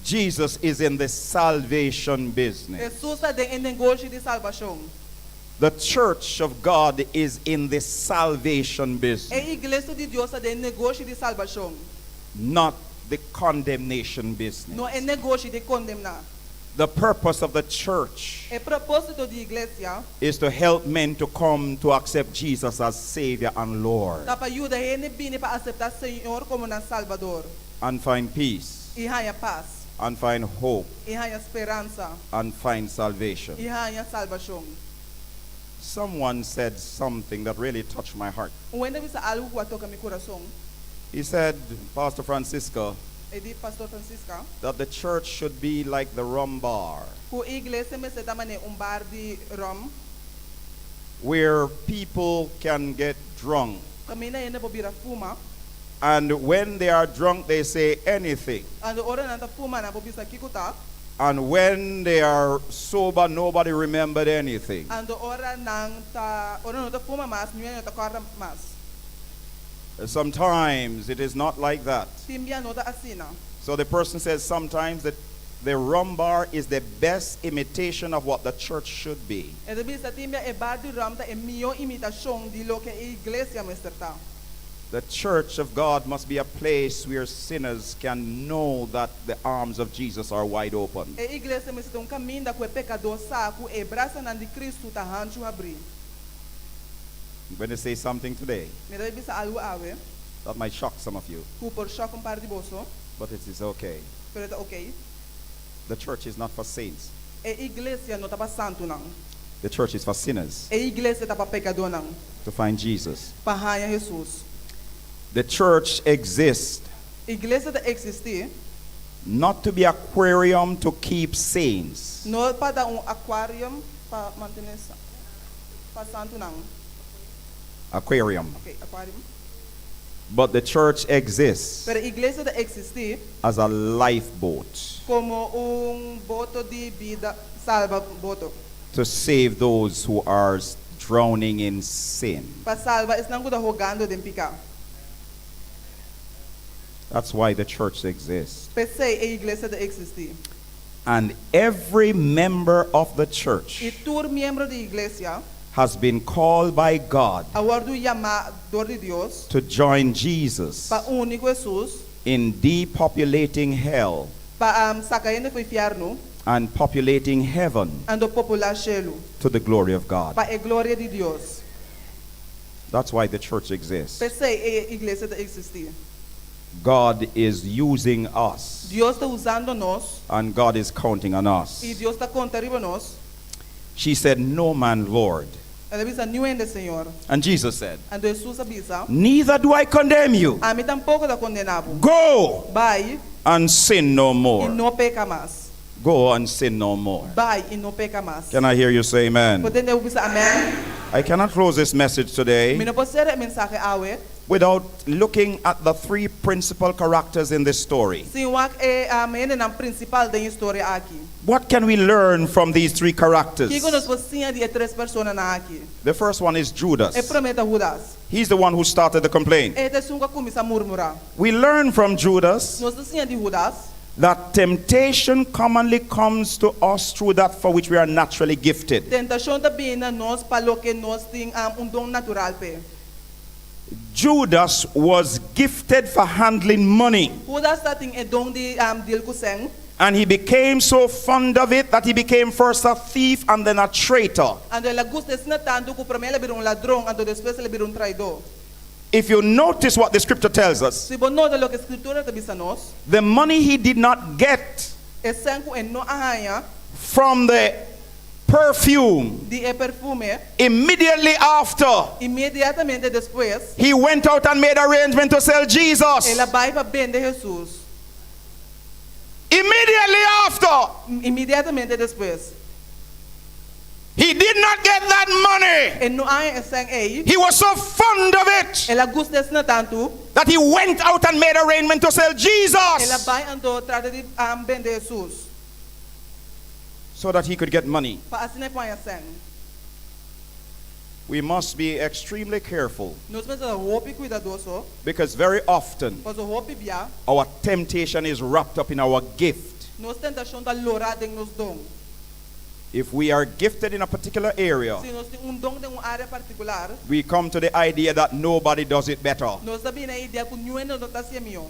Jesus is in the salvation business. Jesus ta den e negoshi di salbashon. The church of God is in the salvation business, E iglesia di Dios ta den e negoshi di salbashon. not the condemnation business. No e negoshi di kondená. The purpose of the church E propósito di iglesia is to help men to come to accept Jesus as Savior and Lord ta pa yuda hende bini pa aseptá Señor komo nan Salbador and find peace i haña pas and find hope i haña speransa and find salvation. i haña salbashon. Someone said something that really touched my heart. Un hende a bisa algu ku a toka mi kurason. He said, Pastor Francisca, E di, Pastor Francisca, that the church should be like the rum bar, ku iglesia mester ta manera un bar di ròm, where people can get drunk. Kaminda hende por bira fuma. And when they are drunk, they say anything. Anto ora nan ta fuma nan por bisa kiko ta. And when they are sober, nobody remembered anything. Anto ora nan ta ora nan no ta fuma mas, niun hende no ta kòrda mas. Sometimes it is not like that. Tin bia no ta asina. So the person says sometimes that the rum bar is the best imitation of what the church should be. E ta bisa tin bia e bar di ròm ta e mihó imitashon di loke e iglesia mester ta. The church of God must be a place where sinners can know that the arms of Jesus are wide open. E iglesia mester ta un kaminda ku e pekadó sa ku e brasanan di Kristu ta hanchu habrí. I'm going to say something today Mi ta bai bisa algu awe that might shock some of you, ku por shòk un par di boso, but it is okay. pero e ta okey. The church is not for saints. E iglesia no ta pa santunan. The church is for sinners. E iglesia ta pa pekadónan. To find Jesus. Pa haña Hesus. The church exists Iglesia ta eksistí. Not to be aquarium to keep saints. No pa ta un aquarium pa mantené pa santunan. Aquarium. Okay, aquarium. But the church exists Pero iglesia ta eksistí as a lifeboat komo un boto di bida, salba boto. to save those who are drowning in sin. Pa salba esnan ku ta hogando den piká. That's why the church exists. P'esei e iglesia ta eksistí. And every member of the church I tur miembro di iglesia has been called by God a wòrdu yamá dor di Dios to join Jesus pa uni ku Hesus in depopulating hell pa saka hende for fièrnu and populating heaven anto populá shelu to the glory of God. pa e gloria di Dios. That's why the church exists. P'esei e iglesia ta eksistí. God is using us Dios ta usando nos and God is counting on us. I Dios ta konta riba nos. She said, No man, Lord. El a bisa, Niun hende, Señor. And Jesus said, Anto Hesus a bisa, Neither do I condemn you. Ami tampoko ta kondená bo. Go Bai and sin no i more. no peka mas. Go and sin no more. Bai i no peka mas. Can I hear you say amen? Por tende bo bisa amèn? I cannot close this message today Mi no por sera e mensahe awe without looking at the three principal characters in this story. sin wak e hendenan prinsipal den e historia aki. What can we learn from these three characters? Kiko nos por siña di e tres personanan aki? The first one is Judas. E promé ta Hudas. He's the one who started the complaint. E ta esun ku a kuminsá murmurá. We learn from Judas Nos ta siña di Hudas that temptation commonly comes to us through that for which we are naturally gifted. Tentashon ta bini na nos pa loke nos tin un don natural p'e. Judas was gifted for handling money. Hudas ta tin e don di deal ku sèn. And he became so fond of it that he became first a thief and then a traitor. Anto el a gusta asina tantu ku promé el a bira un ladron, anto despues el a bira un traidó. If you notice what the scripture tells us, Si bo nota loke Skritura ta bisa nos, the money he did not get e sèn ku e no a haña from the perfume di e perfume, immediately after inmediatamente despues, he went out and made arrangement to sell Jesus. el a bai pa bende Hesus. Immediately after. Inmediatamente despues. He did not get that money. E no a haña e sèn ei. He was so fond of it. El a gusta asina tantu. That he went out and made arrangement to sell Jesus. El a bai anto trata di bende Hesus. So that he could get money. Pa asina e por haña sèn. We must be extremely careful. Nos mester ta hopi kuidadoso. Because very often Pasobra hopi bia. our temptation is wrapped up in our gift. Nos tentashon ta lorá den nos don. If we are gifted in a particular area, Si nos tin un don den un área partikular, we come to the idea that nobody does it better. nos ta bini na e idea ku niun hende no ta hasié mihó.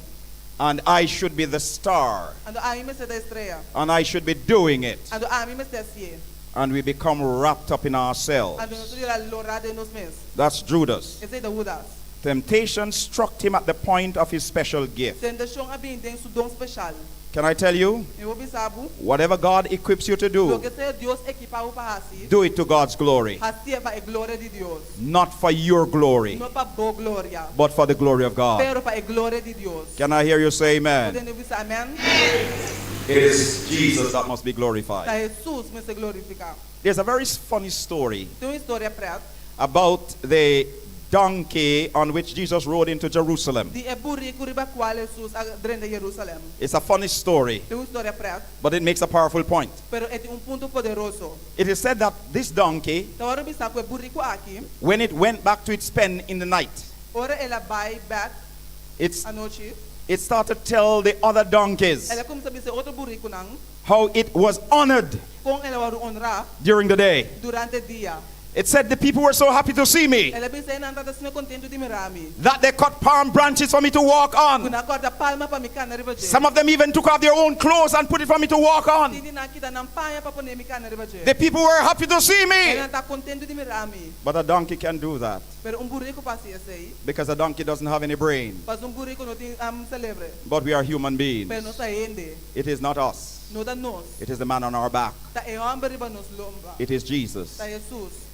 And I should be the star. Anto ami mester ta e strea. And I should be doing it. Anto ami mester hasié. And we become wrapped up in ourselves. Anto nos ta bira lorá den nos mes. That's Judas. Esei ta Hudas. Temptation struck him at the point of his special gift. Tentashon a bini den su don speshal. Can I tell you? Mi por bisa bo. Whatever God equips you to do, Loke sea Dios ekipá bo pa hasi, do it to God's glory. Hasié pa e gloria di Dios. Not for your glory, No pa bo gloria, but for the glory of God. pero pa e gloria di Dios. Can I hear you say amen? Por tende bo bisa amèn? It is Jesus that must be glorified. Ta Hesus mester glorifiká. There's a very funny story Tin un historia prèt. about the donkey on which Jesus rode into Jerusalem. Di e buriku riba kual Hesus a drenta Jerusalèm. It's a funny story, Ta un historia prèt, but it makes a powerful point. pero e tin un punto poderoso. It is said that this donkey, Ta wòrdu bisá ku e buriku aki, when it went back to its pen in the night, ora el a bai bèk it's, anochi, it started to tell the other donkeys el a kuminsá bisa e otro burikunan how it was honored kon el a wòrdu onrá during the day. durante dia. It said the people were so happy to see me El a bisa hendenan tabata asina kontentu di mira mi. that they cut palm branches for me to walk Ku on. nan a kòrta palma pa mi kana riba dje. Some of them even took off their own clothes and put it for me to walk on. Tin di nan a kita nan paña pa pone mi kana riba dje. The people were happy to see me. Hendenan ta kontentu di mira mi. But a donkey can't do that Pero un buriku por hasi esei. because a donkey doesn't have any brain. Pasobra un buriku no tin selebre. But we are human beings. Pero nos ta hende. It is not us. No ta nos. It is the man on our back. Ta e hòmber riba nos lomba. It is Jesus. Ta Hesus.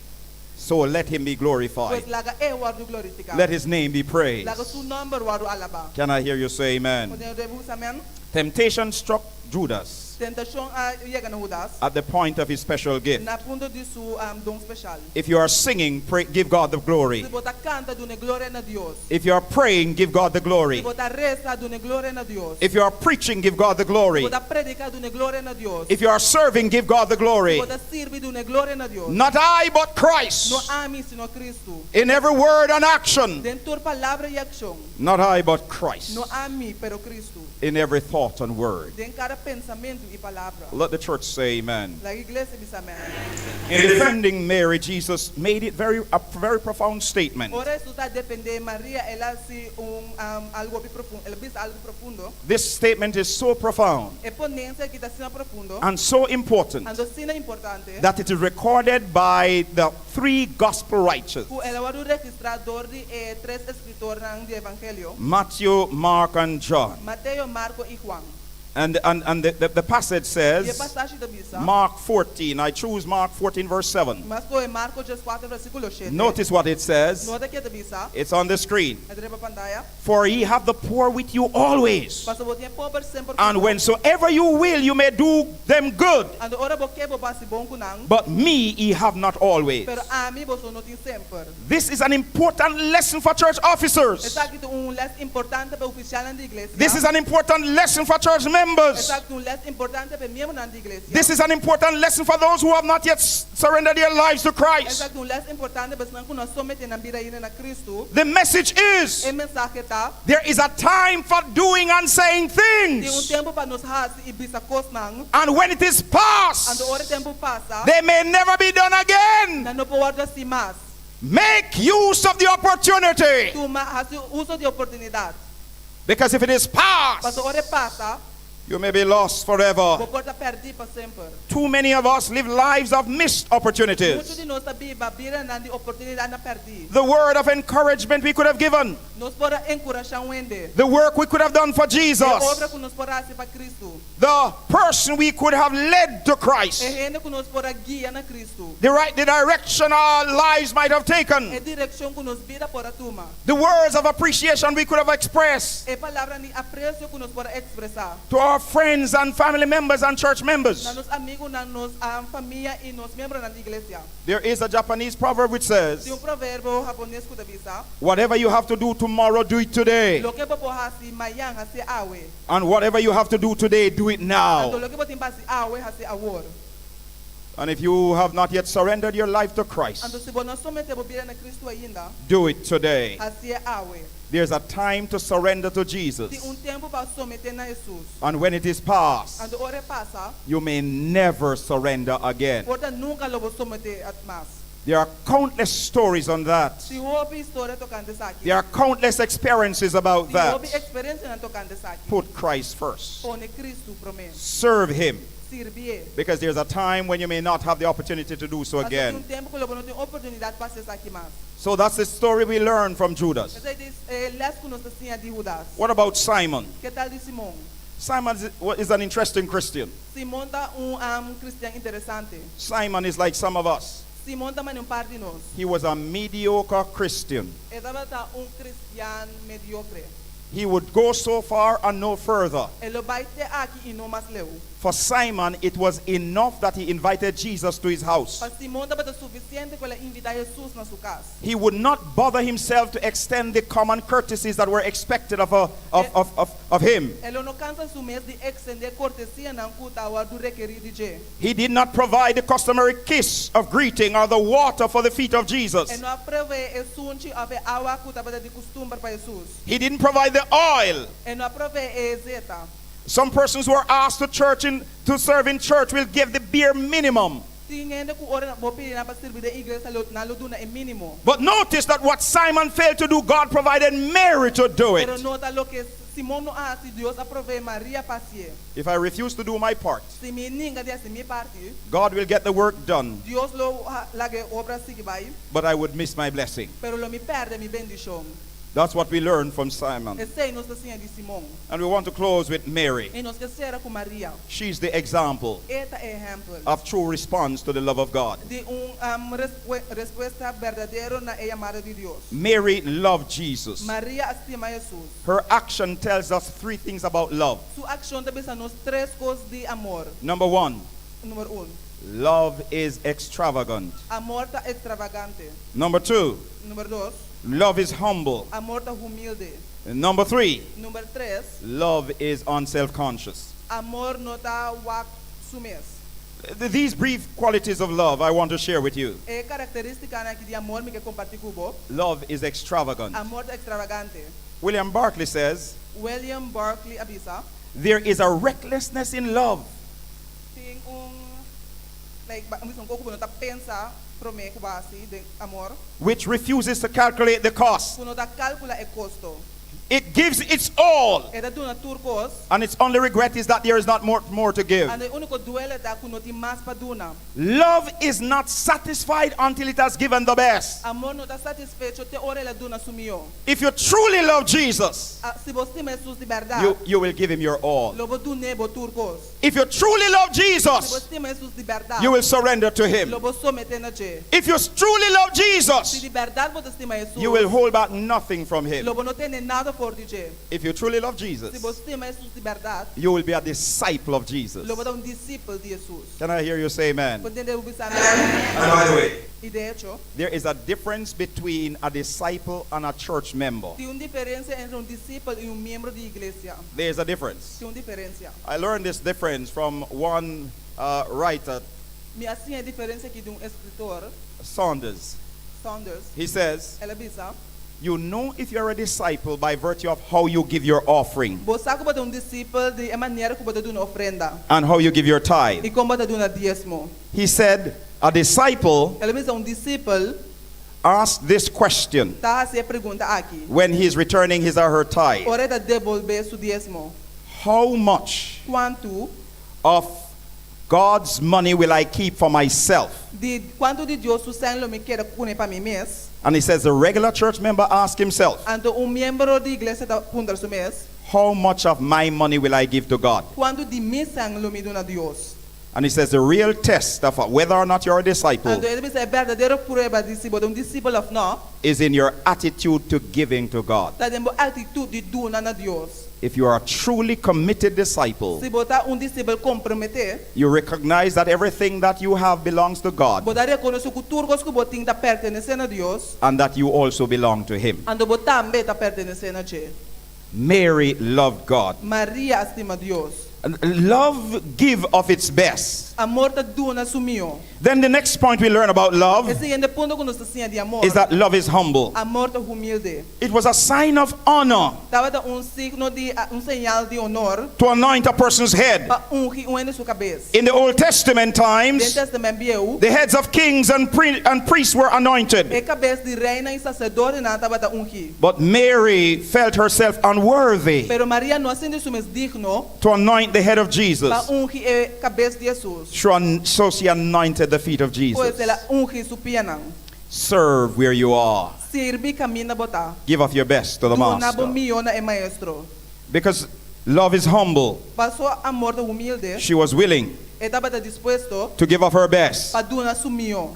So let him be glorified. Pues laga e wòrdu glorifiká. Let his name be praised. Laga su nòmber wòrdu alabá. Can I hear you say amen? Por tende bo bisa amèn? Temptation struck Judas Tentashon a yega na Hudas. at the point of his special gift. Na punto di su don spesial. If you are singing, pray, give God the glory. Si bo ta kanta, duna gloria na Dios. If you are praying, give God the glory. Si bo ta resa, duna gloria na Dios. If you are preaching, give God the glory. Si bo ta prediká, duna gloria na Dios. If you are serving, give God the glory. Si bo ta sirbi, duna gloria na Dios. Not I, but Christ. No ami, sino Kristu. In every word and action. Den tur palabra i akshon. Not I, but Christ. No ami, pero Kristu. In every thought and word. Den kada pensamentu i palabra. Let the church say amen. Laga iglesia bisa amèn. In defending Mary, Jesus made it very a very profound statement. Ora Jesus a defendé Maria, el a hasi un algu profundo, el a bisa algu profundo. This statement is so profound E ponensia aki ta asina profundo. and so important Anto asina importante. that it is recorded by the three gospel writers Ku el a wòrdu registrá dor di e tres eskritornan di Evangelio. Matthew, Mark, and John. Mateo, Marko i Juan. And, and, and the, the, the passage I e says, pasashi ta bisa. Mark 14, I choose Mark 14, verse 7. Mi a skohe Marko 14, versíkulo 7. Notice what it says. Nota kiko e ta bisa. It's on the screen. E ta riba pantaya. For ye have the poor with you always. Pasobra bo tin pober semper And whensoever you will, you may do them good. Anto ora bo ke bo por hasi bon ku nan. But me ye have not always. Pero ami boso no tin semper. This is an important lesson for church officers. Esaki ta un lès importante pa ofisialnan di iglesia. This is an important lesson for church members. Esaki ta un lès importante pa miembronan di iglesia. This is an important lesson for those who have not yet surrendered their lives to Christ. Esaki ta un lès importante pa esnan ku no a someté nan bida ainda na Kristu. The message is E mensahe ta. there is a time for doing and saying Tin un things. tempu pa nos hasi i bisa kosnan. And when it is past, Anto ora tempu pasa. they may never be done again. Nan no por wòrdu hasí mas. Make use of the opportunity. Tuma hasi uso di oportunidat. Because if it is past, Paso ora e pasa, you may be lost forever. bo por ta pèrdí pa semper. Too many of us live lives of missed Muchu opportunities. di nos ta biba bidanan di oportunidatnan pèrdí. The word of encouragement we could have given, Nos por a enkurashá un hende. the work we could have done for E Jesus, obra ku nos por a hasi pa Kristu. the person we could have led to Christ, E hende ku nos por a guia na Kristu. the right the direction our lives might have taken, E direkshon ku nos bida por a tuma. the words of appreciation we could have expressed E palabranan di apresio ku nos por a ekspresá. to our friends and family members and church members. Na nos amigunan, nos famia i nos miembronan di iglesia. There is a Japanese proverb which says, Tin un proverbio hapones ku ta bisa. Whatever you have to do tomorrow, do it today. Loke bo por hasi mañan, hasié awe. And whatever you have to do today, do it Anto now. loke bo tin pa hasi awe, hasié awor. And if you have not yet surrendered your life to Christ, Anto si bo no a someté bo bida na Kristu ainda, do it today. hasié awe. There's a time to surrender to Tin Jesus. un tempu pa someté na Hesus. And when it is past, Anto ora e pasa, you may never surrender again. por ta nunka lo bo someté mas. There are countless stories on that. Tin hopi historia tokante esaki. There are countless experiences about Tin that. hopi eksperensianan tokante esaki. Put Christ first. Pone Kristu promé. Serve Him. Sirbié. Because there's a time when you may not have the opportunity to do so Pasobra tin again. un tempu ku lo bo no tin oportunidat pa hasi esaki mas. So that's the story we learned from Judas. Esei ta e lès ku nos a siña di Hudas. What about Simon? Ke tal di Simon? Simon is, is an interesting Christian. Simon ta un um, kristian interesante. Simon is like some of us. Simon ta manera un par di nos. He was a mediocre Christian. E tabata un kristian mediokre. He would go so far and no further. E lo bai te aki i no mas leu. For Simon, it was enough that he invited Jesus to his house. Pa Simon tabata sufisiente ku el a invitá Hesus na su kas. He would not bother himself to extend the common courtesies that were expected of, a, of, of, of, of him. E lo no kansa su mes di ekstendé kortesianan ku ta wòrdu rekerí di dje. He did not provide the customary kiss of greeting or the water for the feet of E Jesus. no a proveé e sunchi òf e awa ku tabata di kustumber pa Hesus. He didn't provide the oil. E no a proveé e zeta. Some persons who are asked to church in, to serve in church will give the bare minimum. Tin hende ku ora bo pidi nan pa sirbi den iglesia lo nan lo duna e mínimo. But notice that what Simon failed to do, God provided Mary to do Pero it. nota loke Simon no a hasi, Dios a proveé Maria pa hasié. If I refuse to do my part, Si mi ninga di hasi mi parti, God will get the work done, Dios lo laga e obra sigui bai, but I would miss my blessing. pero lo mi pèrdè mi bendishon. That's what we learn from Simon. Esei nos ta siña di Simon. And we want to close with Mary. I nos ke sera ku Maria. She's the example E ta e ehèmpel. of true response to the love of God. Di un respuesta berdadero na e yamada di Dios. Mary loved Jesus. Maria a stima Hesus. Her action tells us three things about love. Su akshon ta bisa nos tres kos di amor. Number one, Number un. love is extravagant. Amor ta ekstravagante. Number two, Number dos. love is humble. Amor ta humilde. Number three, Number tres. love is unself conscious. Amor no ta wak su mes. These brief qualities of love I want to share with you. E karakterístikanan aki di amor mi ke kompartí ku bo. Love is extravagant. Amor ta ekstravagante. William Barclay says, William Barclay a bisa. There is a recklessness in love Tin un like un kos ku bo no ta pensa promé ku bo hasi den amor. which refuses to calculate the cost. Ku no ta kalkulá e kosto. It gives its all, E ta duna tur kos. and its only regret is that there is not more, more to give. Anto e úniko duele ta ku no tin mas pa duna. Love is not satisfied until it has given the best. Amor no ta satisfecho te ora el a duna su mihó. If you truly love Jesus, Si bo stima Hesus di bèrdat, you, you will give him your all. lo bo dun'é bo tur kos. If you truly love Si bo Jesus, stima Hesus di bèrdat, you will surrender to him. lo bo someté na dje. If you truly love Si Jesus, di bèrdat bo ta stima Hesus, you will hold back nothing from him. lo bo no tene nada for di dje. If you truly love Si Jesus, bo stima Hesus di bèrdat, you will be a disciple of Jesus. lo bo ta un disipel di Hesus. Can I hear you say amen? Por tende bo bisa And by the way, I de echo, there is a difference between a disciple and a church member. tin un diferensia entre un disipel i un miembro di iglesia. There is a difference. Tin un diferensia. I learned this difference from one writer, Mi a siña e diferensia aki di un eskritor, Saunders. Saunders. He says, El a bisa, You know if you're a disciple by virtue of how you give your offering Bo sa ku bo ta un disipel di e manera ku bo ta duna ofrenda and how you give your tithe. i kon bo ta duna diesmo. He said, A disciple El a bisa un disipel asked this question ta hasi e pregunta aki. when he is returning his or her tithe. Ora e ta debolbé su diesmo. How much Kuantu of God's money will I keep for myself? di kuantu di Dios su sèn lo mi keda kuné pa mi mes? And he says the regular church member asks himself, Anto un miembro di iglesia ta puntra su mes, How much of my money will I give to God? Kuantu di mi sèn lo mi duna Dios? And he says the real test of whether or not you're a disciple Anto e ta bisa e berdadero prueba di si bo ta un disipel òf nò, is in your attitude to giving to God. ta den bo aktitut di duna na Dios. If you are a truly committed disciple, Si bo ta un disipel komprometé, you recognize that everything that you have belongs to God bo ta rekonosé ku tur kos ku bo tin ta pertenesé na Dios, and that you also belong to Him. anto bo tambe ta pertenesé na dje. Mary loved God. Maria a stima Dios. Love give of its best. Amor ta duna su mihó. Then the next point we learn about love E siguiente punto ku nos ta siña di amor, is that love is humble. amor ta humilde. It was a sign of honor Tabata un signo di un señal di honor to anoint a person's head. pa ungi un hende su kabes. In the Old Testament Den times, Tèstamènt Bieu, the heads of kings and, pri- and priests were anointed. e kabes di reinan i saserdotenan tabata ungi. But Mary felt herself unworthy Pero Maria no a sinti su mes digno to anoint the head of Jesus. pa ungi e kabes di Hesus. So she anointed the feet of Pues Jesus. el a ungi su pianan. Serve where you are. Sirbi kaminda bo ta. Give of your best to the Duna bo master. mihó na e maestro. Because love is humble. Paso amor ta humilde. She was willing E tabata dispuesto to give of her best. pa duna su mihó.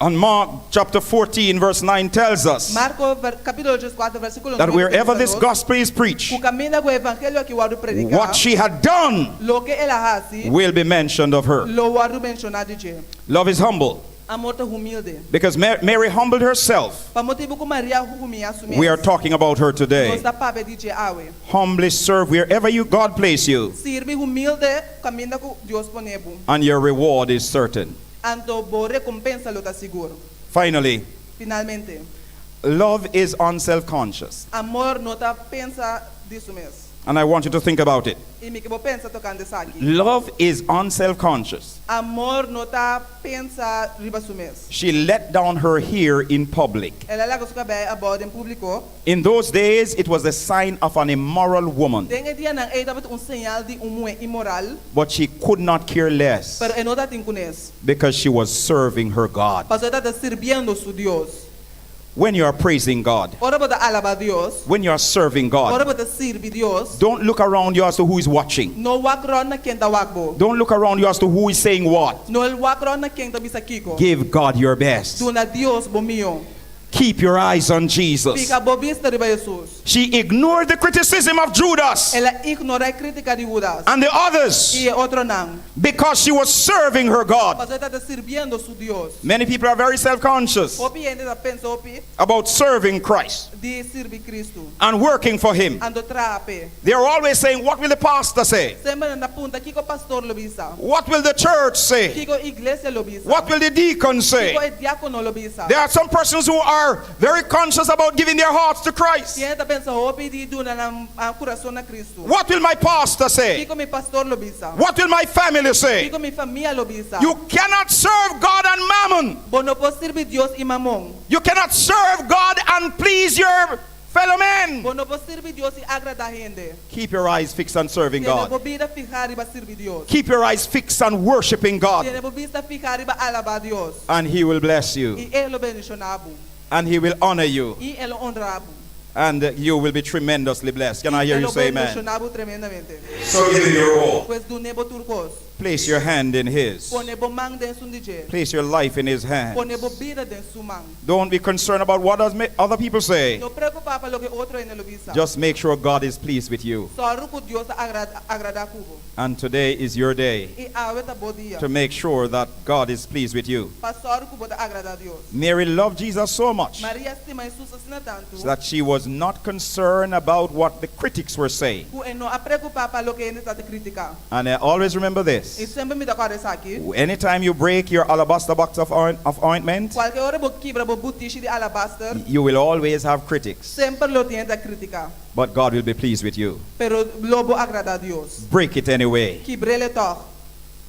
On Mark chapter 14, verse 9 tells us Marko ver, kapítulo 14, versíkulo that 9 wherever this 2, gospel is preached, Ku kaminda ku e evangelio aki wòrdu prediká, what she had done loke el a hasi, will be mentioned of her. lo wòrdu menshoná di dje. Love is humble. Amor ta humilde. Because Mary humbled herself. Pa motibu ku Maria a humiá su mes. We are talking about her today. Nos ta papia di dje awe. Humbly serve wherever you God place you, Sirbi humilde kaminda ku Dios pone bo. and your reward is certain. Anto bo rekompensa lo ta sigur. Finally, Finalmente, love is unself-conscious. amor no ta pensa di su mes. And I want you to think about it. I mi ke bo pensa tokante esaki. Love is unself-conscious. Amor no ta pensa riba su mes. She let down her hair in public. El a laga su kabei abou den públiko. In those days, it was the sign of an immoral woman, Den e dianan ei tabata un señal di un muhé inmoral, but she could not care less pero e no tabatin kunes. because she was serving her God. Pasobra e tabata sirbiendo su Dios. When you are praising God, Ora bo ta alabá Dios, when you are serving ora God, bo ta sirbi Dios, don't look around you as to who is watching. no wak rònt na ken ta wak bo. Don't look around you as to who is saying what. No wak rònt na ken ta bisa kiko. Give God your best. Duna Dios bo mihó. Keep your eyes on Jesus. Fiha bo bista riba Hesus. She ignored the criticism of Judas El a ignorá e krítika di Hudas and the others i e otronan, because she was serving her God. pasobra e tabata sirbiendo su Dios. Many people are very self conscious Hopi hende ta pensa hopi about serving Christ di sirbi Kristu and working for Him. anto traha p'e. They are always saying, What will the pastor say? Semper nan ta punta kiko pastor lo bisa, What will the church say? kiko iglesia lo bisa, What will the deacon say? kiko e diákono lo bisa. There are some persons who are very conscious about giving their hearts to Christ. Tin hende ta pensa hopi di duna nan kurason na Kristu. What will my pastor say? Kiko mi pastor lo bisa? What will my family say? Kiko mi famia lo bisa? You cannot serve God and mammon. Bo no por sirbi Dios i Mamon. You cannot serve God and please your fellow men. Bo no por sirbi Dios i agradá hende. Keep your eyes fixed on serving Tene God. bo bida fihá riba sirbi Dios. Keep your eyes fixed on worshiping God. Tene bo bista fihá riba alabá Dios. And He will bless you. I E lo bendishoná bo. And He will honor you. I E lo honra bo. And you will be tremendously blessed. Can I hear E you lo say amen? bendishoná bo tremendamente. So give him your all. Pues dun'é bo tur kos. Place your hand in His. Pone bo man den esun di dje. Place your life in His hand. Pone bo bida den su man. Don't be concerned about what other people say. No preokupá pa loke otro hende lo bisa. Just make sure God is pleased with you. Sòru ku Dios ta agradá ku bo. And today is your day I awe ta bo dia. to make sure that God is pleased with you. Pa sòru ku bo ta agradá Dios. Mary loved Jesus so much Maria a stima Hesus asina tantu so that she was not concerned about what the critics were saying. ku e no a preokupá pa loke hende tabata kritiká. And I always remember this. I semper mi ta kòrda esaki. Anytime you break your alabaster box of ointment, Kualke ora bo kibra bo butishi di alabaster, you will always have critics. semper lo tin hende ta kritiká. But God will be pleased with you. Pero lo bo agradá Dios. Break it anyway Kibr'é tòg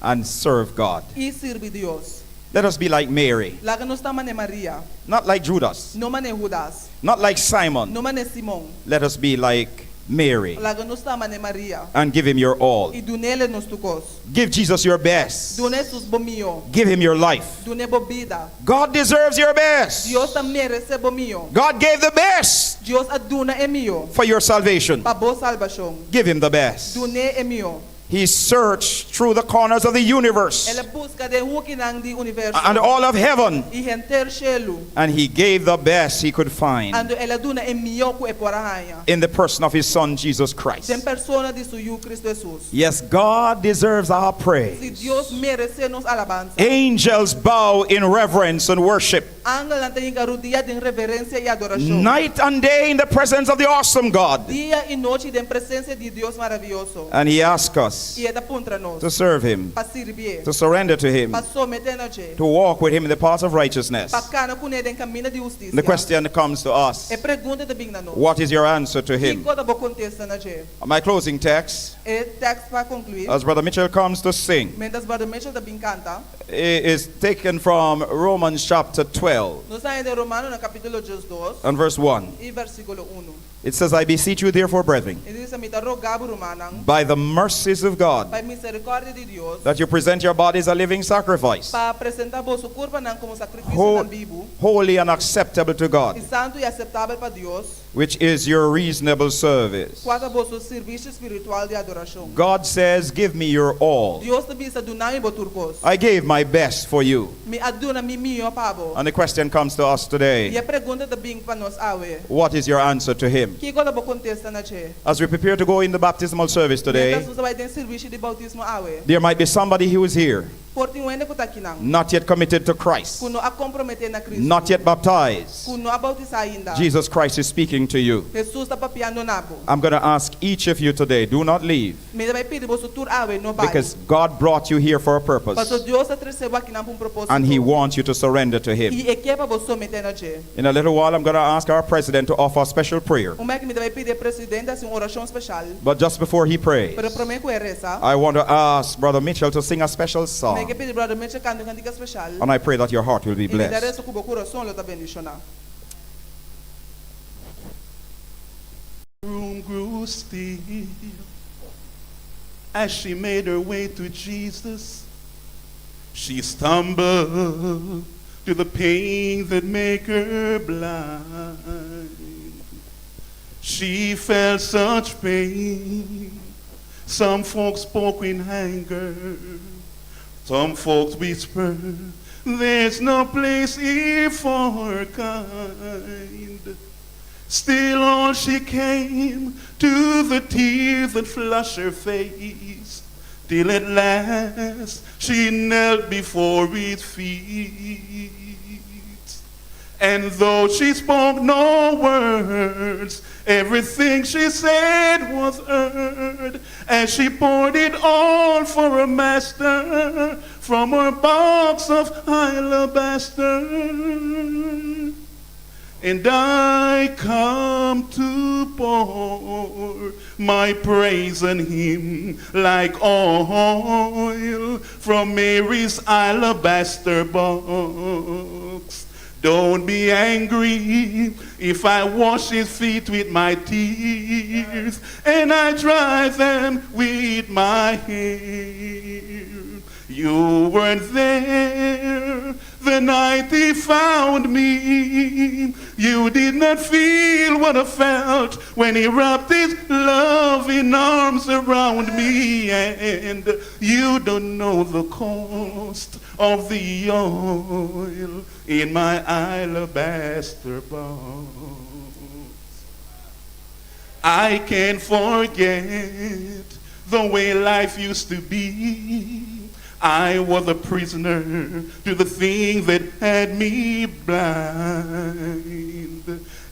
and serve God. i sirbi Dios. Let us be like Mary, Laga nos ta manera Maria, not like Judas, no manera Hudas, not like Simon. no manera Simon. Let us be like Mary Laga nos ta manera Maria and give him your all. i dun'é nos tur kos. Give Jesus your best. Duna Hesus bo mihó. Give him your life. Dun'é bo bida. God deserves your best. Dios ta meresé bo mihó. God gave the best Dios a duna e mihó for your salvation. pa bo salbashon. Give him the best. Dun'é e mihó. He searched through the corners of the universe El a buska den hukinan di universo and all of heaven, i henter shelu. and he gave the best he could find Anto el a duna e mihó ku e por a haña. in the person of his son Jesus Christ. Den persona di su Yu Kristu Hesus. Yes, God deserves our praise. Sí, Dios meresé nos alabansa. Angels bow in reverence and worship Angelnan ta hinka rudia den reverensia i adorashon. night and day in the presence of the awesome God. Dia i nochi den presensia di Dios maravioso. And he asks us I e ta puntra nos. to serve him, Pa sirbié. to surrender to him, Pa someté na dje. to walk with him in the path of righteousness. Pa kana kuné den kaminda di hustisia. The question comes to us E pregunta ta bin na nos. what is your answer to him? Kiko ta bo kontesta na dje? My closing text, E teksto pa konkluí. as Brother Mitchell comes to sing, Miéntras Brother Mitchell ta bin kanta. is taken from Romans chapter 12 Nos ta hañ'é den Romanonan kapítulo 12 and verse 1. i versíkulo 1. It says, I beseech you, therefore, brethren, E ta bisa mi ta roga bo rumannan by the mercies of God, pa miserikòrdia di Dios that you present your bodies a living sacrifice, pa presentá boso kurpanan komo sakrifisio nan bibu holy and acceptable to i God, santu i aseptabel pa Dios, which is your reasonable service. kua ta boso servisio spiritual di adorashon. God says, Give me your all. Dios ta bisa duna mi bo tur kos. I gave my best for you. Mi a duna mi mihó pa bo. And the question comes to us today I e pregunta ta bin pa nos awe. what is your answer to Him? Kiko ta bo kontesta na dje? As we prepare to go in the baptismal service today, Miéntras nos ta bai den servisio di boutismo awe. there might be somebody who is here, Por tin un hende ku ta akinan. not yet committed to Christ, Ku no a komprometé na Kristu. not yet baptized. Ku no a boutisá ainda. Jesus Christ is speaking to you. Hesus ta papiando na bo. I'm going to ask each of you today do not leave Mi ta bai pidi boso tur awe no bai. because God brought you here for a purpose Paso Dios a trese bo akinan pa un propósito. and He wants you to surrender to Him. I e ke pa bo someté na dje. In a little while, I'm going to ask our president to offer a special prayer. Un bèk mi ta bai pidi presidente hasi un orashon spesial. But just before he prays, Pero promé ku e resa, I want to ask Brother Mitchell to sing a special mi song. ke pidi Brother Mitchell kanta un kantika spesial. And I pray that your heart will be I mi ta blessed. resa ku bo kurason lo ta bendishoná. Room grew still as she made her way to Jesus. She stumbled to the pain that make her blind. She felt such pain. Some folks spoke in anger. Some folks whispered, There's no place here for her kind. Still on she came to the tears that flush her face, till at last she knelt before his feet. And though she spoke no words, everything she said was heard as she poured it all for her master from her box of alabaster. And I come to pour my praise on him like oil from Mary's alabaster box. Don't be angry if I wash his feet with my tears and I dry them with my hair. You weren't there the night he found me. You did not feel what I felt when he wrapped his loving arms around me. And you don't know the cost of the oil in my alabaster box. I can't forget the way life used to be. I was a prisoner to the thing that had me blind.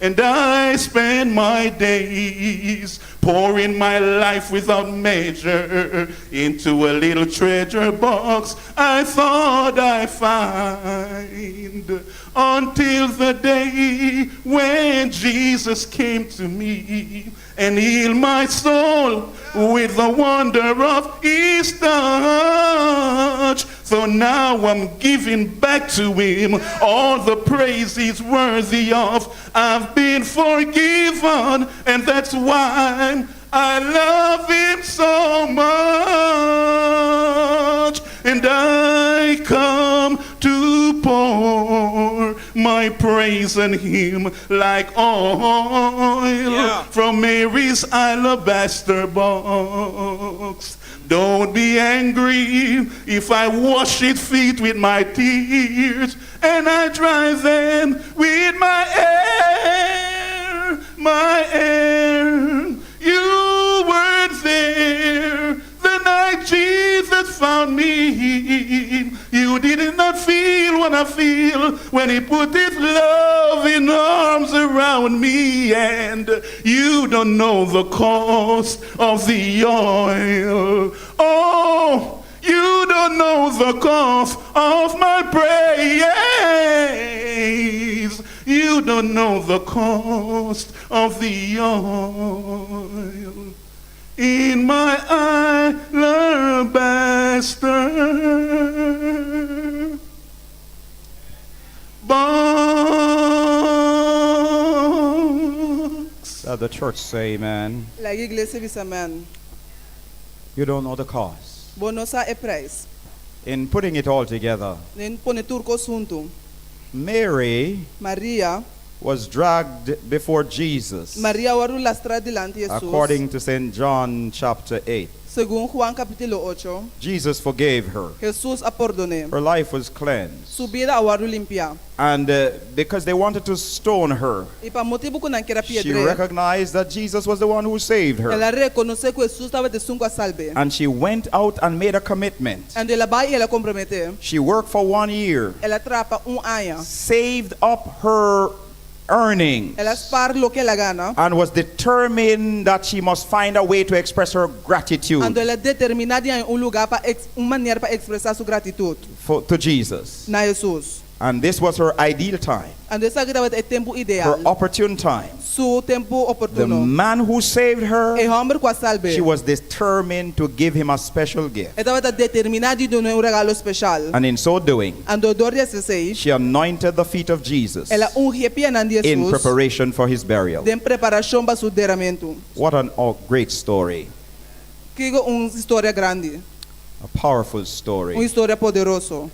And I spent my days pouring my life without measure into a little treasure box I thought I'd find. Until the day when Jesus came to me and healed my soul with the wonder of his touch. So now I'm giving back to him all the praise he's worthy of. I've been forgiven, and that's why I love him so much. And I come to pour my praise on him like oil from Mary's alabaster box. Don't be angry if I wash his feet with my tears and I dry them with my hair, my hair. You weren't there the night Jesus found me. You did not feel what I feel when he put his loving arms around me. And you don't know the cost of the oil. Oh, you don't know the cost of my praise. You don't know the cost of the oil in my alabaster box. Let the church say, amen. Laga iglesia bisa amen. You don't know the cost. Bo no sa e preis. In putting it all together, Den pone tur kos huntu. Mary Maria, was dragged before Jesus, Maria a wòrdu lastrá dilanti Hesus. according to St. John chapter 8. Segun Juan kapítulo 8, Jesus forgave her. Hesus a pordon'é. Her life was cleansed. Su bida a wòrdu limpiá. And uh, because they wanted to stone her, I pa motibu ku nan kier a she piedr'é, recognized that Jesus was the one who saved el her. a rekonosé ku Hesus tabata esun ku a salb'é. And she went out and made a commitment. Anto el a bai i el a komprometé. She worked for one year, El a traha pa un aña. saved up her earnings, El a spar loke el a gana. and was determined that she must find a way to express her gratitude Anto el a determiná di haña un lugá pa un manera pa ekspresá su gratitut for, to Jesus. na Hesus. And this was her ideal time, Anto esaki tabata e tempu her ideal. opportune time. Su tempu The oportuno. man who saved her, E hòmber ku a salb'é. she was determined to give him a special gift. E tabata determiná di dun'é un regalo spesial. And in so doing, Anto dor di esei, she anointed the feet of Jesus el a ungi e pianan di in Hesus preparation for his burial. den preparashon pa su deramentu. What an oh, great story, Kiko un historia grandi, a powerful un story. historia poderoso.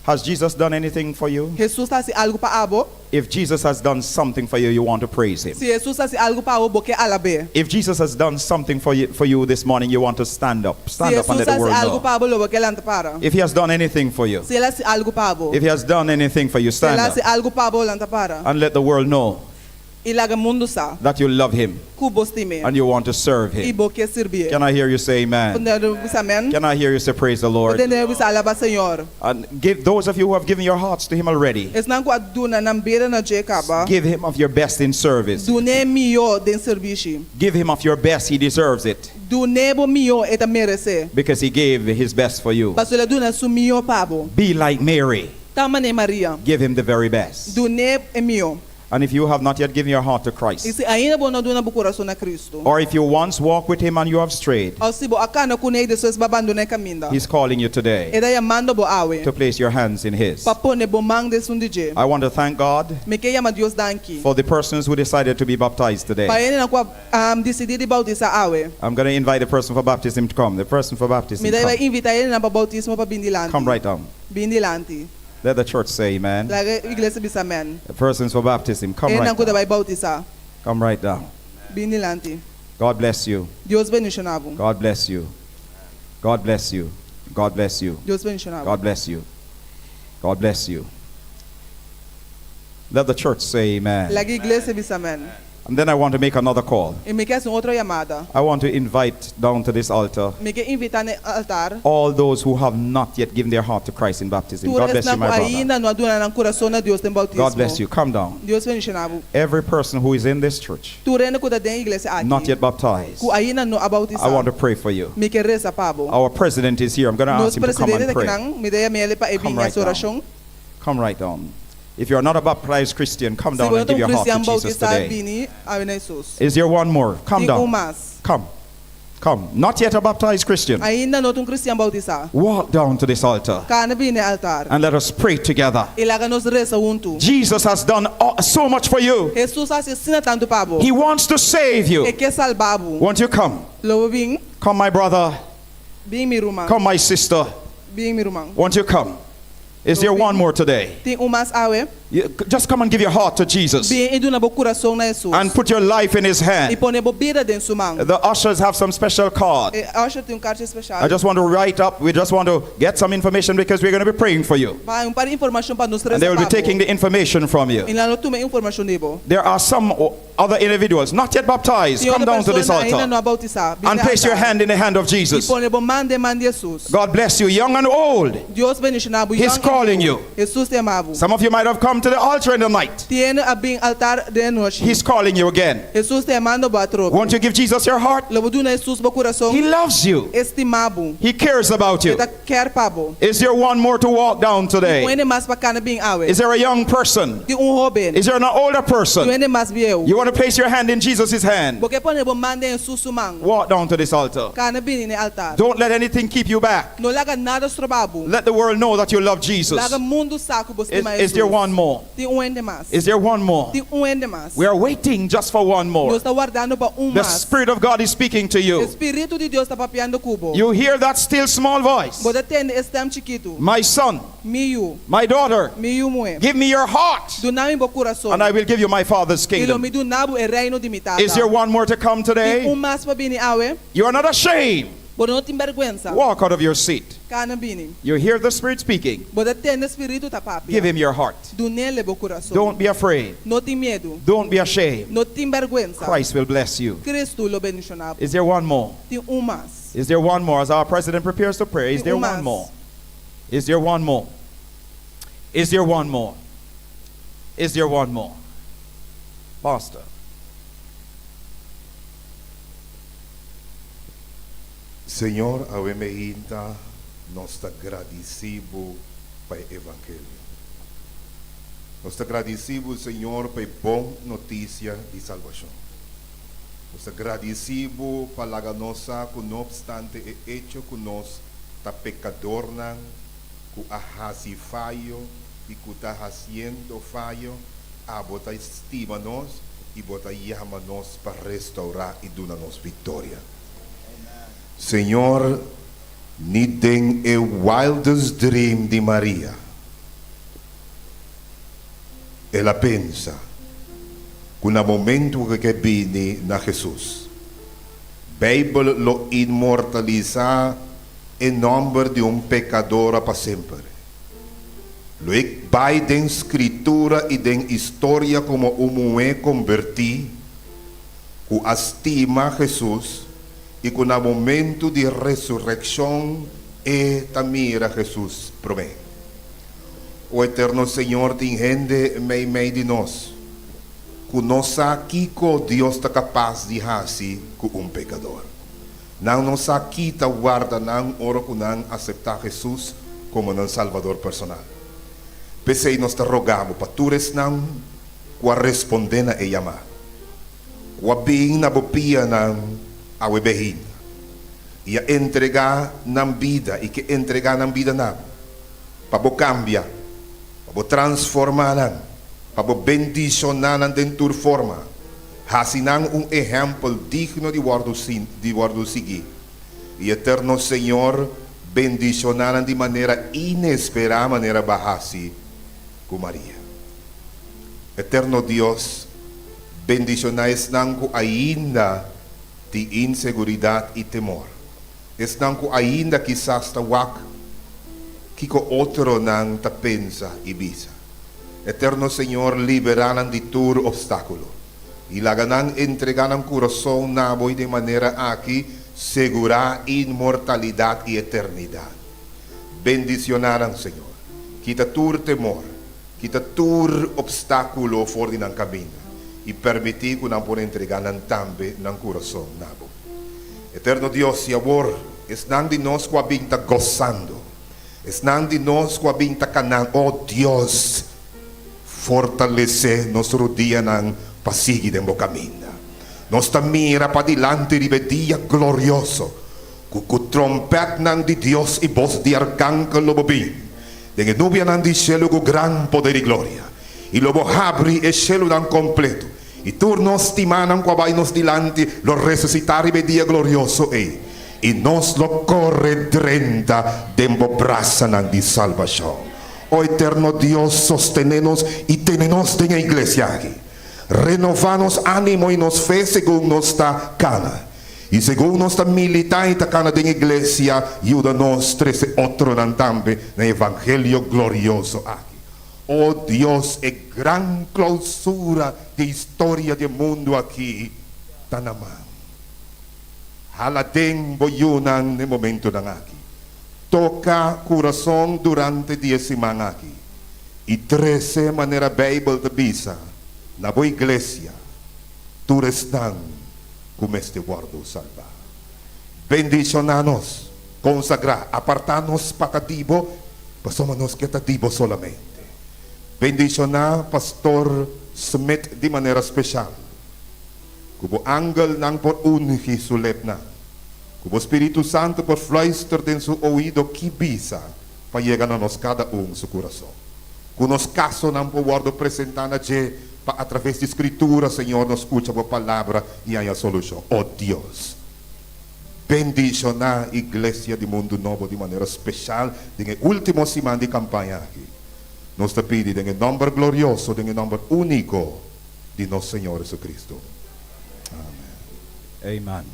Has Jesus done anything for you? Hesus a hasi algu pa abo? If Jesus has done something for you, you want to praise him. Si Hesus a hasi algu pa abo, bo ke alab'é. If Jesus has done something for you, for you this morning, you want to stand up. Si Stand up and Hesus let the a hasi world algu know. pa abo, lo bo ke lanta para. If he has done anything for you, Si el a hasi algu pa abo. if he has done anything for you, Si el stand a up hasi algu pa abo, lanta para. and let the world know I laga mundu sa that you love him ku bo stim'é and you want to serve i him. bo ke sirbié. Can I hear you say amen? Por tende mi bisa amèn? Can I hear you say praise the Lord? Por tende mi bisa alabá Señor? And give those of you who have given your hearts to him already, Esnan ku a duna nan bida na dje kaba, give him of your best in service. dun'é mihó den sirbishi. Give him of your best, he deserves it Dun'é bo mihó, e ta meresé. because he gave his best for you. Pasobra el a duna su mihó pa bo. Be like Mary. Ta manera Maria. Give him the very best. Dun'é e mihó. And if you have not yet given your heart to I Christ, si ainda bo no a duna bo kurason na Kristu, or if you once walked with him and you have strayed, òf si bo a kana kuné i despues bo a bandoná e kaminda, he's calling you e today ta yamando bo awe to place your hands in his. pa pone bo man den esun di dje. I want to thank God Mi ke yama Dios danki for the persons who decided to be baptized pa today. hendenan ku a disidí di boutisá awe. I'm going to invite the person for baptism to come. The person for baptism, Mi ta bai come. invitá hendenan pa boutismo pa bin dilanti. Come right down. Bin dilanti. Let the church say amen. Laga iglesia bisa amèn. The persons for baptism, come Hendenan right ku ta down. bai boutisá, Come right down. bin dilanti. God bless you. Dios bendishoná bo. God bless you. God bless you. God bless you. Dios bendishoná bo. God bless you. God bless you. Let the church say amen. Laga iglesia bisa amèn. And then I want to make another call. I mi ke hasi un otro yamada. I want to invite down to this altar Mi ke invitá na e altar all those who have not yet given their heart to Christ in baptism. tur God bless you, esnan my ku brother. ainda no a duna nan kurason na Dios den God boutismo. bless you. Come down. Dios bendishoná bo. Every person who is in this church, Tur hende ku ta den e iglesia aki not yet baptized, ku ainda no a boutisá, I want to pray for you. mi ke resa pa bo. Our president is here. I'm going to Nos ask him to come presidente and ta pray. akinan, mi ta yam'é pa e Come bini right hasi orashon. down. Come right down. If you're not a baptized Christian, come Si down bo no and ta give un your heart to kristian Jesus boutisá, today. bini awe na Hesus. Is there one more? Come Tin un down. mas. Come. Come. Not yet a baptized Christian. Ainda no ta un kristian boutisá. Walk down to this altar Kana bini na e altar. and let us pray together. I laga nos resa huntu. Jesus has done so much for you. Hesus a hasi asina tantu pa bo. He wants to save you. E ke salba bo. Won't you come? Lo bo bin? Come, my brother. Bin mi ruman. Come, my sister. Bin mi ruman. Won't you come? Is there one more today? Tin un mas awe? You, just come and give your heart to Jesus Bin i duna bo kurason na Hesus. and put your life in His I hand. pone bo bida den su man. The ushers have some special card. E usher tin un karchi spesial. I just want to write up, we just want to get some information because we're going to be praying for you. Pa un par di informashon pa nos And resa they will be pa bo. taking the information from you. I nan lo tuma e informashon di bo. There are some other individuals not yet baptized. Tin Come otro down to this persona ainda altar no a boutisá. Bin and na place your altar. hand in the hand of I Jesus. pone bo man den man di Hesus. God bless you, young and old. Dios bendishoná bo. He's calling you. Hesus ta yama bo. Some of you might have come to the altar in the night. Tin hende a bin altar den anochi. He's calling you again. Hesus ta yamando bo atrobe. Won't you give Jesus your heart? Lo bo duna Hesus bo kurason. He loves you. E stima bo. He cares about you. E ta care pa bo. Is there one more to walk down today? Un hende mas pa kana bin awe. Is there a young person? Tin un hóben. Is there an older person? Tin un hende mas bieu. You want to place your hand in Jesus' hand? Bo ke pone bo man den Hesus su man. Walk down to this altar. Kana bini na e altar. Don't let anything keep you back. No laga nada stroba bo. Let the world know that you love Jesus. Laga mundu sa ku bo Is, stima is there Hesus. one more? Tin un hende mas. Is there one more? Tin un hende mas. We are waiting just for one more. Nos ta wardando pa un The mas. Spirit of God is speaking to you. E Spiritu di Dios ta papiando ku bo. You hear that still small voice. Bo ta tende e stèm chikitu. My son, Mi yu. my daughter, Mi yu muhé. give me your heart, Duna mi bo kurason. and I will give you my Father's I lo kingdom. mi duna bo e reino di mi tata. Is there one more to come Tin today? un mas pa bini awe. You are not ashamed. Bo no tin bèrgwensa. Walk out of your seat. Kana bini. You hear the Spirit speaking. Bo ta tende Spiritu ta papia. Give him your heart. Dun'é bo kurason. Don't be afraid. No tin miedu. Don't be ashamed. No tin bèrgwensa. Christ will bless you. Kristu lo bendishoná bo. Is there one more? Tin un mas. Is there one more? As our president prepares to pray, is Tin there un one mas. more? Is there one more? Is there one more? Is there one more? Pastor. Señor, awe mainta nos ta gradisí Bo pa e evangelio. Nos ta gradisí Bo, Señor, pa e bon notisia di salbashon. Nos ta gradisí Bo pa laga nos sa ku no opstante e echo ku nos ta pekadornan ku a hasi fayo i ku ta hasiendo fayo, abo ta stima nos i Bo ta yama nos pa restourá i duna nos viktoria. Señor, ni den e wildest dream di Maria. El a pensa ku na momentu ku e ke bini na Hesus, Beibel lo inmortalisá e nòmber di un pekadora pa semper. Lo e bai den Skritura i den istoria komo un muhé kombertí ku a stima Hesus i ku na momentu di resurekshon e ta mira Hesus promé. O Eterno Señor, tin hende meimei di nos ku no sa kiko Dios ta kapas di hasi ku un pekador. Nan no sa ki ta warda nan ora ku nan aseptá Hesus komo nan Salbador personal. P'esei nos ta roga bo pa tur esnan ku a respondé na e yamá, ku a bin na bo pianan awe behinda i a entregá nan bida i ke entregá nan bida na bo, pa bo kambia, pa bo transformá nan, pa bo bendishoná nan den tur forma, hasi nan un ehèmpel digno di wòrdu di wòrdu sigui. I Eterno Señor, bendishoná nan di manera inesperá manera bo a hasi ku Maria. Eterno Dios, bendishoná esnan ku ainda tin inseguridat i temor, esnan ku ainda kisas ta wak kiko otronan ta pensa i bisa. Eterno Señor, liberá nan di tur opstákulo i laga nan entregá nan kurason na Bo i den manera aki segurá inmortalidat i eternidat. Bendicioná nan, Señor. Kita tur temor, kita tur obstáculo for di nan caminda, i permití cu nan por entregá nan tambe nan curason na Bo. Eterno Dios, i awor, esnan di nos cu a bin ta gozando, esnan di nos cu a bin ta canan, oh Dios, fortalecé nos rudianan pa sigui den Bo caminda. Nos ta mira padilanti riba e dia glorioso Ku ku trompètnan di Dios i bos di arkangel lo bo bin den e nubianan di shelu ku gran poder i gloria, i lo bo habri e shelunan kompletu, i tur nos stimánan ku a bai nos dilanti lo resusitá riba e dia glorioso ei, i nos lo kore drenta den bo brasanan di salbashon. O Eterno Dios, sostené nos i tene nos den e iglesia aki. Renová nos ánimo i nos fe segun nos ta kana. I segun nos ta militá i ta kana den iglesia, yuda nos trese otronan tambe na e evangelio glorioso aki. O Dios, e gran klousura di e historia di e mundu aki ta na man. Hala den bo yunan n'e momentunan aki. Toka kurason durante di e siman aki i trese manera Beibel ta bisa na bo iglesia tur esnan ku mester wòrdu salbá. Bendishoná nos, konsagrá, apartá nos pa ta di bo, pasobra nos ke ta di bo solamente. Bendishoná Pastor Smith di manera speshal. Ku bo angelnan por ungi su lepnan. Ku bo Spiritu Santu por fluister den su oido ki bisa pa yega na nos kada un su kurason. Ku nos kasonan por wòrdu presentá na dje pa atraves di Skritura, Señor, nos skucha Bo Palabra i haña solushon. O Dios, bendishoná Iglesia di Mundu Nobo di manera speshal den e último siman di kampaña aki. Nos ta pidi den e nòmber glorioso, den e nòmber úniko di nos Señor Jesucristo. Amen. Amen.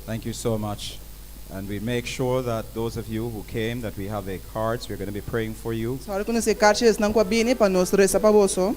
Thank you so much. And we make sure that those of you who came that we have a cards, we're going to be praying for you. Sòru ku nos e karchi esnan ku a bini pa nos resa pa boso.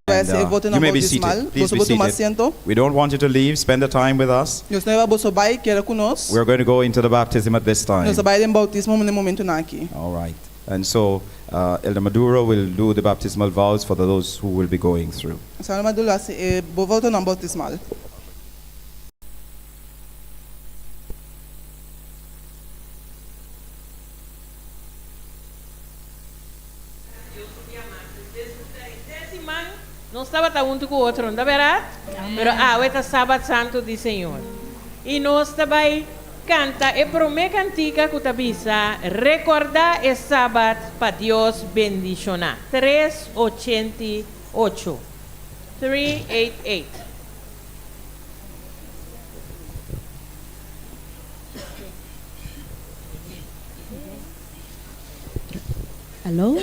And Pues e votonan you may be seated. boutismal. Please Boso be por tuma seated. asiento. We don't want you to leave. Spend the time with us. Nos no e ba boso bai, keda ku nos. We are going to go into the baptism at this time. Nos a bai den boutismo na e momentunan aki. All right. And so Elder Maduro will do the baptismal vows for those who will be going through. Señor Maduro lo hasi e bo votonan boutismal. Nos tabata huntu ku otro, no ta bèrdat? Pero awe ta Sabat Santu di Señor. I nos ta bai kanta e promé kantika ku ta bisa, Rekordá e Sabat pa Dios bendishoná. Tres ochenta i ocho. 388. Aló?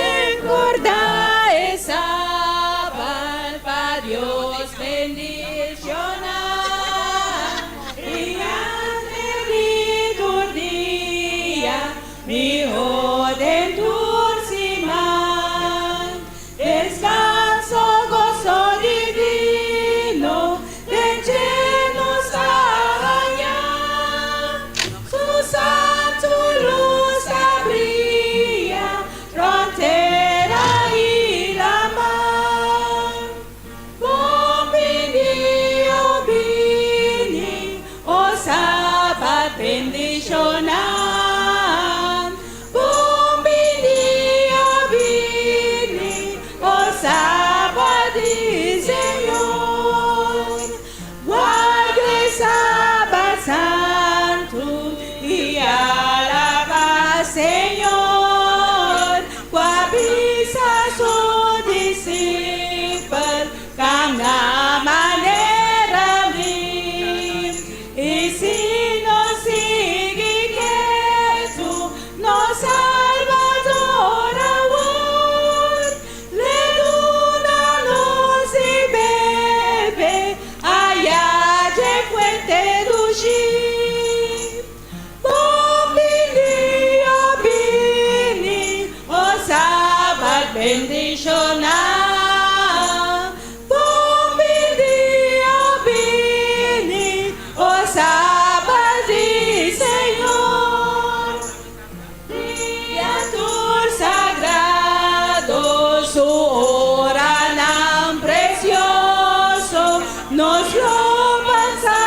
Recorda e Sabat pa Dios bendiciona y antes di tur dia miho den tur siman. Descanso, goso divino den dje nos ta haña. Su santu lus ta bria rònt tera i laman. Bon bini, o bini, o Sabat bendishoná. Bon bini, o bini, o Sabat di Señor. Warda e Sabat santu i alabá Señor, ku a bisa su disipel, Kana manera mi. I si nos sigui ketu, nos Salbador awor L'e duna nos di bebe aya dje fuente dushi. Bon bini, o bini, o Sabat bendishoná. Bon bini, o bini, o Sabat di Señor. Dia tur sagrado, su oranan precioso, nos lo pasa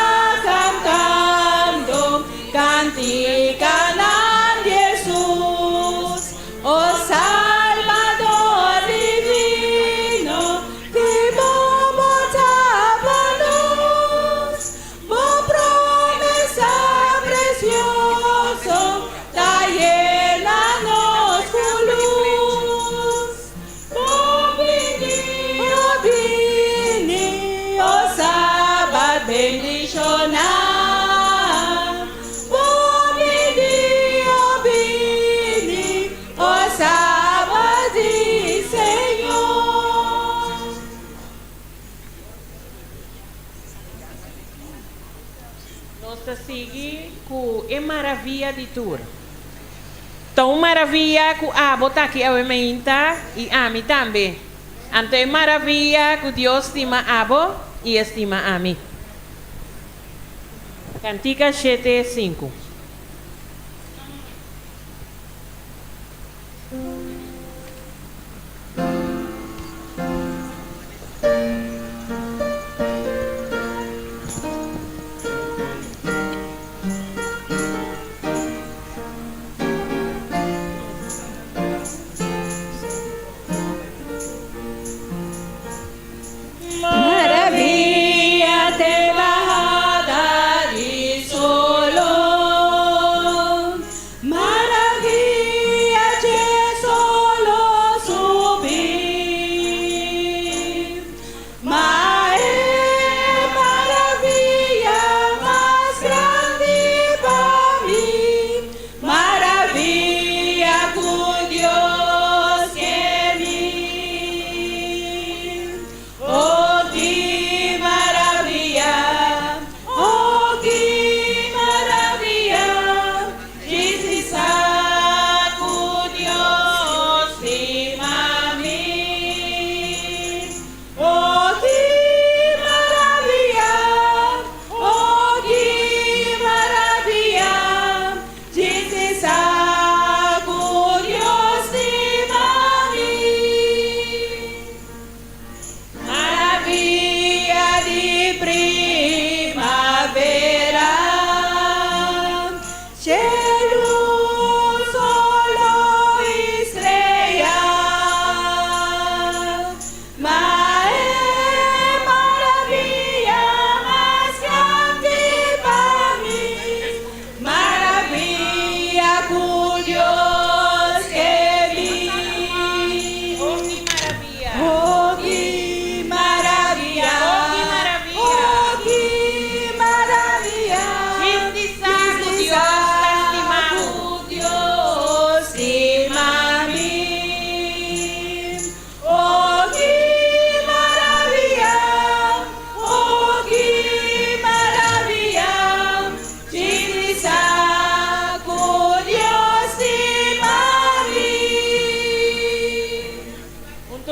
cantando canticanan di Hesus. O Salbador divino, ki bon bo ta pa nos! Bo promesa precioso ta yena nos cu luz. Bon bini, o bini, o Sabat bendiciona. Bon bini, o bini, o Sabat di Señor. Nos ta sigui ku e maravia di tur. Ta un maravia ku abo ta aki awe meinta i ami tambe. Anto e maravia ku Dios stima abo i e stima ami. Kantika shete sinku. Maravia t'e bahada di solo.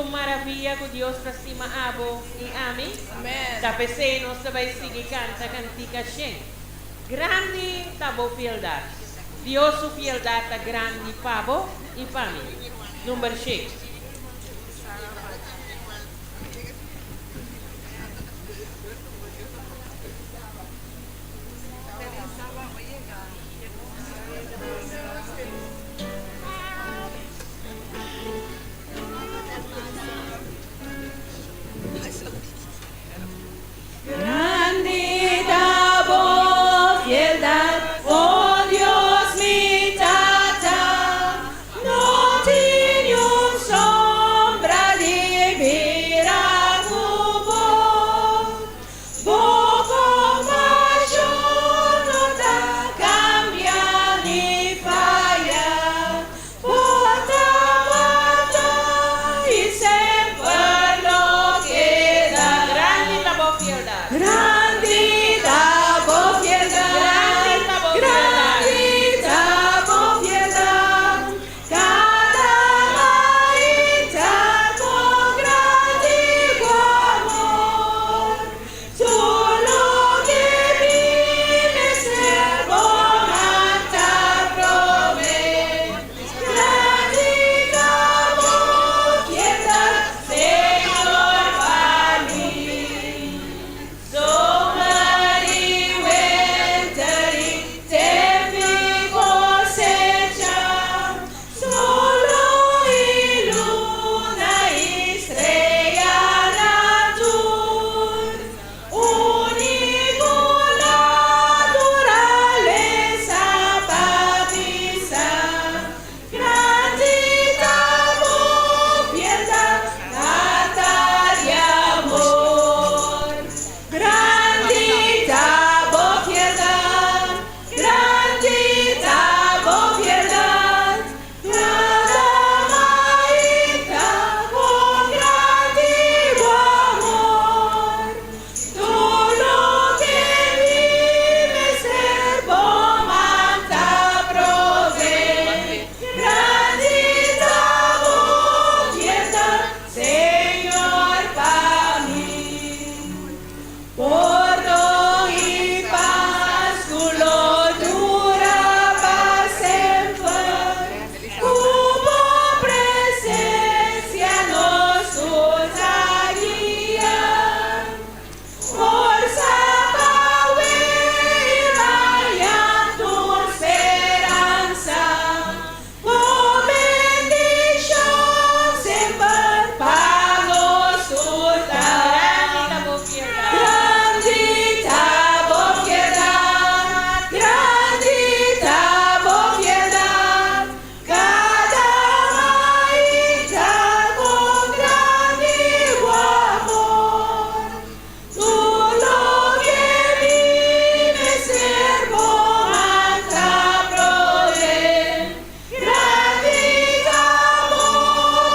Ta un maravia ku Dios ta stima abo i ami? Ta p'esei nos ta bai sigui kanta kantika shen. Grandi ta bo fieldat. Dios su fieldat ta grandi pa bo i pa mi. Number 100. Grandi ta bo fieldat, o Dios mi Tata, no tin niun sombra di bira ku bo. Bo kompashon no ta kambia ni faya, bo tabata i semper lo keda. Grandi ta bo fieldat. Grandi ta bo fieldat. Grandi ta bo fieldat. Grandi ta bo fieldat. Kada mainta ku grandi bo amor. Tur loke mi mester bo man ta proveé. Grandi ta bo fieldat, Señor, pa mi. Zomer i wenter i temp'i kosecha, solo i luna i streanan tur, úniko naturalesa pa bisa. Grandi ta bo fieldat, Tata di amor. Grandi ta bo fieldat, grandi ta bo fieldat, kada mainta ku grandi bo amor. Tur loke mi mester bo man ta proveé. Grandi ta bo fieldat, Señor, pa mi. Pordon i pas ku lo dura pa semper. Ku bo presensia nos tur ta guia. Forsa pa awe i mañan tur speransa. Bo bendishon semper pa nos tur ta. Grandi ta bo fieldat. Grandi ta bo fieldat, grandi ta bo fieldat. Kada mainta ku grandi bo amor. Tur loke mi mester bo man ta proveé. Grandi ta bo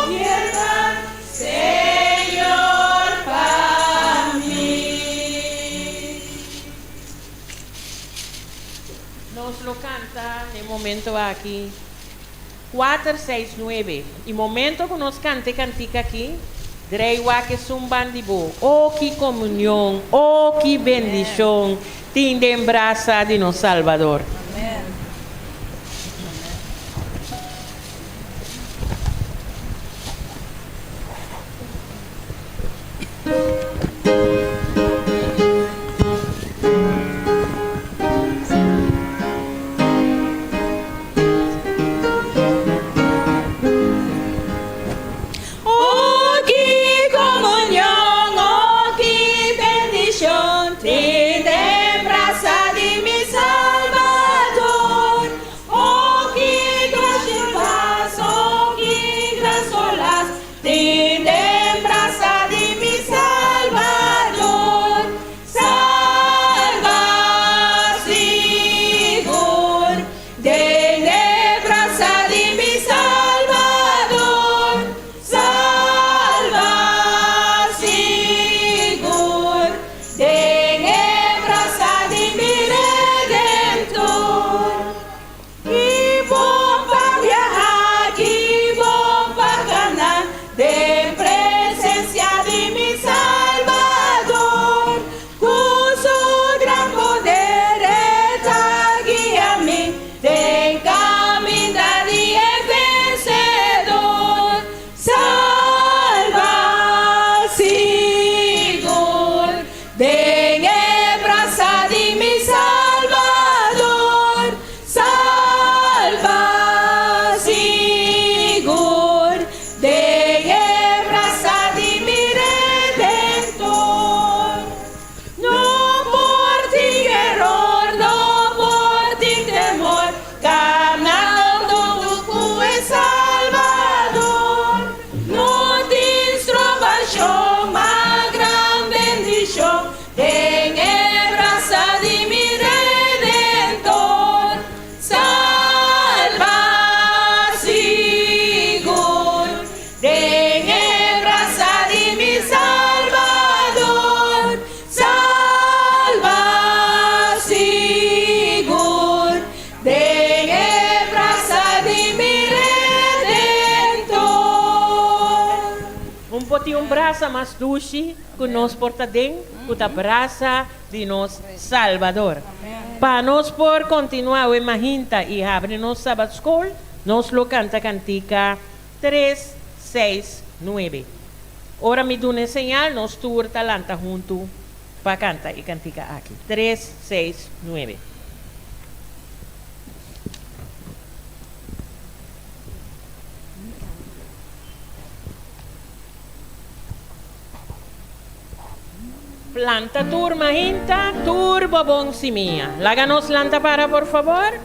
fieldat, Señor, pa mi. Nos lo kanta e momento aki 4, 6, 9. I momento ku nos kanta e kantika aki, drei wak esun band'i bo. Oh, ki komunion, oh, ki bendishon, tin den brasa di nos Salbador. Amen. Oh, ki komunion, oh, ki bendishon, tin den brasa di mi Salbador. Den e brasa di mi Salbador, Salba sigur, Den e brasa di mi Redentor. No por tin eror, no por tin temor, Kanando huntu ku e Salbador. No tin strobashon, ma gran bendishon, Den e brasa di mi Redentor. Salba sigur, Den e brasa di mi Salbador. Salba sigur, Den e brasa di mi Redentor. Un por tin un brasa mas dushi ku nos por ta den, ku ta brasa di nos Salbador. Pa nos por kontinuá awe mahinta i habri nos Sabat Skol, nos lo kanta kantika tres, seis, nuebe. Ora mi duna e señal, nos tur ta lanta huntu pa kanta e kantika aki. Tres, seis, nuebe. Planta tur mahinta, tur bo bon simia. Laga nos lanta para por fabor.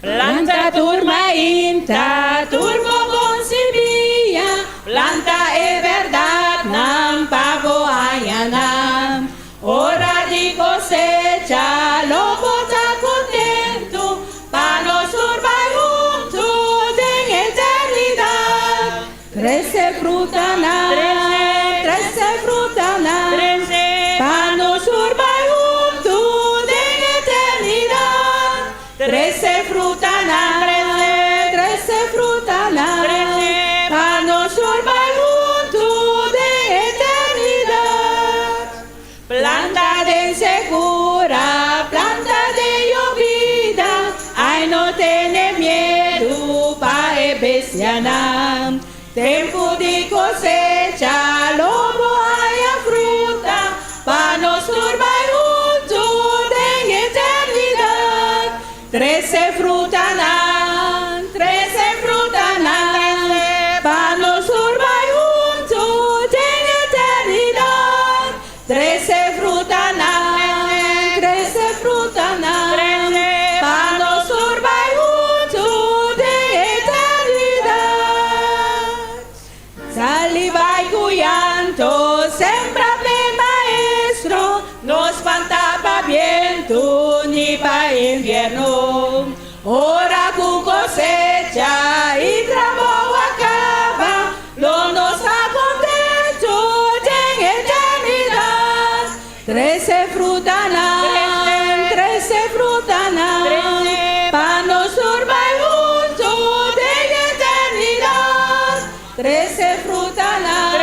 Planta tur mainta, tur bo bon simia, planta e bèrdatnan pa bo haña nan. Ora di kosecha lo bo ta kontentu, pa nos tur bai huntu den eternidat. Trese frutanan, trese frutanan, pa nos tur bai huntu den eternidat. Trese frutanan, trese frutanan, pa nos tur bai huntu den eternidat. Planta den sekura, planta den yobida, ai no tene miedu pa e bestianan. Tempu di kosecha lo bo haña fruta, pa nos tur bai huntu den eternidat. Trese frutanan, trese frutanan, pa nos tur bai huntu den eternidat. Trese frutanan, trese frutanan, pa nos tur bai huntu den eternidat. Sali bai ku yanto, sembra p'e Maestro, no spanta pa bientu ni pa invierno. Ora ku kosecha i trabou a kaba, lo nos ta kontentu den eternidat. Trese frutanan, trese frutanan, pa nos tur bai huntu den eternidat. Trese frutanan,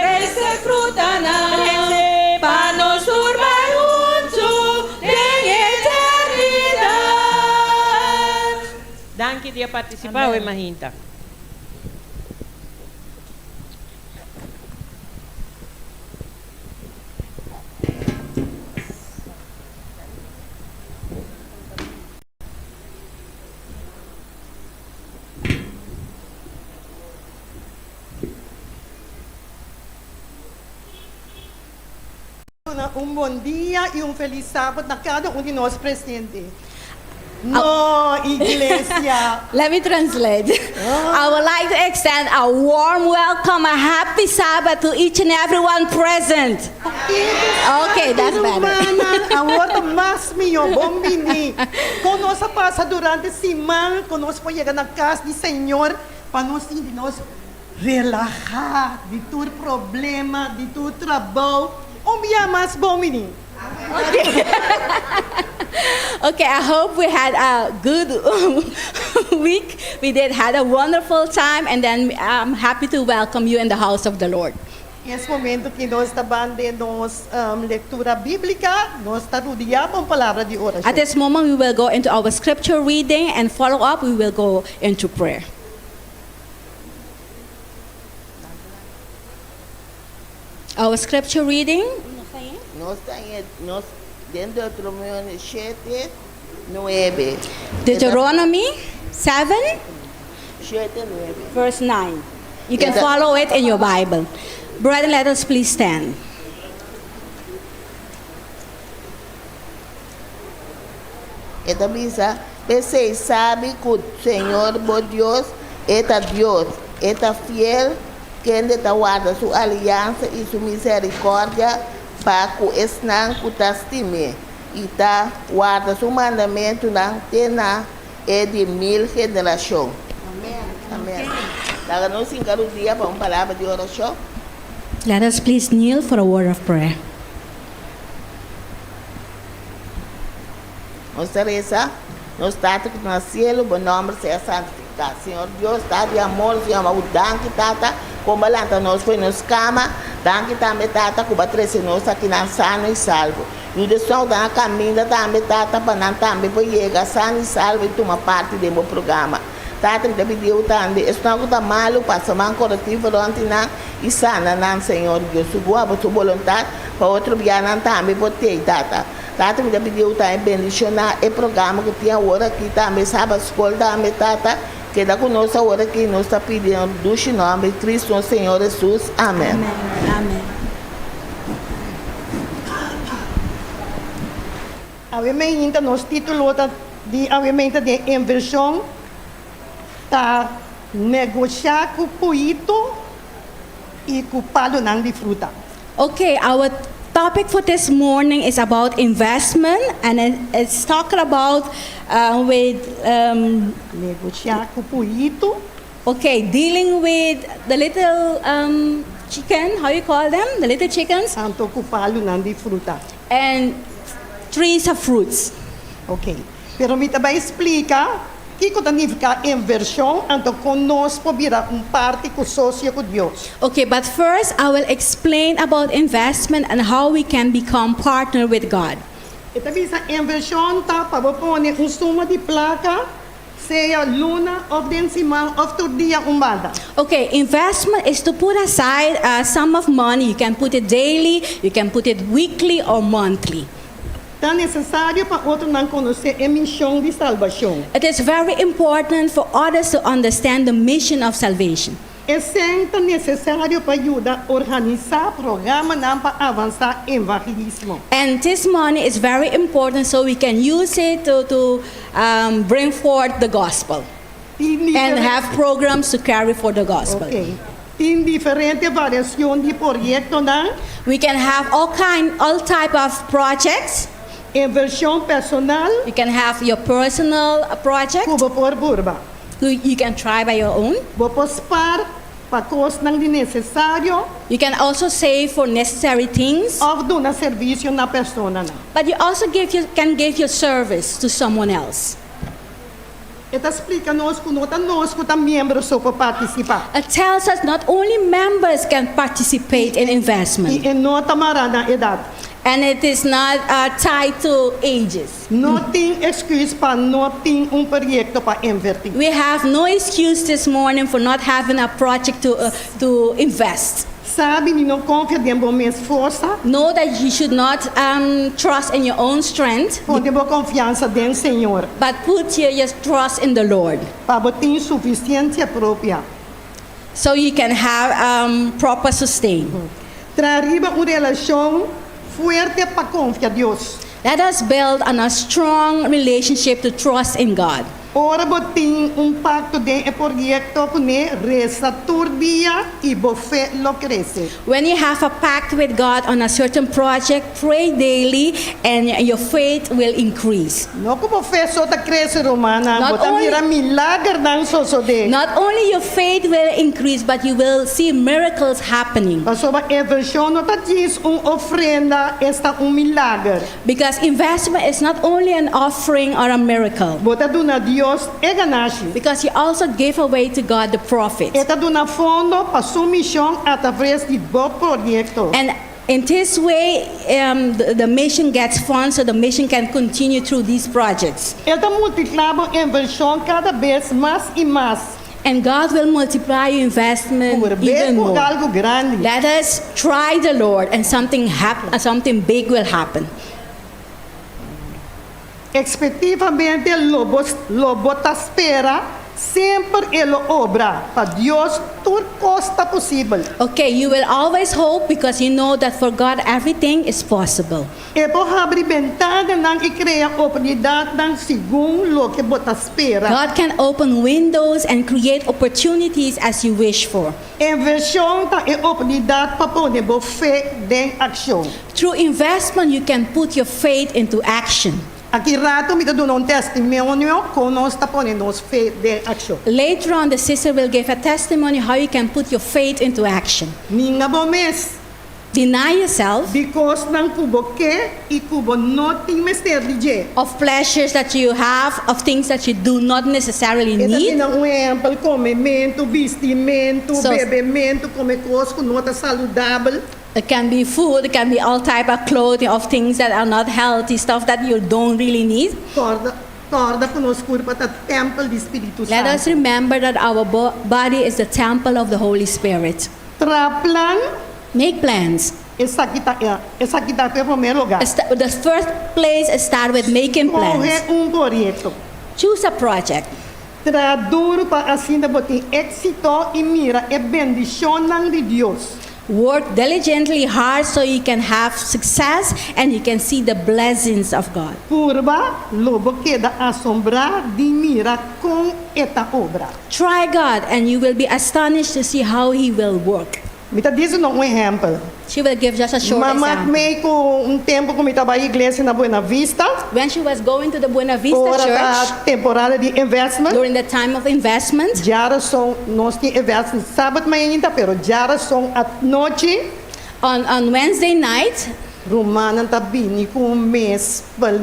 trese frutanan, pa nos tur bai huntu den eternidat. Danki di a partisipá awe mahinta. Duna un bon dia y un feliz Sabat na cada un di nos presente. No, iglesia. Let me translate. I would like to extend a warm welcome, a happy Sabbath to each and everyone present. Okay, that's better. Rumannan, awor ta mas mihó. Bon bini. Kon nos a pasa durante siman ku nos por yega na kas di Señor pa nos sinti nos relahá di tur problema, di tur trabou. Un bia mas bon bini. Okay, I hope we had a good week. We did had a wonderful time and then I'm happy to welcome you in the house of the Lord. Es momento ku nos ta ban den nos lektura bíblika, nos ta rudiá pa un palabra di orashon. At this moment we will go into our scripture reading and follow up we will go into prayer. Our scripture reading. Nos ta nos den Deuteronomio 7, 9. Deuteronomy 7, 7, 9. verse 9. You can follow it in your Bible. Brethren, let us please stand. E ta bisa, P'esei sabi ku Señor bo Dios, E ta Dios, E ta fiel, kende ta warda su aliansa i su miserikòrdia pa ku esnan ku ta stim'é i ta warda su mandamentunan te na e di mil generashon. Amèn. Laga nos hinka rudia pa un palabra di orashon. Let us please kneel for a word of prayer. Nos ta resa, Nos Tata ku ta na sielu, bo nòmber sea santifiká. Señor Dios, Tata di amor, nos yama bo danki, Tata, kon bo a lanta nos for di nos kama. Danki tambe, Tata, ku bo a trese nos akinan sano i salvo. Yuda esnan ku ta na kaminda tambe, Tata, pa nan tambe por yega sano i salvo i tuma parti den bo programa. Tata, mi ta pidi bo tambe, esnan ku ta malu, pasa man korektivo rònt di nan i sana nan, Señor Dios. Sugun abo su boluntat, pa otro bia nan tambe por tei, Tata. Tata mi ta pidi bo tambe bendiciona e programa cu tin awor aki tambe Sabat School tambe Tata keda cu nos awor aki nos ta pidi den dushi nomber di Cristo nos Señor Jesus Amen. Awe meinta nos titulo ta di awe meinta den inversion ta negosha cu puito y cu palonan di fruta. Okay, our topic for this morning is about investment and it, it's talking about uh, with um, Negosha cu puito. Okay, dealing with the little um, chicken, how you call them? The little chickens. Anto cu palonan di fruta. And trees of fruits. Ok, pero mi ta bay splica kico ta nifica inversion anto con nos por bira un parti cu socio cu Dios. Okay, but first I will explain about investment and how we can become partner with God. E ta bisa inversion ta pa bo pone un suma di placa, sea luna of den siman of tur dia un banda. Okay, investment is to put aside a sum of money. You can put it daily, you can put it weekly or monthly. Ta nesesario pa otronan konosé e mishon di salbashon. It is very important for others to understand the mission of salvation. E sèn ta nesesario pa yuda organisá programanan pa avansá evangelismo. And this money is very important so we can use it to to bring forth the gospel and have programs to carry forth the gospel. Ok. Tin diferente variacion di proyectonan. We can have all kind, all type of projects. Inversion personal. You can have your personal project. Cu bo por purba. You can try by your own. Bo por spaar pa cosnan di necesario. You can also save for necessary things. Of duna servicio na personanan. But you also give your, can give your service to someone else. E ta splica nos cu no ta nos cu ta miembro so por participa. It tells us not only members can participate in investment. Y e no ta mara na edad. And it is not tied to ages. No tin excuus pa no tin un proyecto pa inverti. We have no excuse this morning for not having a project to to invest. Sabi di no konfia den bo mes forsa. Know that you should not trust in your own strength. Pone bo konfiansa den Señor. But put your your trust in the Lord. Pa bo tin sufisiensia propia. So you can have proper sustain. Traha riba un relashon fuerte pa konfia Dios. Let us build on a strong relationship to trust in God. Ora bo tin un pakto den e proyekto kuné, resa tur dia i bo fe lo krese. When you have a pact with God on a certain project, pray daily and your faith will increase. No ku bo fe so ta krese, rumannan, bo ta mira milagernan sosodé. Not only your faith will increase, but you will see miracles happening. Pasobra invershon no ta djis un ofrenda, esta un milager. Because investment is not only an offering or a miracle. Bo ta duna Dios e ganashi. Because you also give away to God the profit. E ta duna fondo pa su mishon atraves di bo proyekto. And in this way the mission gets funds so the mission can continue through these projects. E ta multiplá bo invershon kada bes mas i mas. And God will multiply your investment Purb'é even ku more. algu grandi. Let us try the Lord and something hap- something big will happen. Ekspektivamente lo bo lo bo ta spera semper e lo obra. Pa Dios tur kos ta posibel. Okay, you will always hope because you know that for God everything is possible. E por habri bentananan i krea oportunidatnan segun loke bo ta spera. God can open windows and create opportunities as you wish for. Invershon ta e oportunidat pa pone bo fe den akshon. Through investment you can put your faith into action. Aki ratu mi ta duna un testimonio kon nos ta pone nos fe den akshon. Later on the sister will give a testimony how you can put your faith into action. Ninga bo mes. Deny yourself. Di kosnan ku bo ke i ku bo no tin mester di dje. Of pleasures that you have, of things that you do not necessarily E ta need. duna un ehèmpel, komementu, bistimentu, So. bebementu, kome kos ku no ta saludabel. It can be food, it can be all type of clothing, of things that are not healthy, stuff that you don't really need. Kòrda, kòrda ku nos kurpa ta tèmpel di Spiritu Let us Santu. remember that our bo- body is the temple of the Holy Spirit. Traha plan. Make plans. Esaki ta esaki ta e promé lugá. The first place is start with making plans. Skohe un proyekto. Choose a project. Traha duru pa asina bo tin éksito i mira e bendishonnan di Dios. Work diligently hard so you can have success and you can see the blessings of God. Purba, lo bo keda asombrá di mira kon e ta obra. Try God and you will be astonished to see how He will work. Mi ta disi no un ehèmpel. She will give just a short Mama example. mei ku un tempu ku mi ta bai iglesia na Buena Vista. When she was going to the Buena Vista Ora ta church. temporada di investment. During the time of investment. Djarason nos tin investment sabat mainta pero djarason anochi. On on Wednesday night. Rumannan ta bini ku mespel,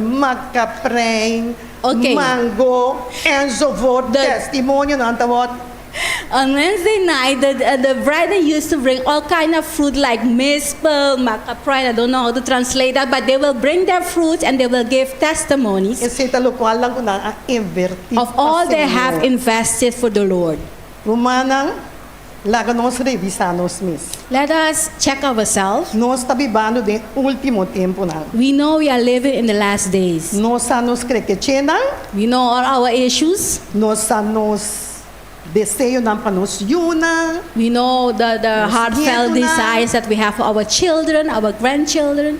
makaprein, Okay. mango enzovoort. Testimonionan ta wòrdu. On Wednesday night, the, uh, the brethren used to bring all kind of fruit like mispel, macapride, I don't know how to translate that, but they will bring their fruits and they will give testimonies Esei ta lokual ku nan a invertí of all pa they have Señor. invested for the Lord. Rumannan, laga nos revisá nos mes. Let us check ourselves. Nos ta bibando den último tempunan. We know we are living in the last days. Nos sa nos krekechenan. We know all our issues. Nos sa nos deseonan pa nos yunan. We know the, the Nos heartfelt nietonan. desires that we have for our children, our grandchildren.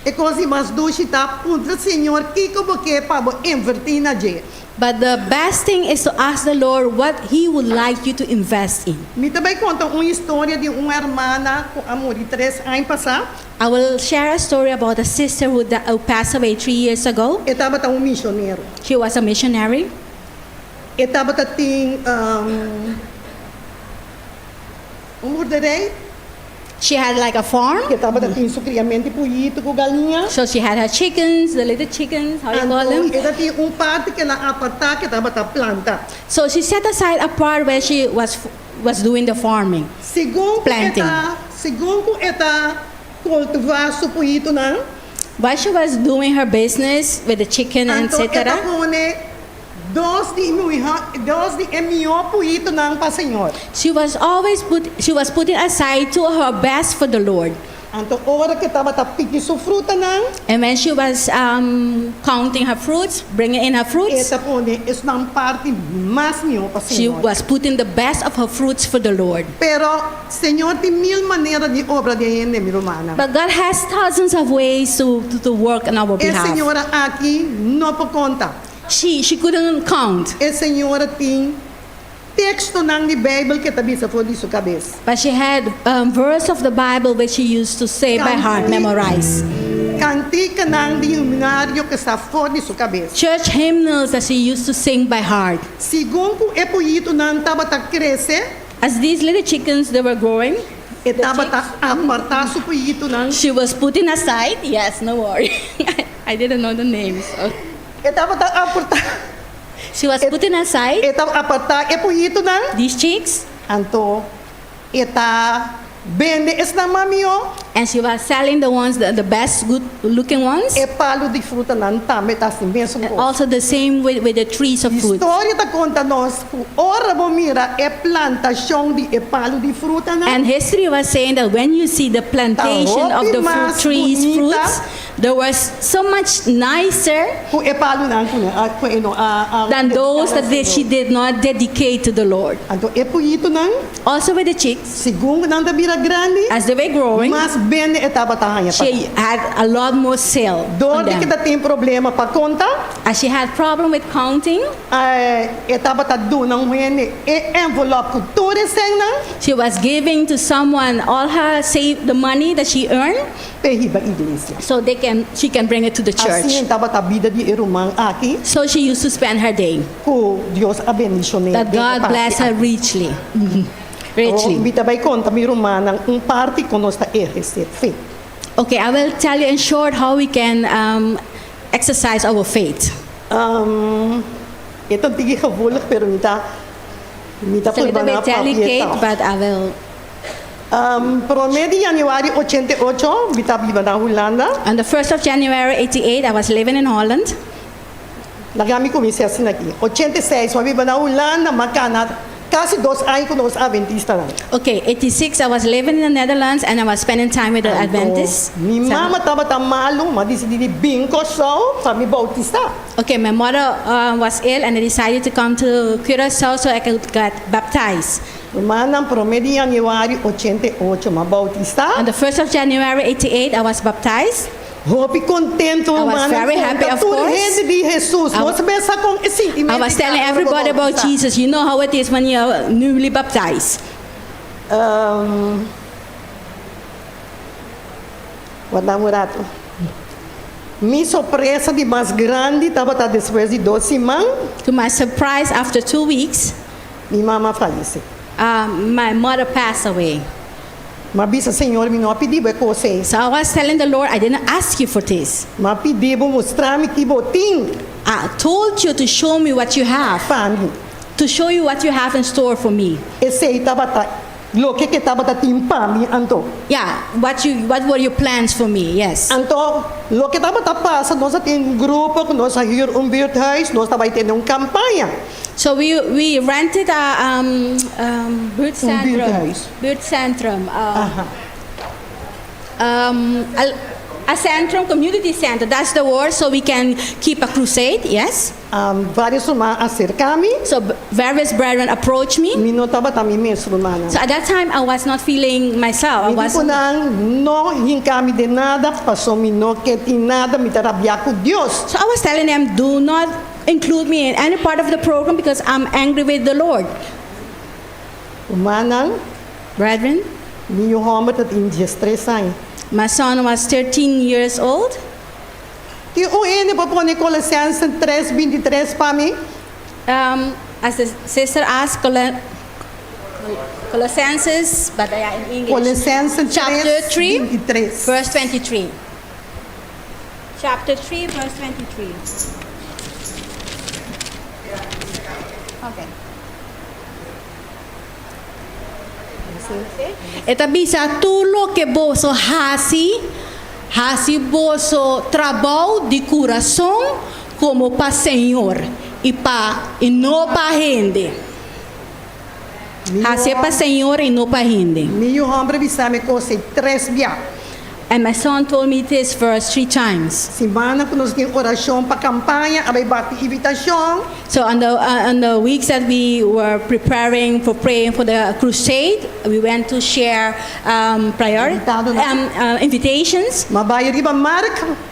E kos di mas dushi ta puntra Señor kiko bo ke pa bo invertí na dje. But the best thing is to ask the Lord what He would like you to invest in. Mi ta bai konta un historia di un hermana ku a muri tres aña pasá. I will share a story about a sister who, di- who passed away three years ago. E tabata un misionero. She was a missionary. E tabata tin un boerderij. She had like a farm. E tabata tin su kriamentu di puyito ku galiña. So she had her chickens, the little chickens, how you call Anto them. e tabatin un parti ku el a apartá ku e tabata planta. So she set aside a part where she was was doing the farming, Segun ku e planting. ta, segun ku e ta kultivá su puyitonan. While she was doing her business with the chicken, Anto e ta etc. pone dos di muha, dos di e mihó puyitonan pa Señor. She was always put she was putting aside to her best for the Lord. Anto ora ku e tabata piki su frutanan. And when she was um, counting her fruits, bringing in her fruits, E ta pone esnan parti mas mihó pa she Señor. was putting the best of her fruits for the Lord. Pero Señor tin mil manera di obra den hende, mi rumannan. But God has thousands of ways to, to, to work on our E behalf. señora aki no por konta. She, she couldn't count. E señora tin tekstonan di Beibel ku e ta bisa for di su kabes. But she had um, verse of the Bible which she used to say by heart, memorize. Kantikanan di himnario ku sa for di su kabes. Church hymnals that she used to sing by heart. Segun ku e puyitonan tabata krese. As these little chickens they were growing, E tabata apartá su puyitonan. She was putting aside. Yes, no worry. I didn't know the names. So. E tabata apartá. She was putting aside. E tabata apartá e puyitonan. These chicks. Anto e ta. Bende esnan mas mihó. And she was selling the ones, the best good looking ones. E palu di frutanan tambe ta hasi mesun And kos. also the same with the trees of fruit. Historia ta konta nos ku ora bo mira e plantashon di e palu di frutanan. And history was saying that when you see the plantation Ta of hopi the fruit mas trees, bunita. fruits, there was so much nicer Ku e palunan ku a ku e no a a than those dediká na that they, she Señor. did not dedicate to the Lord. Anto e puyitunan. Also with the chicks. Segun ku nan ta bira grandi. As they were growing. Mas bende e tabata haña pa She nan. had a lot more sale Dor on di them. ku ta tin problema pa konta. As she had problem with counting. E tabata duna un hende e envelop ku tur e sènnan. She was giving to someone all her save the money that she earned. P'e hiba iglesia. So they can she can bring it to the church. Asina tabata bida di e ruman aki. So she used to spend her day. Ku Dios a bendishon'é That den e God parti bless her aki. richly. Richly. Awor mi ta bai konta mi rumannan un parti kon nos ta ehersé fe. Okay, I will tell you in short how we can um, exercise our faith. Um, e ta un tiki gevoelig, pero mi ta mi ta It's a little purba na bit papia delicate, tòg. but I will. Um, promé di yanüari 88, mi ta biba na Hulanda. On the 1st of January 88, I was living in Holland. Laga mi kuminsá asina aki. 86, mi a biba na Hulanda, mi a kana kasi dos aña ku nos Adventistanan. Okay, 86, I was living in the Netherlands and I was spending time with the Anto, Adventists. mi mama tabata malu, mi a disidí di bin Kòrsou pa mi boutisá. Okay, my mother uh, was ill and I decided to come to Curaçao so I could get baptized. Rumannan, promé di yanüari 88 mi a boutisá. On the 1st of January 88, I was baptized. Hopi kontentu, I was rumannan, very happy, konta of tur course. hende di Hesus. I Nos mester sa kon e sintimentu I was di telling kada ora bo everybody about boutisá. Jesus. You know how it is when you're newly baptized. Um, warda un ratu. Mi sorpresa di mas grandi tabata despues di dos siman. To my surprise, after 2 weeks, Mi mama a fayesé. My mother passed away. Mi a bisa, Señor, mi no a pidi bo e kos ei. So I was telling the Lord, I didn't ask you for this. Mi a pidi bo mustra mi ki bo tin. I told you to show me what you have. Pa mi. To show you what you have in store for me. Esei tabata loke ke tabata tin pa mi anto. Yeah, what were your plans for me? Yes. Anto, loke tabata pasa, nos a tin un grupo ku nos a hür un buurthuis, nos ta bai tene un kampaña. So we rented a Un buurtcentrum. buurthuis. Buurtcentrum. A centrum, community center, that's the word, so we can keep a crusade, yes? Varios ruman a aserká mi. So various brethren approached me. Mi no tabata mi mes, rumannan. So at that time, I was not feeling myself. I Mi di was ku nan, no hinka mi den nada, paso mi no ke tin nada, mi ta rabiá ku Dios. So I was telling them, do not include me in any part of the program because I'm angry with the Lord. Rumannan, Brethren, mi yu hòmber tatin 13 aña. My son was 13 years old. Tin un hende por pone Kolosensen 3, 23 pa mi? As the sister asked, Colosenses, but they are in English. Kolosensen Chapter 3, 3, 23. verse 23. Chapter 3, verse 23. Okay. E ta bisa tur loke boso hasi, hasi boso trabou di kurason komo pa Señor i pa i no pa hende. Hasi pa Señor i no pa hende. Mi yu hòmber a bisa mi kos ei tres bia. And my son told me this verse three times. Simannan ku nos tin orashon pa kampaña, a bai bati invitashon. So on the weeks that we were preparing for praying for the crusade, we went to share priority invitations. M'a bai riba mark.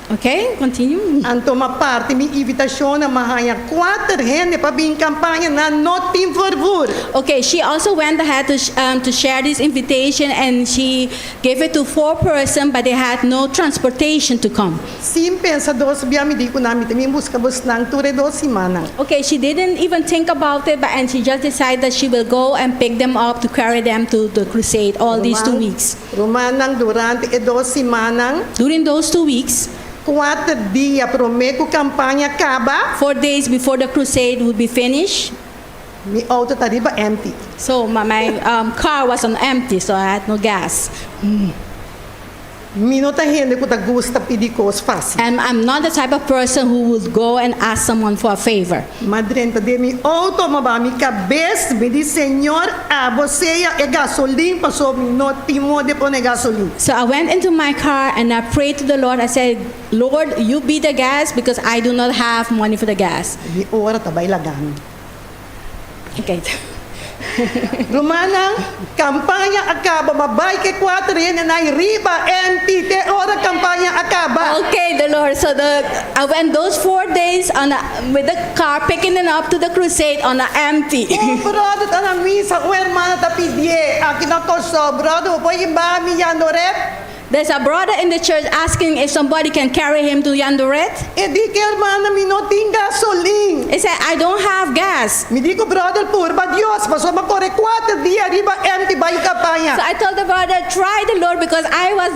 Okay, continue. Anto m'a parti mi invitashon, m'a haña kuater hende pa bin kampaña, nan no tin vervoer. Okay, she also went ahead to share this invitation and she gave it to four person, but they had no transportation to come. Sin pensa dos bia mi di ku nan mi ta bin buska bosnan tur e dos simannan. Okay, she didn't even think about it, but and she just decided that she will go and pick them up to carry them to the crusade all these 2 weeks. Rumannan durante e dos simannan. During those 2 weeks, 4 dia promé ku kampaña kaba. 4 days before the crusade would be finished, Mi outo ta riba empty. So my car was on empty, so I had no gas. Mi no ta hende ku ta gusta pidi kos fásil. And I'm not the type of person who would go and ask someone for a favor. M'a drenta den mi outo, m'a baha mi kabes, mi di, Señor, abo sea e gasolin, pasobra mi no tin moda di pone gasolin. So I went into my car and I prayed to the Lord. I said, Lord, you be the gas because I do not have money for the gas. Mi ora ta bai laga mi. Okay. Rumannan, kampaña a kaba, m'a bai ku e kuater hendenan riba empty te ora kampaña a kaba. Okay, the Lord. So the I went those 4 days on a, with the car picking them up to the crusade on a empty. Un brother ta na misa, un hermana ta pidié, aki na Kòrsou, brother, bo por hiba mi Jandoret? There's a brother in the church asking if somebody can carry him to Jandoret. E di ku hermana, mi no tin gasolin. He said, I don't have gas. Mi di ku brother, purba Dios, pasobra m'a kore 4 dia riba empty bai kampaña. So I told the brother, try the Lord because I was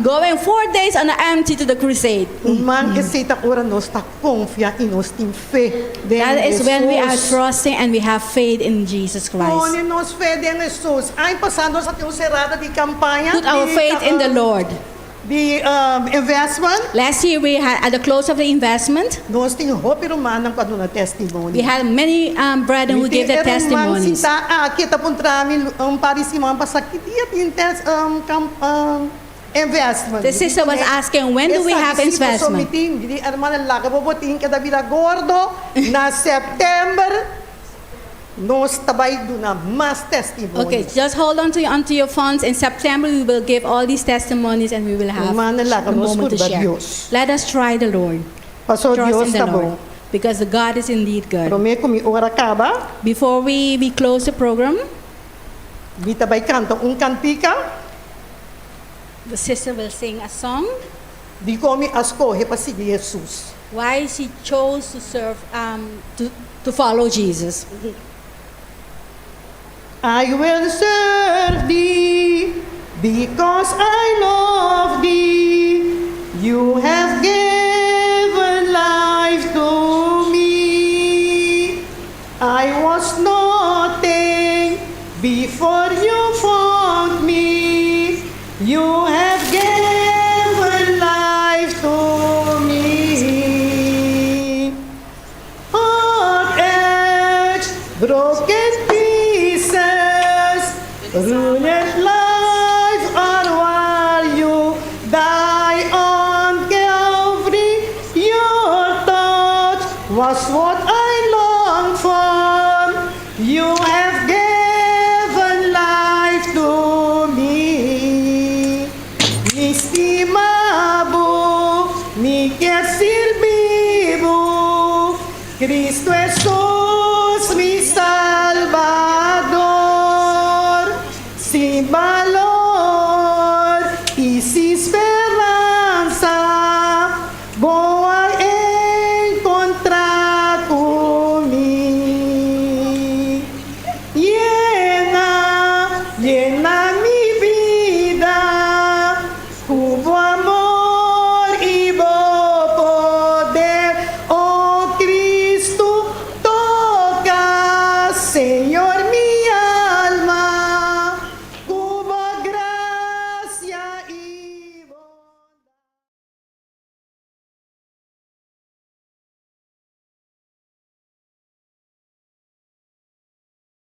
going 4 days on the empty to the crusade. Ruman, esei ta ora nos ta konfia i nos tin fe. That is when we are trusting and we have faith in Jesus Christ. Pone nos fe den Jesus. Aña pasá nos tabatin un serada di kampaña. Put our faith in the Lord. Di investment. Last year we had at the close of the investment. Nos tin hopi rumannan ku a duna testimonio. We had many brethren who gave their testimonies. Sintá aki ta puntra mi un par di siman pasá ki dia tin test investment. The sister was asking, when do we have investment? Mi ruman laga bo botin ku ta bira gordo na sèptèmber nos ta bai duna mas testimonio. Okay, just hold on to onto your funds. In September, we will give all these testimonies and we will have the moment to share. Dios. Let us try the Lord. Paso Trust Dios in the ta Lord. bon. Because the God is indeed good. Promé ku mi ora kaba. Before we close the program, Mi ta bai kanta un kantika. The sister will sing a song. Dikon mi a skohe pa sigui Jesus. Why she chose to serve, to follow Jesus. I will serve thee because I love thee. You have given life to me. I was nothing before you found me. You have given life to me. Heart edge, broken pieces, ruined life.